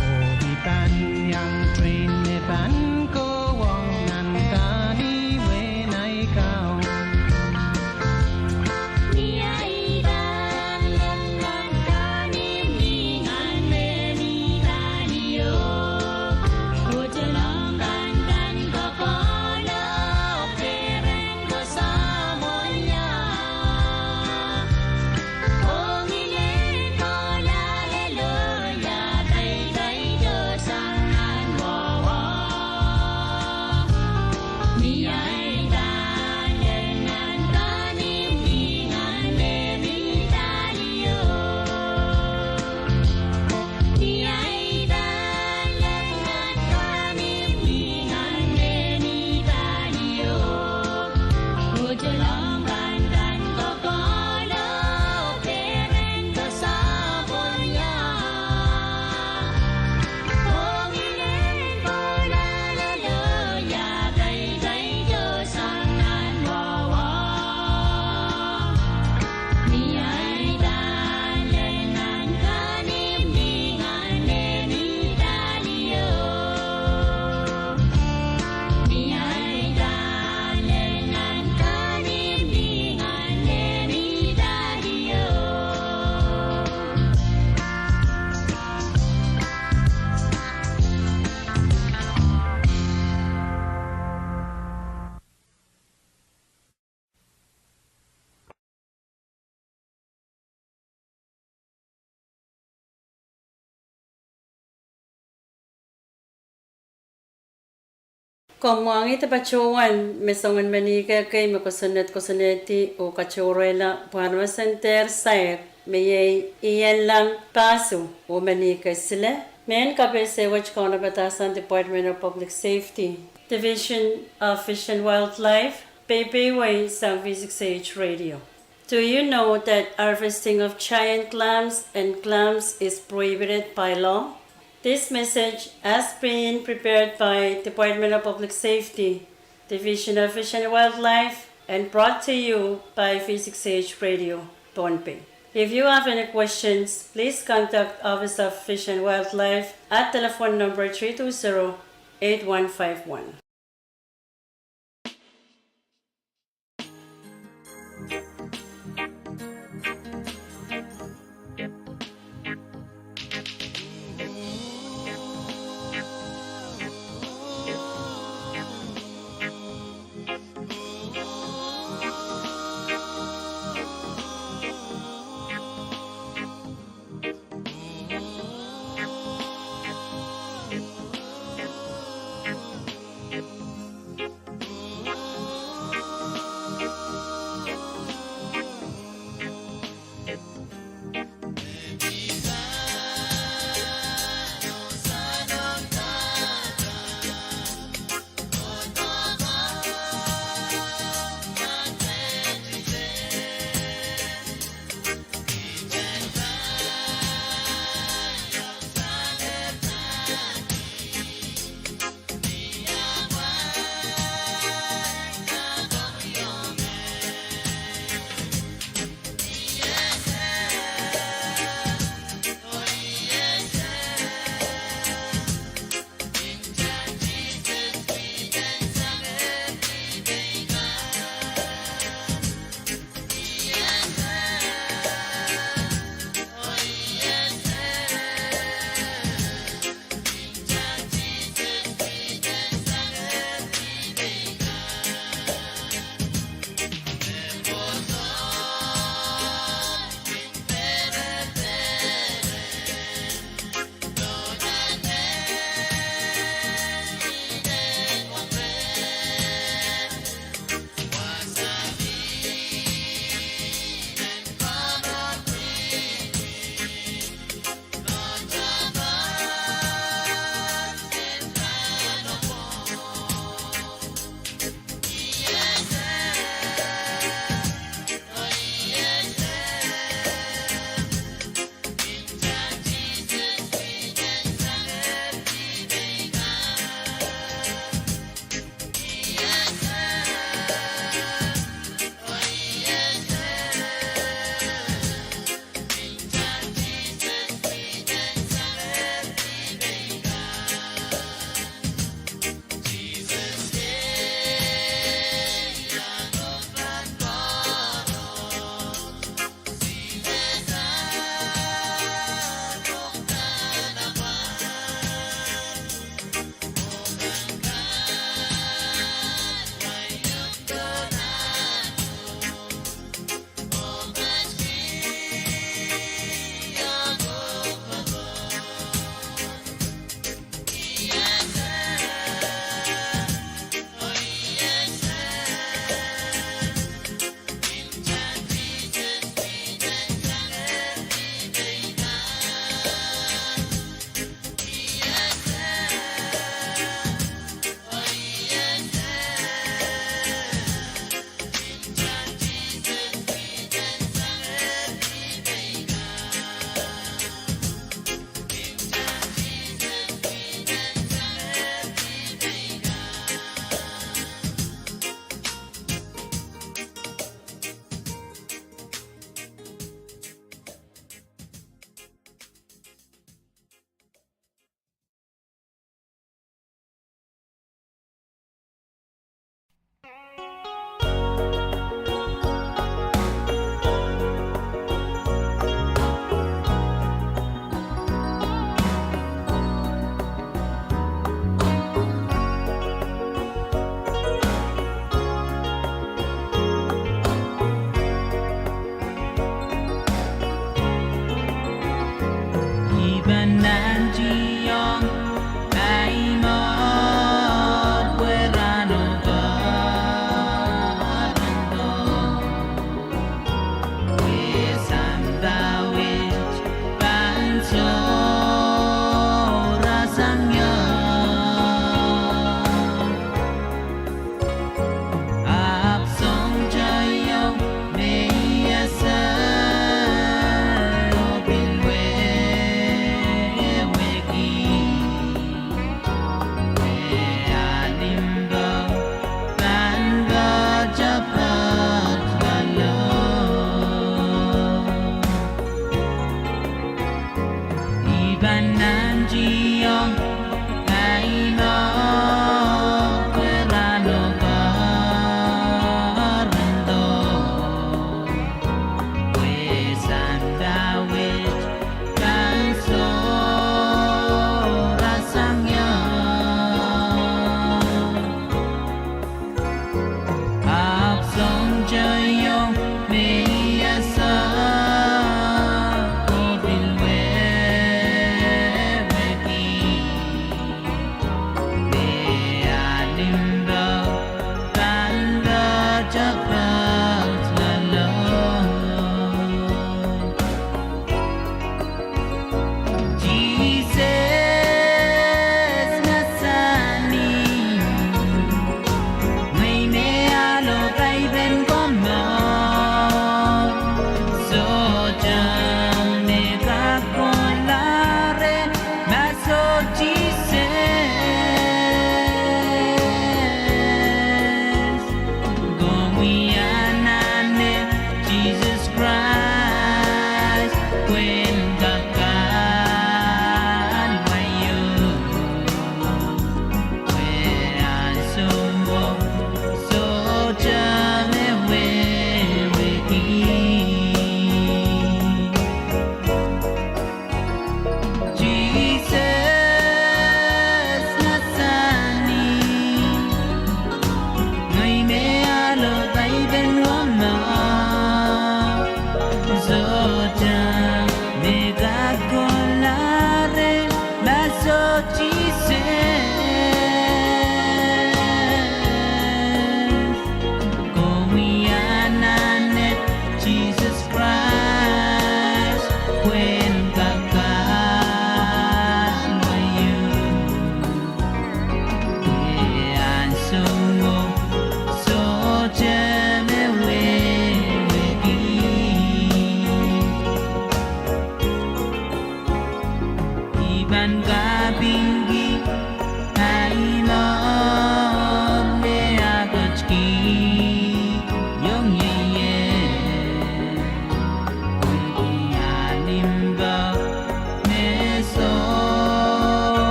Oh I pahn iang train me pahn kohwong nan kahni wehin ahi Kaun. Komw mwahngih de patohwan me soangen menike kei me kosonned koasoanehdi oh katohrehla pwarmesen dehr sair me iei ienlahng pahso oh menike sile. Mehn kapehse wet kaunopada sang Department of Public Safety, Division of Fish and Wildlife, peipeiwei sang V six H Radio. Do you know that harvesting of giant clams and clams is prohibited by law? This message has been prepared by Department of Public Safety, Division of Fish and Wildlife, and brought to you by V six H Radio, Pohnpei. If you have any questions, please contact Office of Fish and Wildlife at telephone number three two zero, eight one five one.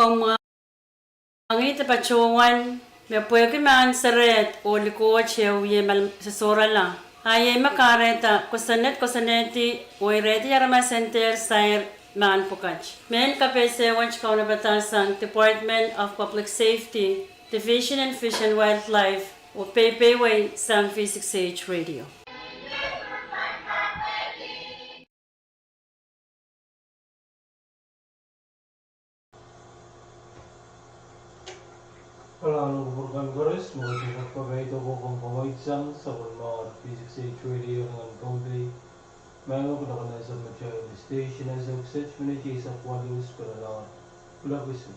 Mwahngih de patohwan me pwehki mahn serehd oh likoht ehu iei me sosohrala, a iei me kahrehda kosonned kosonnedi oh irehdi aramas en dehr sair mahn pwukat. Mehn kapehse wet kaunopada sang Department of Public Safety, Division of Fish and Wildlife, oh peipeie sang V six H Radio. Kalahngan en kupwur kan koaros, me koasoakoasoia pwe kaidehn koasoakoasoia sang sapwellimomwi V six H Radio nan Pohnpei. Mengei me kuloak nan sub material station as of such minute eisek waluh spelala. Kuloak isuh.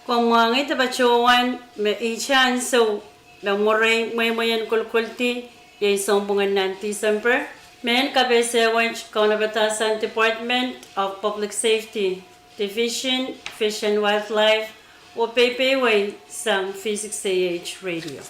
Komw mwahngih de patohwan me ihte ansou me mwurei mweimwei en kolokoldi, iei sounpwong en nan Tisempe. Mehn kapehse wet kaunopadahsang Department of Public Safety, Division, Fish and Wildlife, oh peipeiewe sang V six A H Radio.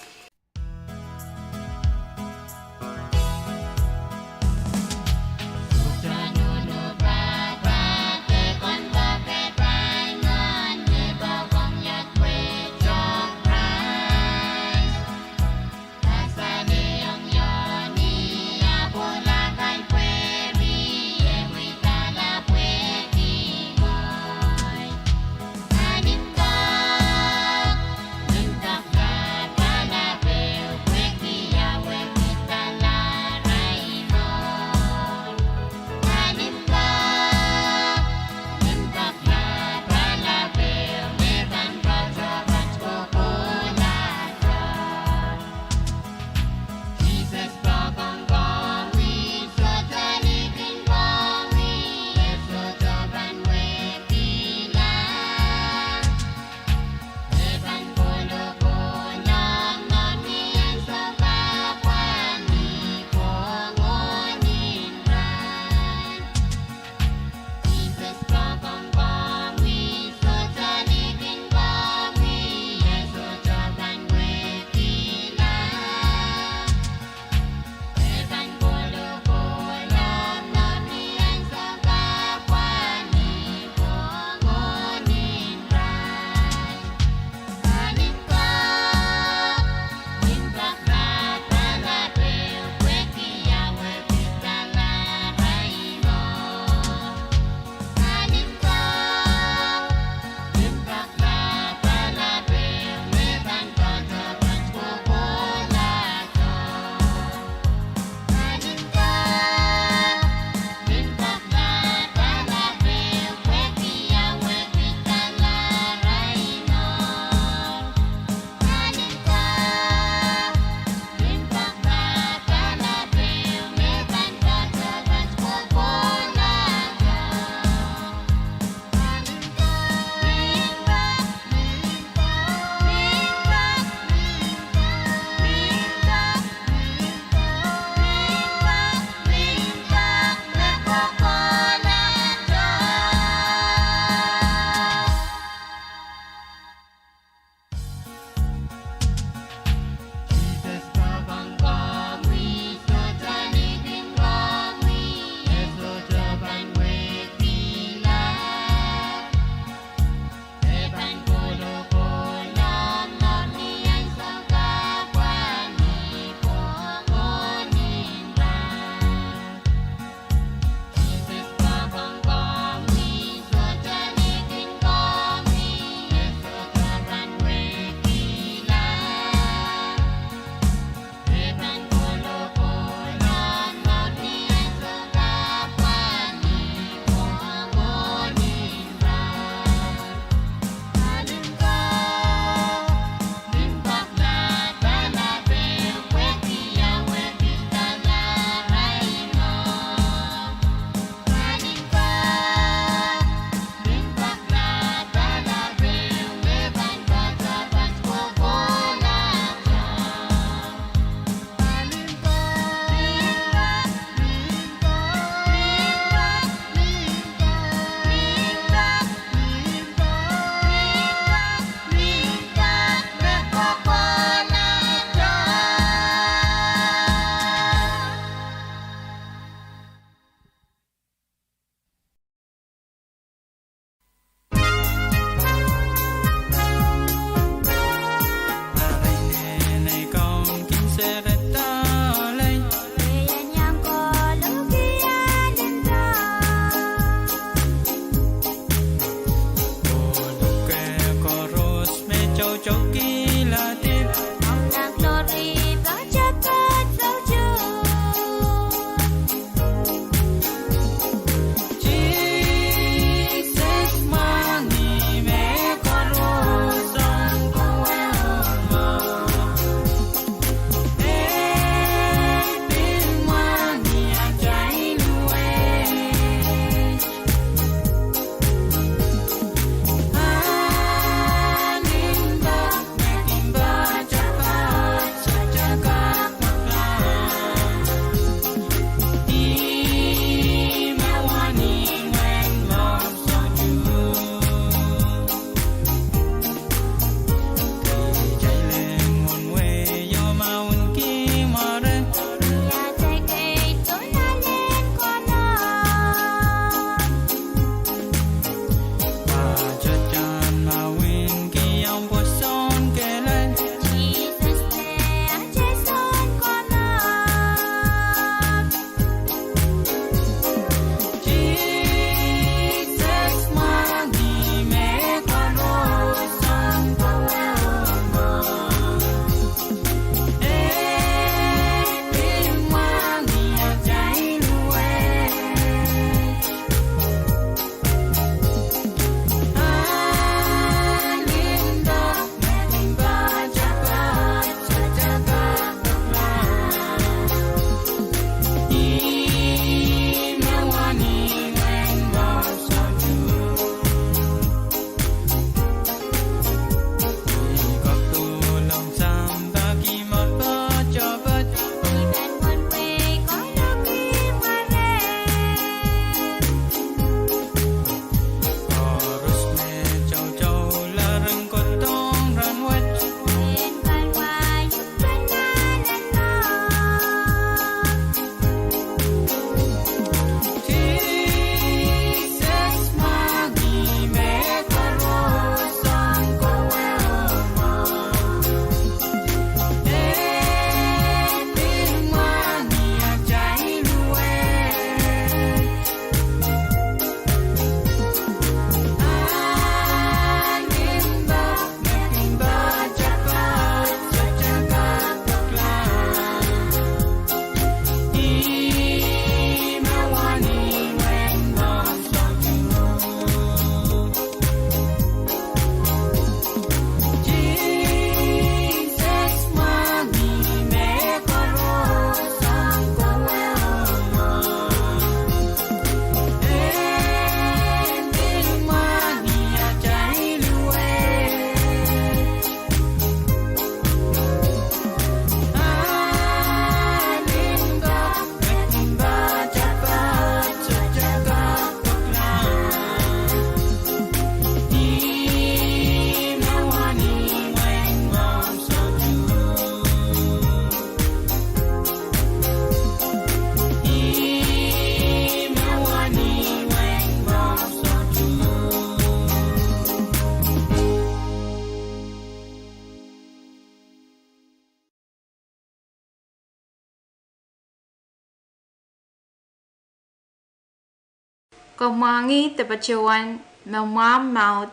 Ke mwahngih de patohwan me mwahmw mwahu,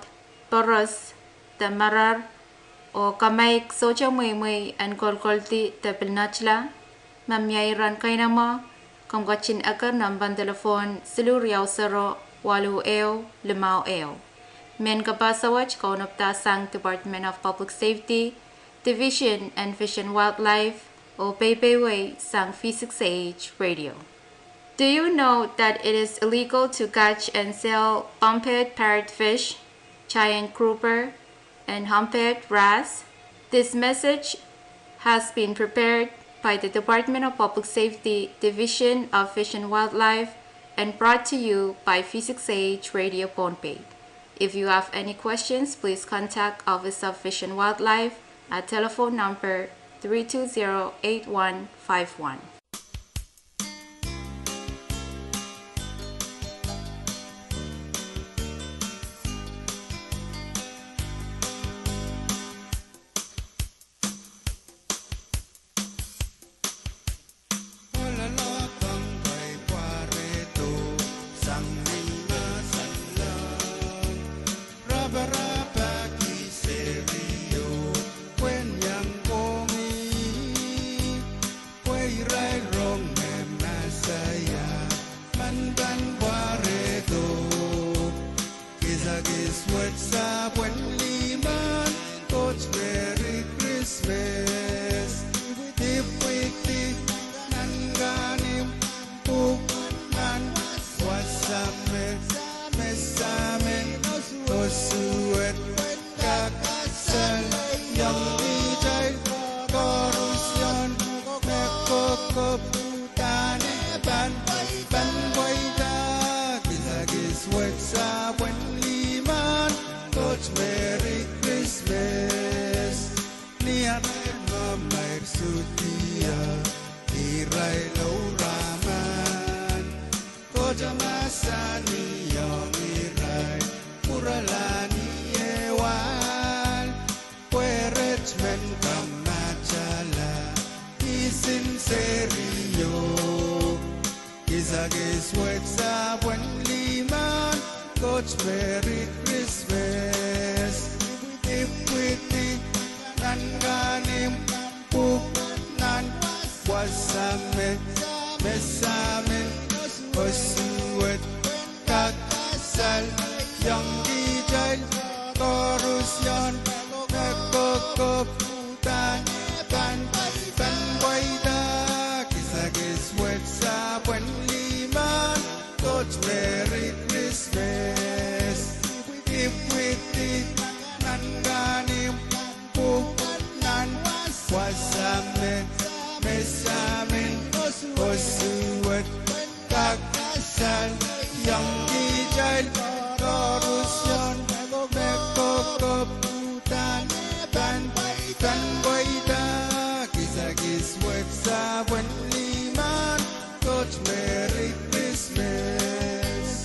poros, de merer, oh kamaik sohte mweimwei en kolkoldi de pilnatla, ma mie iren keinemwe, komw ketin eker nempen delepwohn siluh riau sero waluh ehu limau ehu. Mehn kapehse wet kaunopdahng sang Department of Public Safety, Division en Fish and Wildlife, oh peipeiewi sang V six A H Radio. Do you know that it is illegal to catch and sell humpback parrotfish, giant grouper, and humpback wrasse? This message has been prepared by the Department of Public Safety, Division of Fish and Wildlife, and brought to you by V six A H Radio Pohnpei. If you have any questions, please contact Office of Fish and Wildlife at telephone number three two zero eight one five one. Kisakis wet sahpwen limehn, Koht Merry Christmas. Ipwidi nan kahnimw, pwuhk nan wasa me, me samin, oh suwed kak saliong kitail koarusie me kokohp uhdahn pahn, pahn pweida. Kisakis wet sahpwen limehn, Koht Merry Christmas. Ni arail momour suhdier, irail ouraman, Koht mahsanihong irail, pwurala ni eh wahl, pwe ret men kamatala, kisin serio. Kisakis wet sahpwen limehn, Koht Merry Christmas. Ipwidi nan kahnimw, pwuhk nan wasa me, me samin, oh suwed kak saliong kitail koarusie me kokohp uhdahn pahn, pahn pweida. Kisakis wet sahpwen limehn, Koht Merry Christmas. Ipwidi nan kahnimw, pwuhk nan wasa me, me samin, oh suwed kak saliong kitail koarusie me kokohp uhdahn pahn, pahn pweida. Kisakis wet sahpwen limehn, Koht Merry Christmas.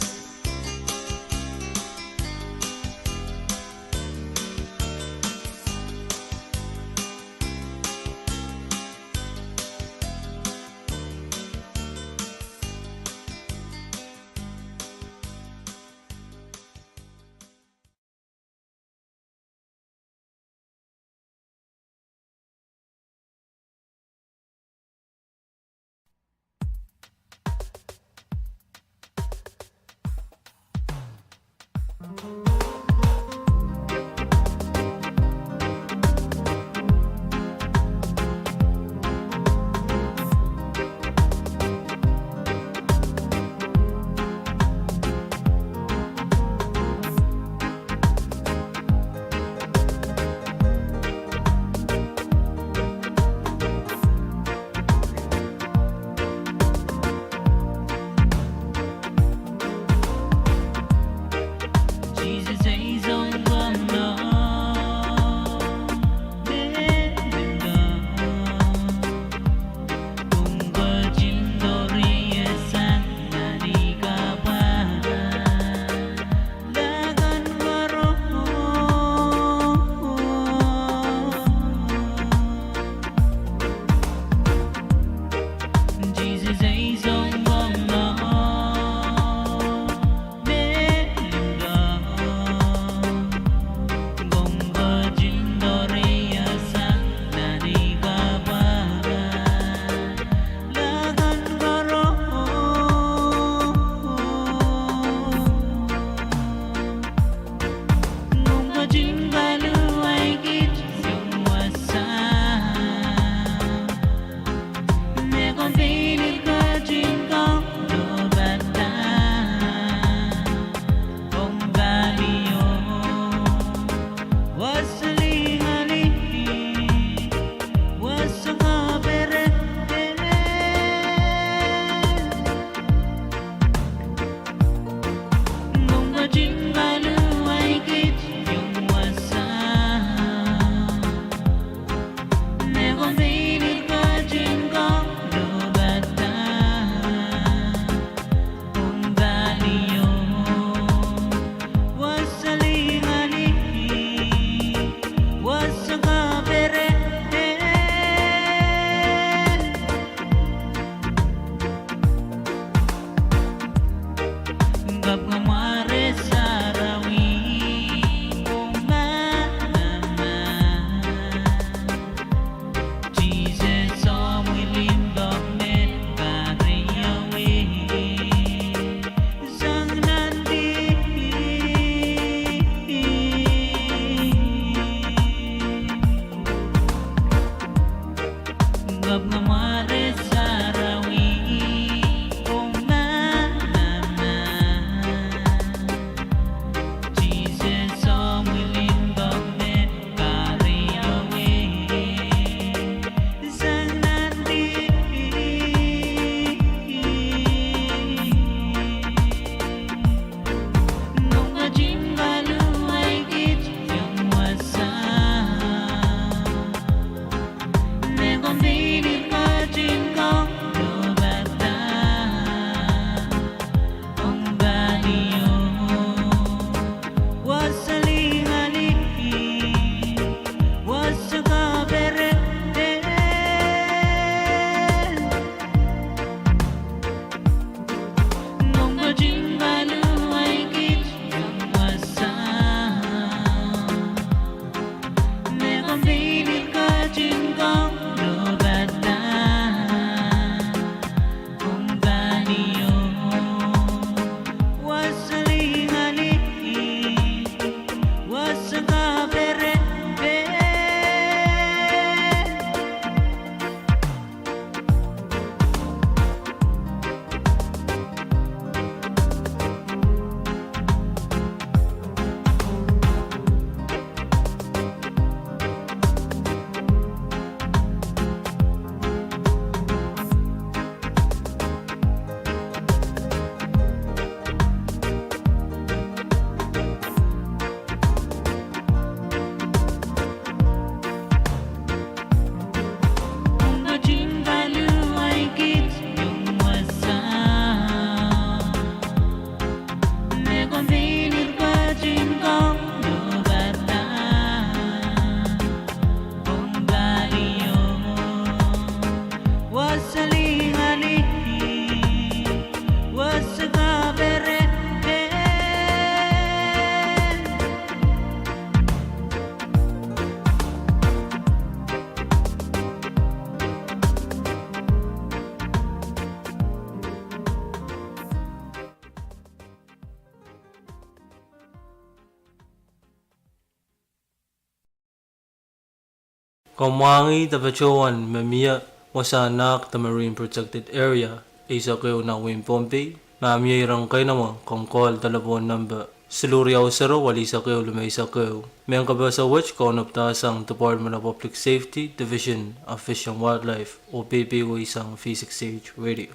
Komw mwahngih de patohwan me mie wasahn nahk de Marine Protected Area eisek ehu nan wehin Pohnpei. Ma mie iren keinemwe, komw call delepwohn nempe siluh riau sero, welisek ehu, limeisek ehu. Mehn kapehse wet kaunopdahsang Department of Public Safety, Division of Fish and Wildlife, oh peipeidawei sang V six H Radio.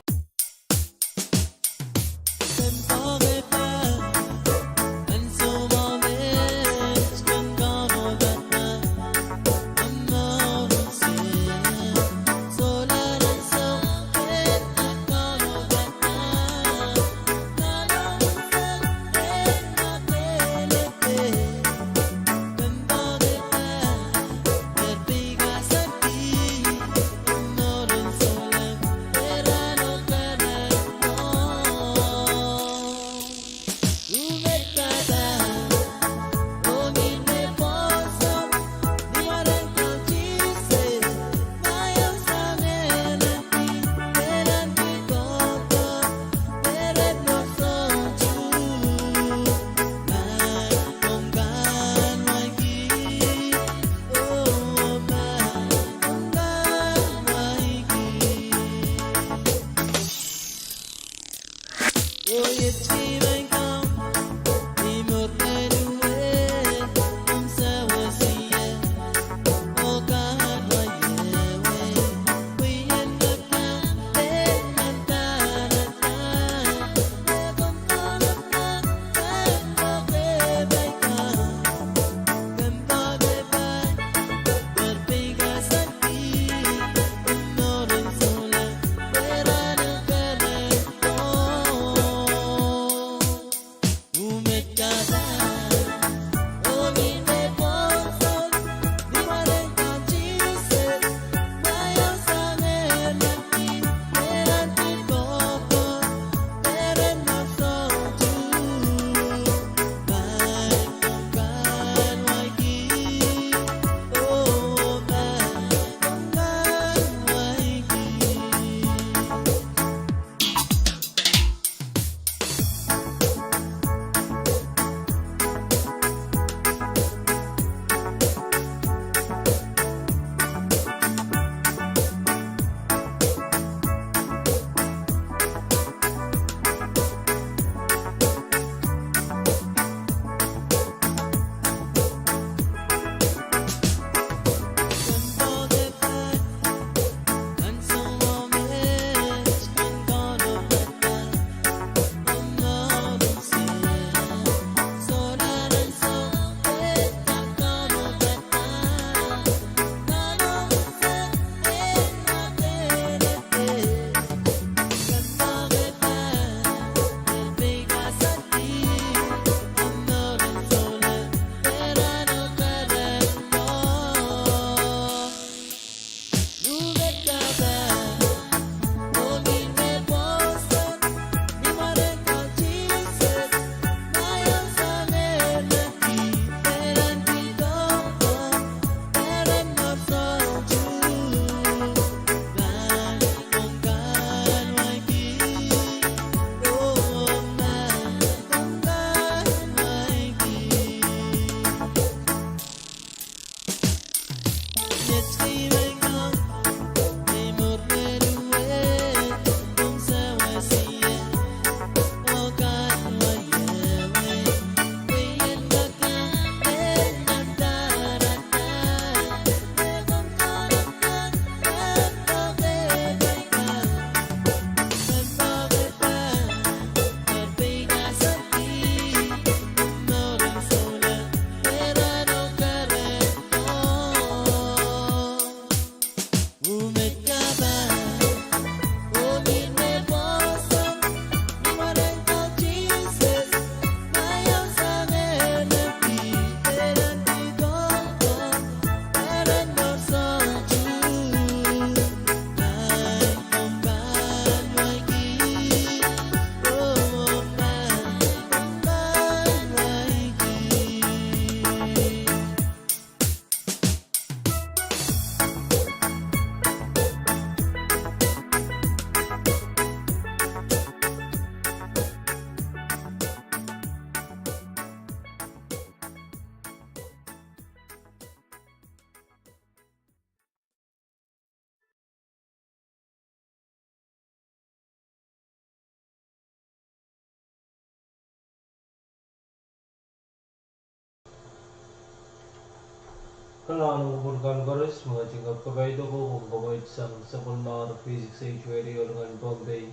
Kalahngan en kupwur kan koaros, me kaidehn kapaiada ong komwi sang sapwellimatail V six H Radio lingan Pohnpei.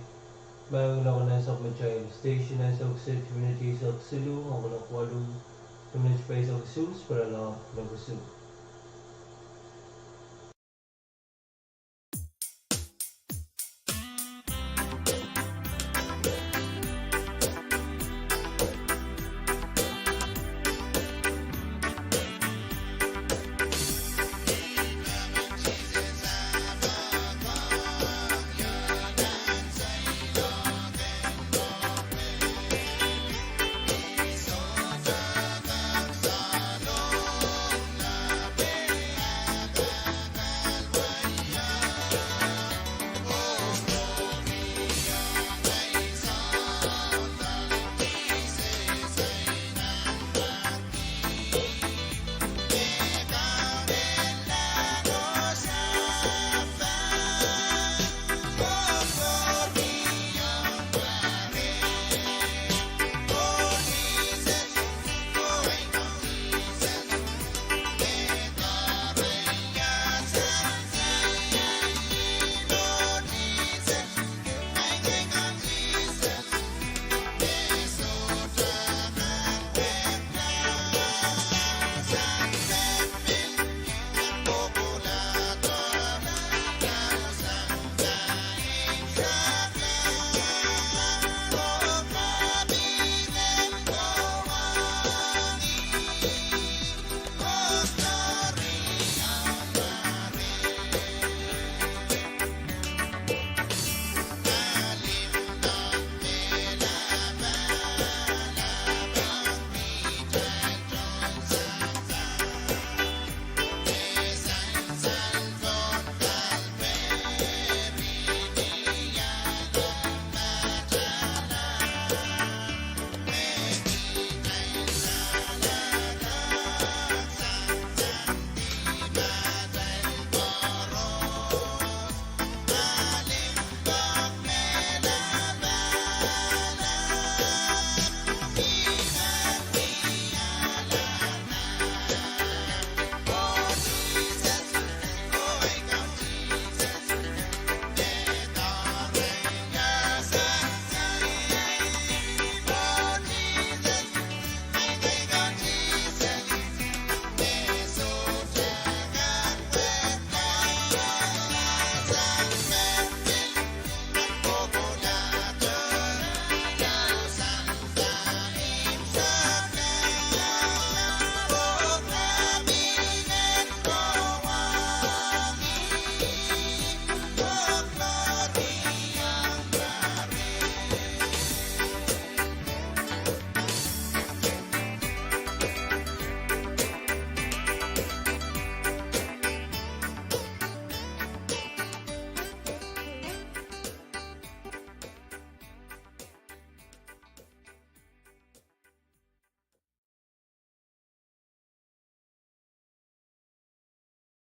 Mehkot nan sapwellimatail station ansou kiset minit eisek siluh, ong kuloak waluh, minit eisek siluh, pil alehdi me kisuh.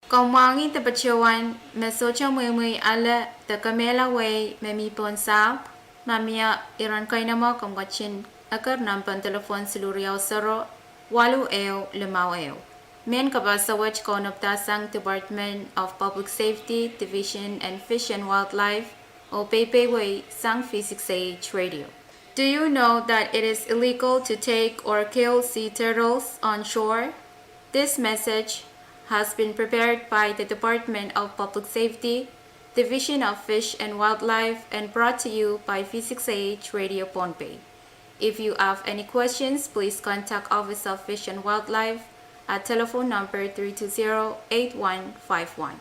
Komw mwahngih de patohwan me sohte mweimwei ale de kemehla wehi me mi pohn sahpw. Ma mie iren keinemwe, komw ketin eker nempehn telephone siluh riau sero, waluh ehu limau ehu. Mehn kapehse wet kaunopdahsang Department of Public Safety, Division of Fish and Wildlife, oh peipeiwei sang V six H Radio. Do you know that it is illegal to take or kill sea turtles on shore? This message has been prepared by the Department of Public Safety, Division of Fish and Wildlife, and brought to you by V six H Radio Pohnpei. If you have any questions, please contact Office of Fish and Wildlife at telephone number three two zero eight one five one.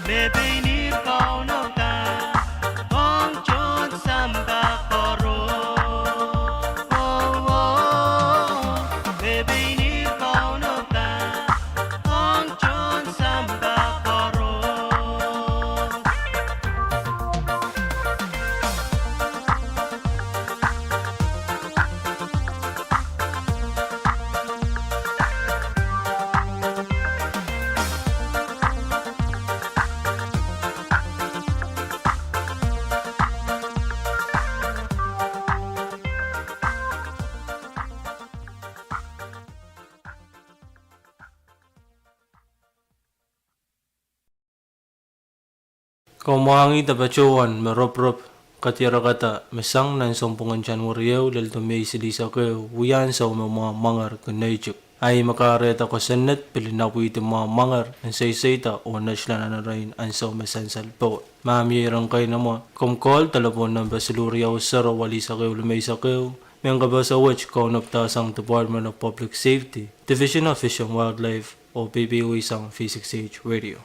Me pein ih Kauno kan ong tohn sampah koaros. Oh, oh, oh. Me pein ih Kauno kan ong tohn sampah koaros. Komw mwahngih patohwan me roporop kadiarakada me sang nan sounpwongen January ehu lel Mei silihsek ehu, wia ansou me mwahu mwanger kin neitik. Ahi me kahrehda kosonned pil inapwihdi mwahu mwanger en seiseida oh netla nan erein ansou me sansal pohl. Ma mie iren keinemwe, komw call delepwohn nempe siluh riau sero walihsek ehu limeisek ehu, mehn kapehse wet kaunopdahsang Department of Public Safety, Division of Fish and Wildlife, oh P P O sang V six H Radio.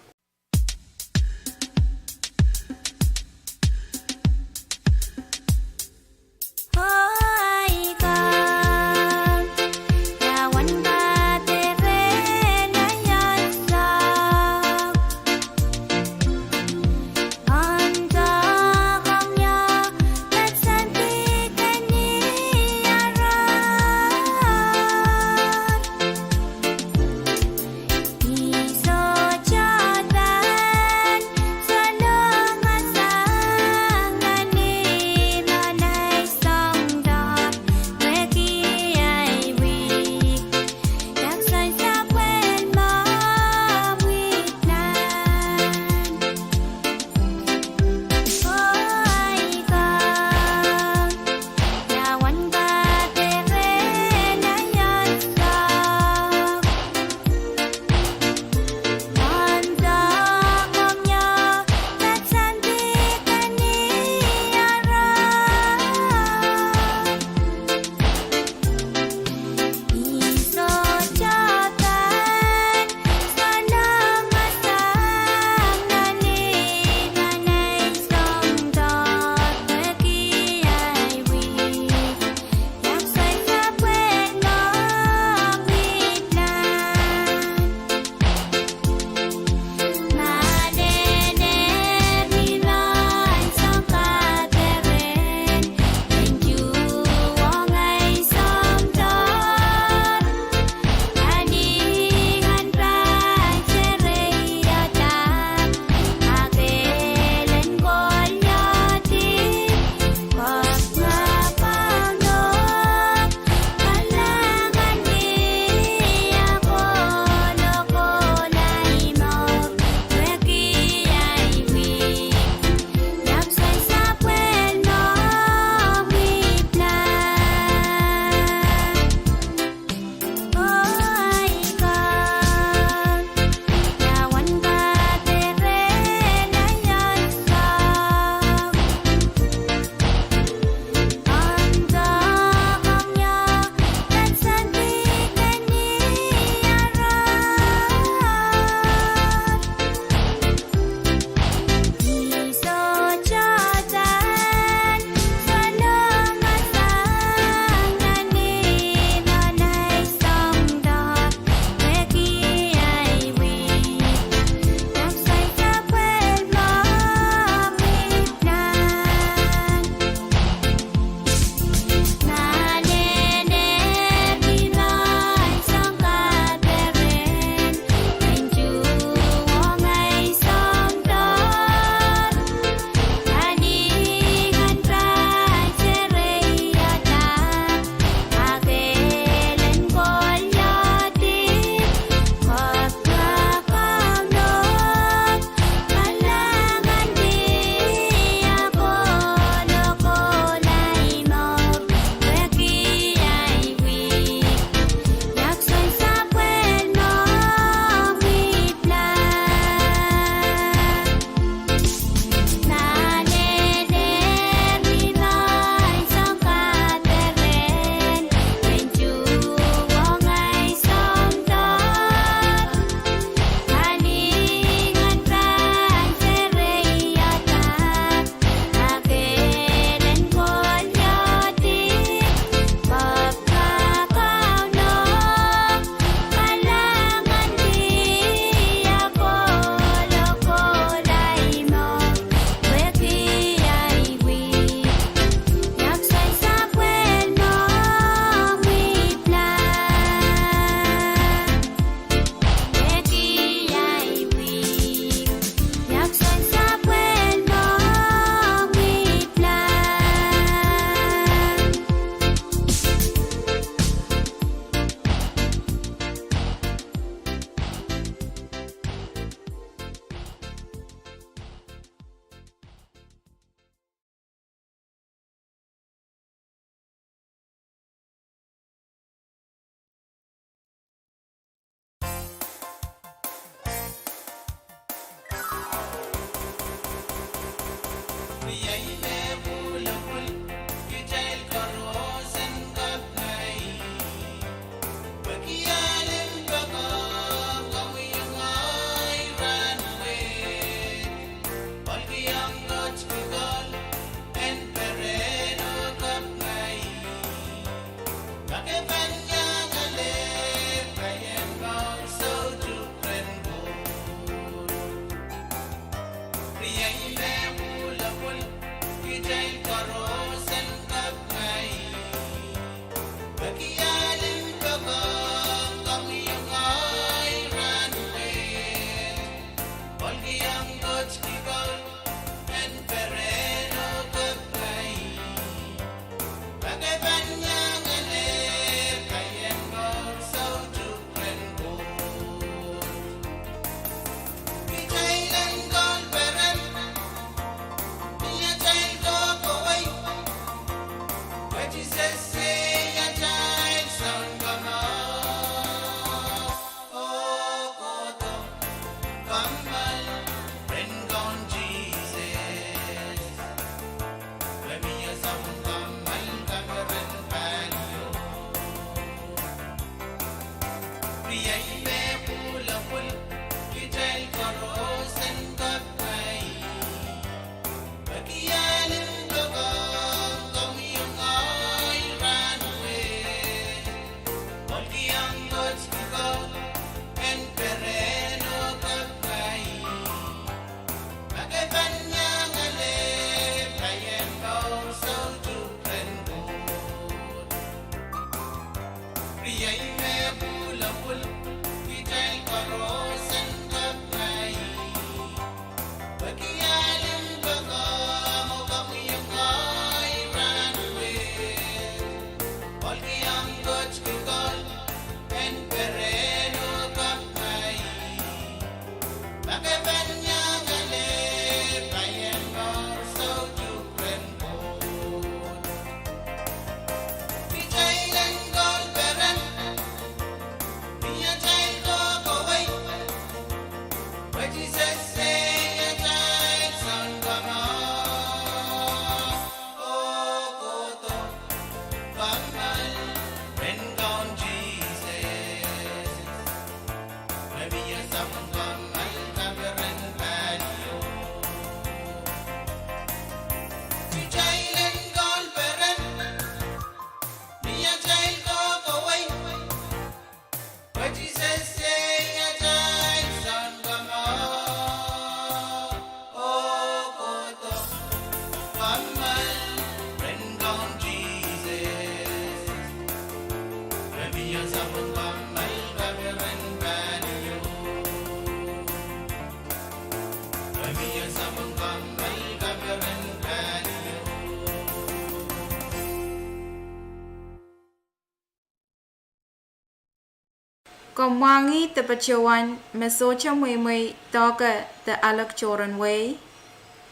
Komw mwahngih de patohwan me sohte mweimwei doahke de alek tohrohr en wehi?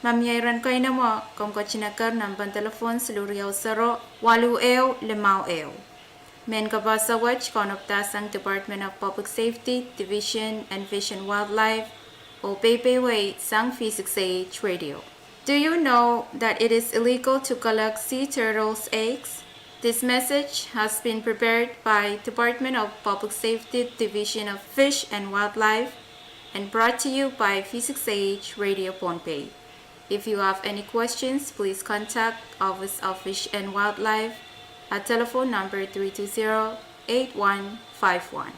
Ma mie iren keinemwe, komw ketin eker nempen delepwohn siluh riau sero waluh ehu limau ehu. Mehn kapasa wet kaunopdahsang Department of Public Safety, Division of Fish and Wildlife, oh peipeieisang V six A H Radio. Do you know that it is illegal to collect sea turtles' eggs? This message has been prepared by Department of Public Safety, Division of Fish and Wildlife, and brought to you by V six A H Radio Pohnpei. If you have any questions, please contact Office of Fish and Wildlife at telephone number three two zero, eight one five one.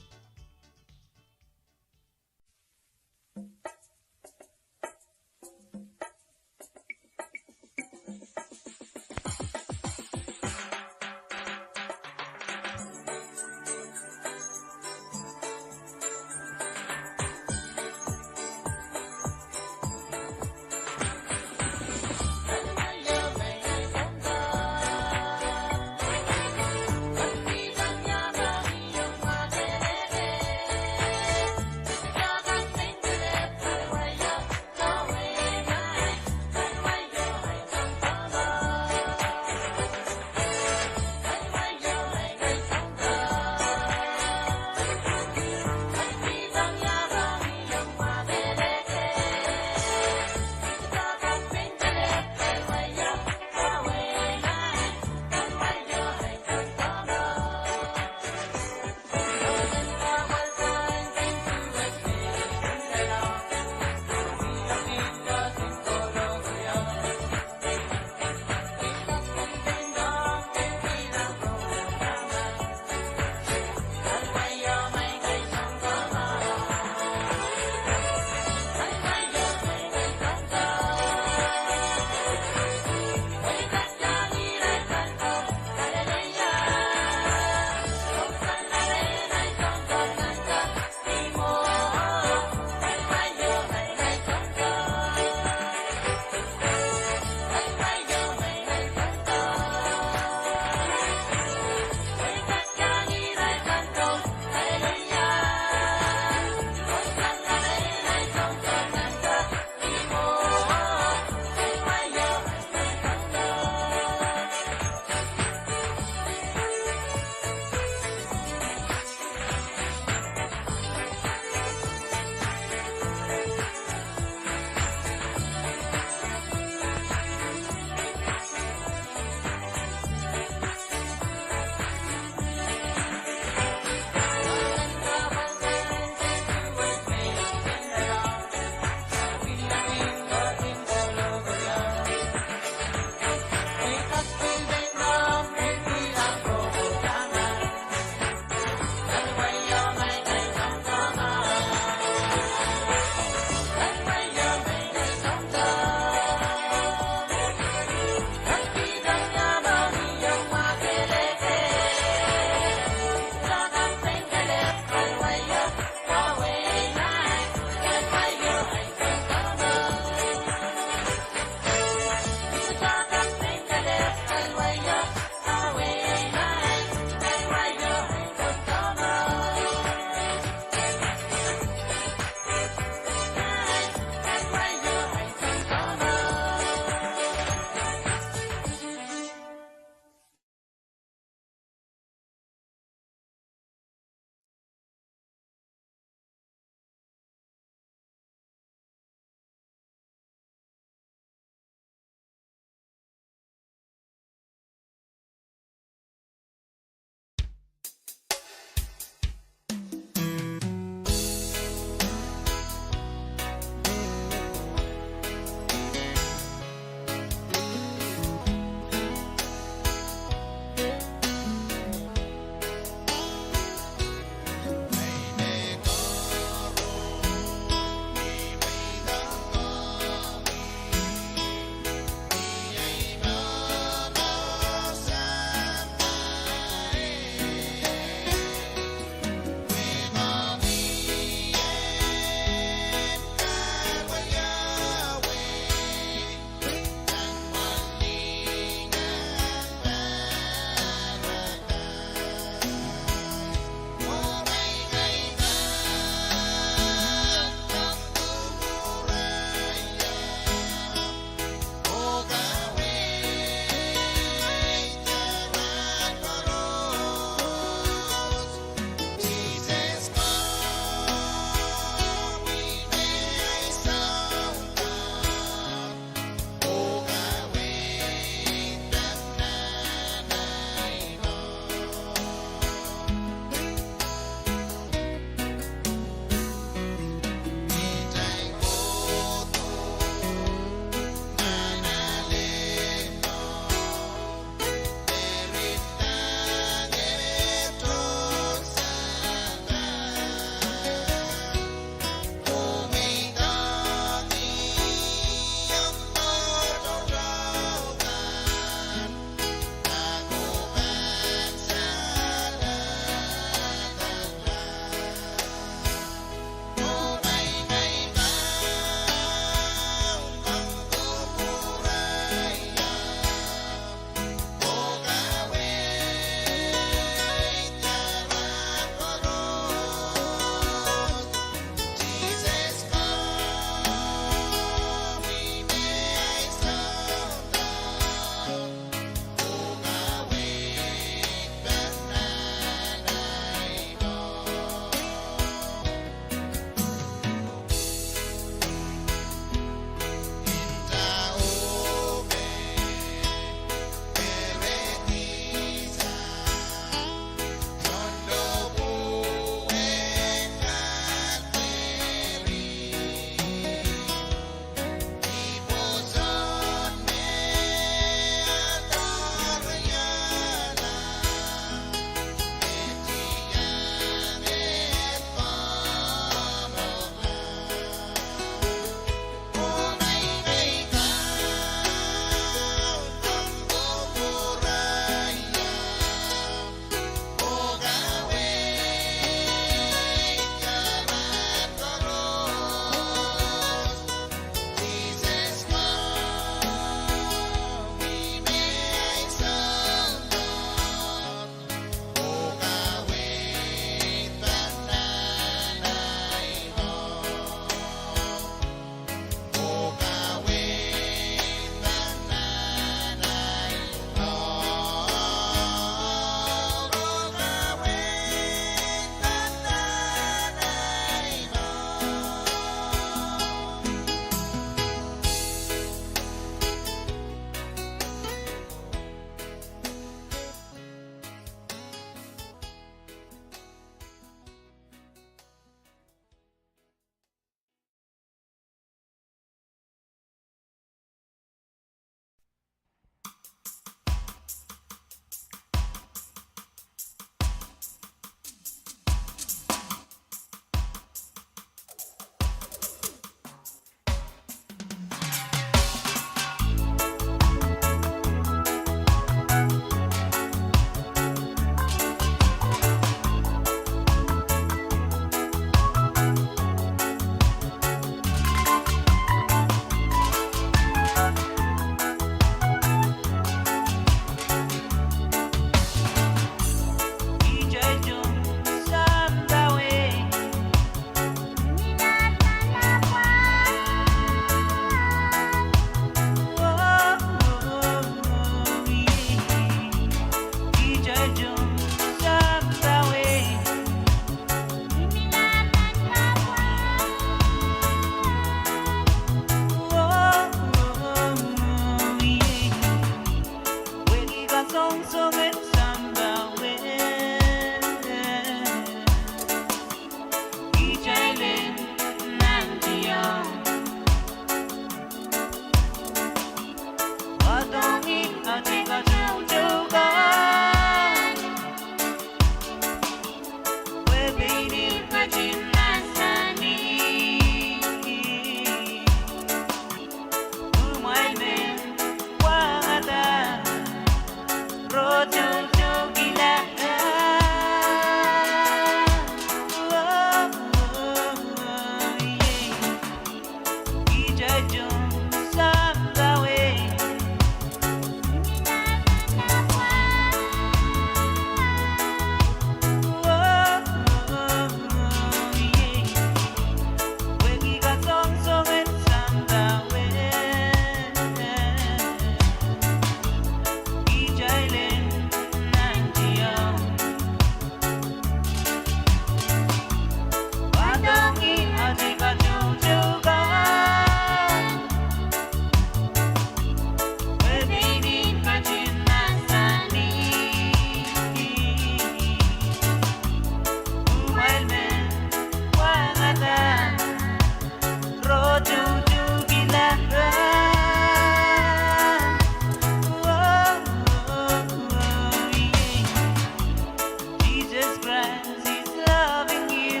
Christ is loving you.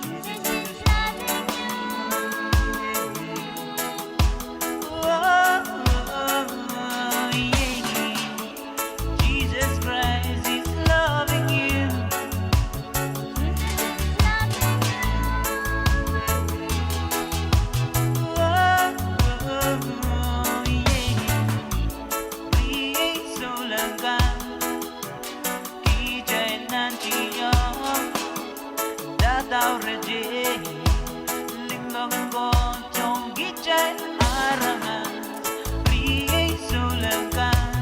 Jesus is loving you. Oh, oh, oh, yeah. Jesus Christ is loving you. Jesus is loving you. Oh, oh, oh, yeah. Riei souleng kan, kitail nantihong dadaurete limpoak en Koht ong kitail aramas. Riei souleng kan,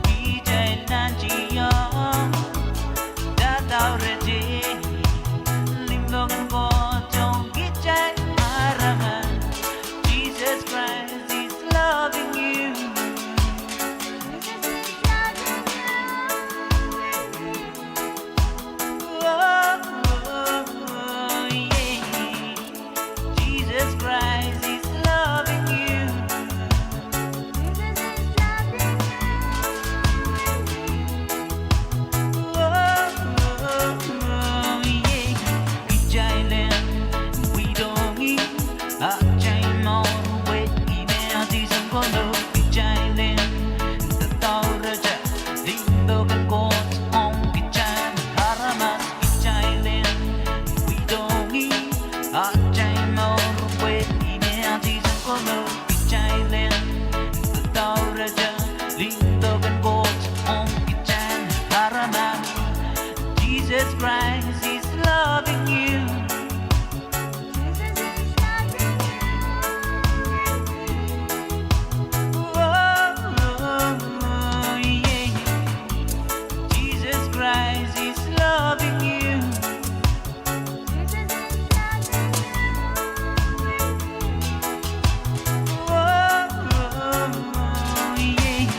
kitail nantihong dadaurete limpoak en Koht ong kitail aramas. Jesus Christ is loving you. Jesus is loving you. Oh, oh, oh, yeah. Jesus Christ is loving you. Jesus is loving you. Oh, oh, oh, yeah. Kitail en pwidongih atail mour pwe ih me ahdison kolo. Kitail en dadaurete limpoak en Koht ong kitail aramas. Kitail en pwidongih atail mour pwe ih me ahdison kolo. Kitail en dadaurete limpoak en Koht ong kitail aramas. Jesus Christ is loving you. Jesus is loving you. Oh, oh, oh, yeah. Jesus Christ is loving you. Jesus is loving you. Oh, oh, oh, yeah.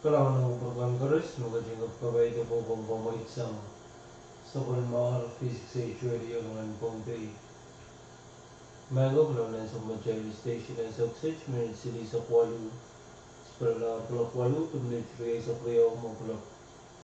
Kalahngan ong pwurokan koaros me ketin kak kapai de kohkohng komwi sang sapwellimomwi V six H radio nan Pohnpei. Maing ko, kalahngan en sapwellimatail station en Sokset, minit silihsek waluh, sipwelala kuloak waluh de minit rieisek riau mwo kuloak